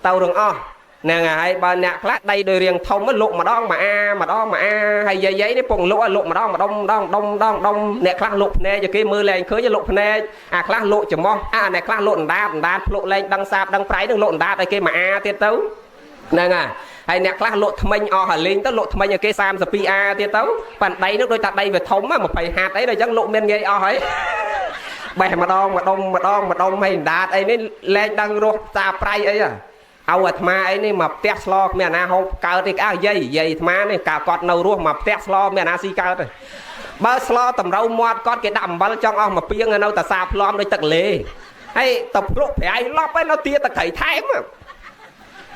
ទៅរងអស់ហ្នឹងហើយបើអ្នកខ្លះដីដោយរៀងធំលក់ម្ដងមួយអាម្ដងមួយអាហើយយាយៗនេះពងលក់លក់ម្ដងម្ដុំម្ដងដុំម្ដងដុំអ្នកខ្លះលក់ភ្នែកគេមើលលែងឃើញលក់ភ្នែកអាខ្លះលក់ច្រមុះអាអ្នកខ្លះលក់អណ្ដាតអណ្ដាតភ្លក់លែងដឹងសាបដឹងប្រៃនឹងលក់អណ្ដាតឲ្យគេមួយអាទៀតទៅហ្នឹងហើយអ្នកខ្លះលក់ថ្មិញអស់ហើយលេងទៅលក់ថ្មិញឲ្យគេ 32A ទៀតទៅប៉ាន់ដីនោះដូចថាដីវាធំ20ហាត់អីដល់អញ្ចឹងលក់មានងាយអស់ហើយបេះម្ដងម្ដុំម្ដងម្ដុំហើយអណ្ដាតអីនេះលែងដឹងរសសាប្រៃអីហ៎ឲ្យអាត្មាអីនេះមកផ្ទះស្លគ្មានអាណាហូបកើតទេអើយាយយាយអាត្មានេះកាលគាត់នៅរស់មកផ្ទះស្លមានអាណាស៊ីកើតទេបើស្លតម្រូវមាត់គាត់គេដាក់អំបិលចង់អស់មកពីងនៅតែសាផ្លំដូចទឹកលេហើយទៅភ្លក់ប្រៃឡប់ហើយនៅទាទឹកត្រីថែម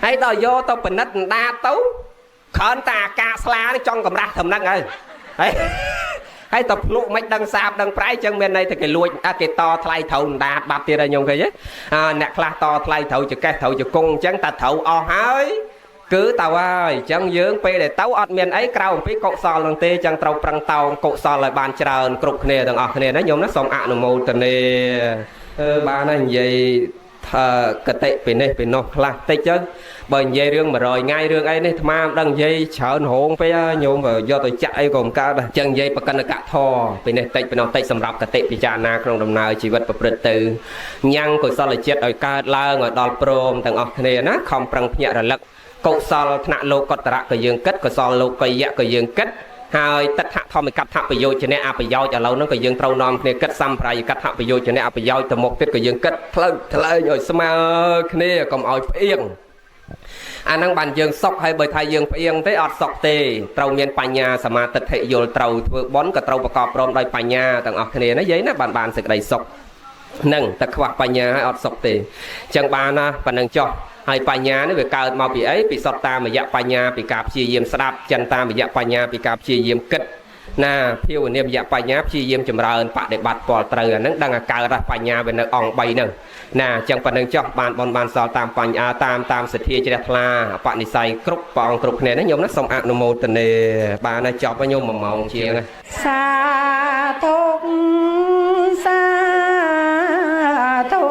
ហើយដល់យកទៅពិនិត្យអណ្ដាតទៅគ្រាន់តែអាការស្លានេះចង់កម្រាស់ត្រឹមហ្នឹងហើយហើយទៅភ្លក់មិនដឹងសាបដឹងប្រៃចឹងមានន័យថាគេលួចគេតថ្លៃត្រូវអណ្ដាតបាត់ទៀតហើយខ្ញុំឃើញទេអ្នកខ្លះតថ្លៃត្រូវចកេះត្រូវជង្គង់ចឹងតែត្រូវអស់ហើយគឺទៅហើយចឹងយើងពេលដែលទៅអត់មានអីក្រៅអំពីកុសលនឹងទេចឹងត្រូវប្រឹងតោងកុសលឲ្យបានច្រើនគ្រប់គ្នាទាំងអស់គ្នាណាញោមណាសូមអនុមោទនាបានហើយនិយាយ កតិពីនេះពីនោះខ្លះតិចទៅបើនិយាយរឿង100ថ្ងៃរឿងអីនេះអាត្មាមិនដឹងនិយាយច្រើនរោងពេកញោមយកទៅចាក់អីក៏មិនកើតដែរអញ្ចឹងនិយាយបកិនកធម៌ពីនេះតិចពីនោះតិចសម្រាប់កតិពិចារណាក្នុងដំណើរជីវិតប្រព្រឹត្តទៅញ៉ាំងកុសលចិត្តឲ្យកើតឡើងឲ្យដល់ព្រមទាំងអស់គ្នាណាខំប្រឹងភ្ញាក់រលឹកកុសលថ្នាក់លោកតរៈក៏យើងគិតកុសលលោកយៈក៏យើងគិតហើយតថធម្មិកដ្ឋប្រយោជនៈអប្រយោជន៍ឥឡូវហ្នឹងក៏យើងត្រូវនាំគ្នាគិតសម្ប្រាយកដ្ឋប្រយោជនៈអប្រយោជន៍ទៅមុខទៀតក៏យើងគិតថ្លើថ្លែងឲ្យស្មើគ្នាកុំឲ្យផ្អៀងអាហ្នឹងបានយើងសុខហើយបើថាយើងផ្អៀងទេអត់សុខទេត្រូវមានបញ្ញាសមាទិដ្ឋិយល់ត្រូវធ្វើបុណ្យក៏ត្រូវប្រកបព្រមដោយបញ្ញាទាំងអស់គ្នាណាយាយណាបានសេចក្តីសុខហ្នឹងតែខ្វះបញ្ញាហើយអត់សុខទេអញ្ចឹងបានណាប៉ណ្ណឹងចុះហើយបញ្ញានេះវាកើតមកពីអីពីសត្វតាមយៈបញ្ញាពីការព្យាយាមស្ដាប់ចិនតាមយៈបញ្ញាពីការព្យាយាមគិតណាភាវនាមយៈបញ្ញាព្យាយាមចម្រើនបដិបត្តិពលត្រូវអាហ្នឹងដឹងថាកើតបញ្ញាវានៅអង្គ3ហ្នឹងណាអញ្ចឹងប៉ុណ្្នឹងចុះបានបនបានសល់តាមបញ្ញាតាមសទ្ធាជ្រះថ្លាបនិស័យគ្រប់ព្រះអង្គគ្រប់គ្នាណាញោមណាសូមអនុមោទនាបានហើយចប់ហើយញោម1ម៉ោងជាងសាធុសាធុ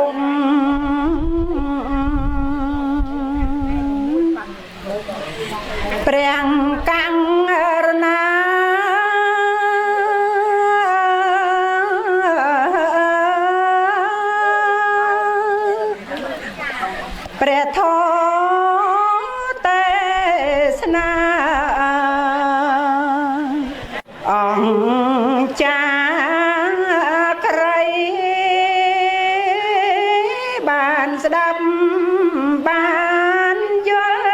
ព្រះករុណាព្រះធម៌ទេសនាអង្គចាក្រៃបានស្ដាប់បានយល់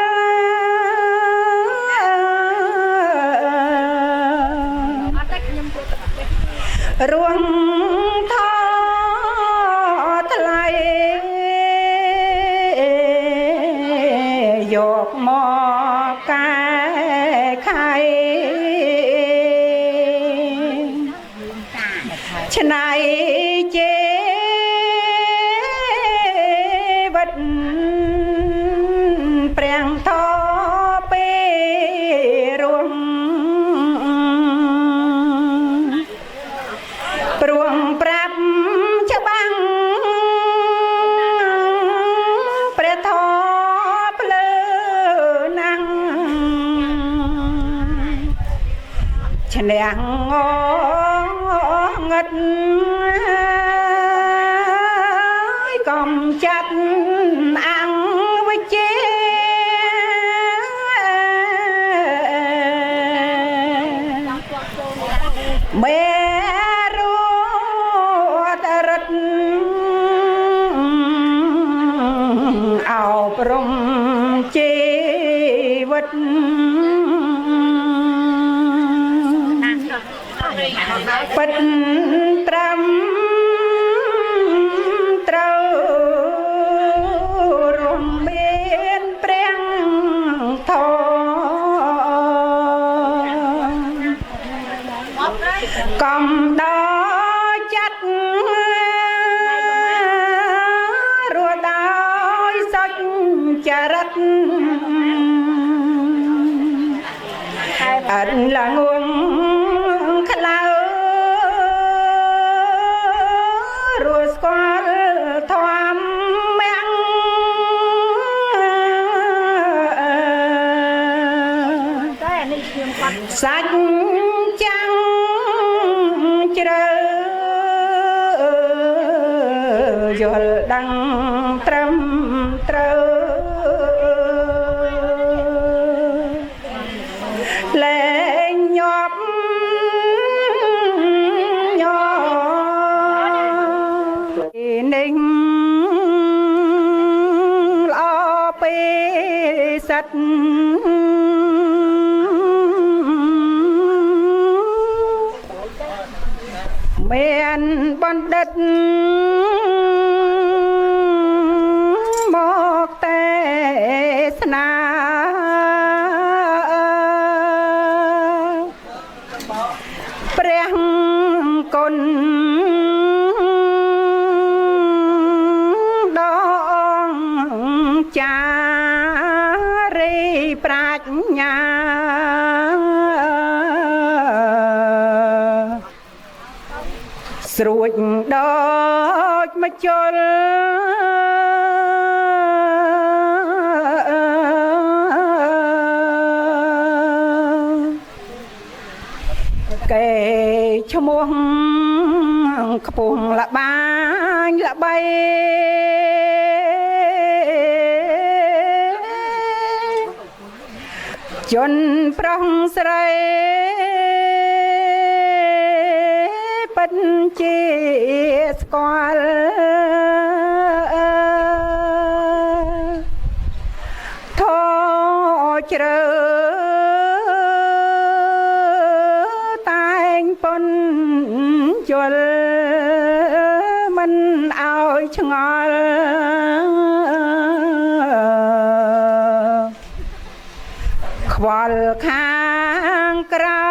រួងថថ្លៃយកមកកែខៃឆ្នៃជីវិតព្រះធម៌ពេលរួងព្រួងប្រាប់ច្បាំងព្រះធម៌ភ្លឺណាំងឈ្នះងងឹតកំចាត់អង្គវិជ្ជាមេរុតរិទ្ធអប់រំជីវិតពិតត្រឹមត្រូវរួមមានព្រះធម៌កំដល់ចិត្តរស់ដោយសុចរិតអត់ល្ងងខ្លៅរស់ស្គាល់ធម្មៈសាច់ចាំងជ្រៅយល់ដឹងត្រឹមត្រូវលែងញាប់ញ័រនេះល្អពេលសិតមានបណ្ឌិតមកទេសនាព្រះគុណដងចារីប្រាជ្ញាស្រួចដូចមកជុល គេឈ្មោះខ្ពស់ល្បាញល្បីជនប្រុសស្រីពិតជាស្គាល់ធជ្រើតែងពុនយល់មិនឲ្យឆ្ងល់ខ្វល់ខាងក្រៅ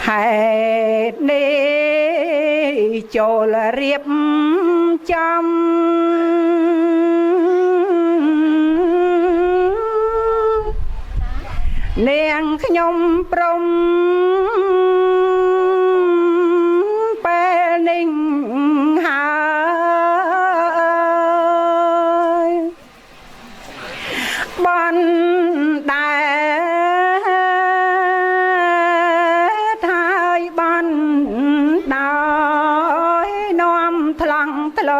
ហេតុនេះចូលរៀបចំនាងខ្ញុំព្រមពេលនេះហើយបនដែលថាយបនដោយនាំថ្លង់ថ្ល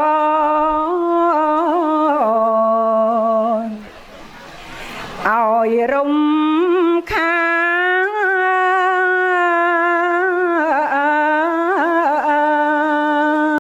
ឲ្យរំ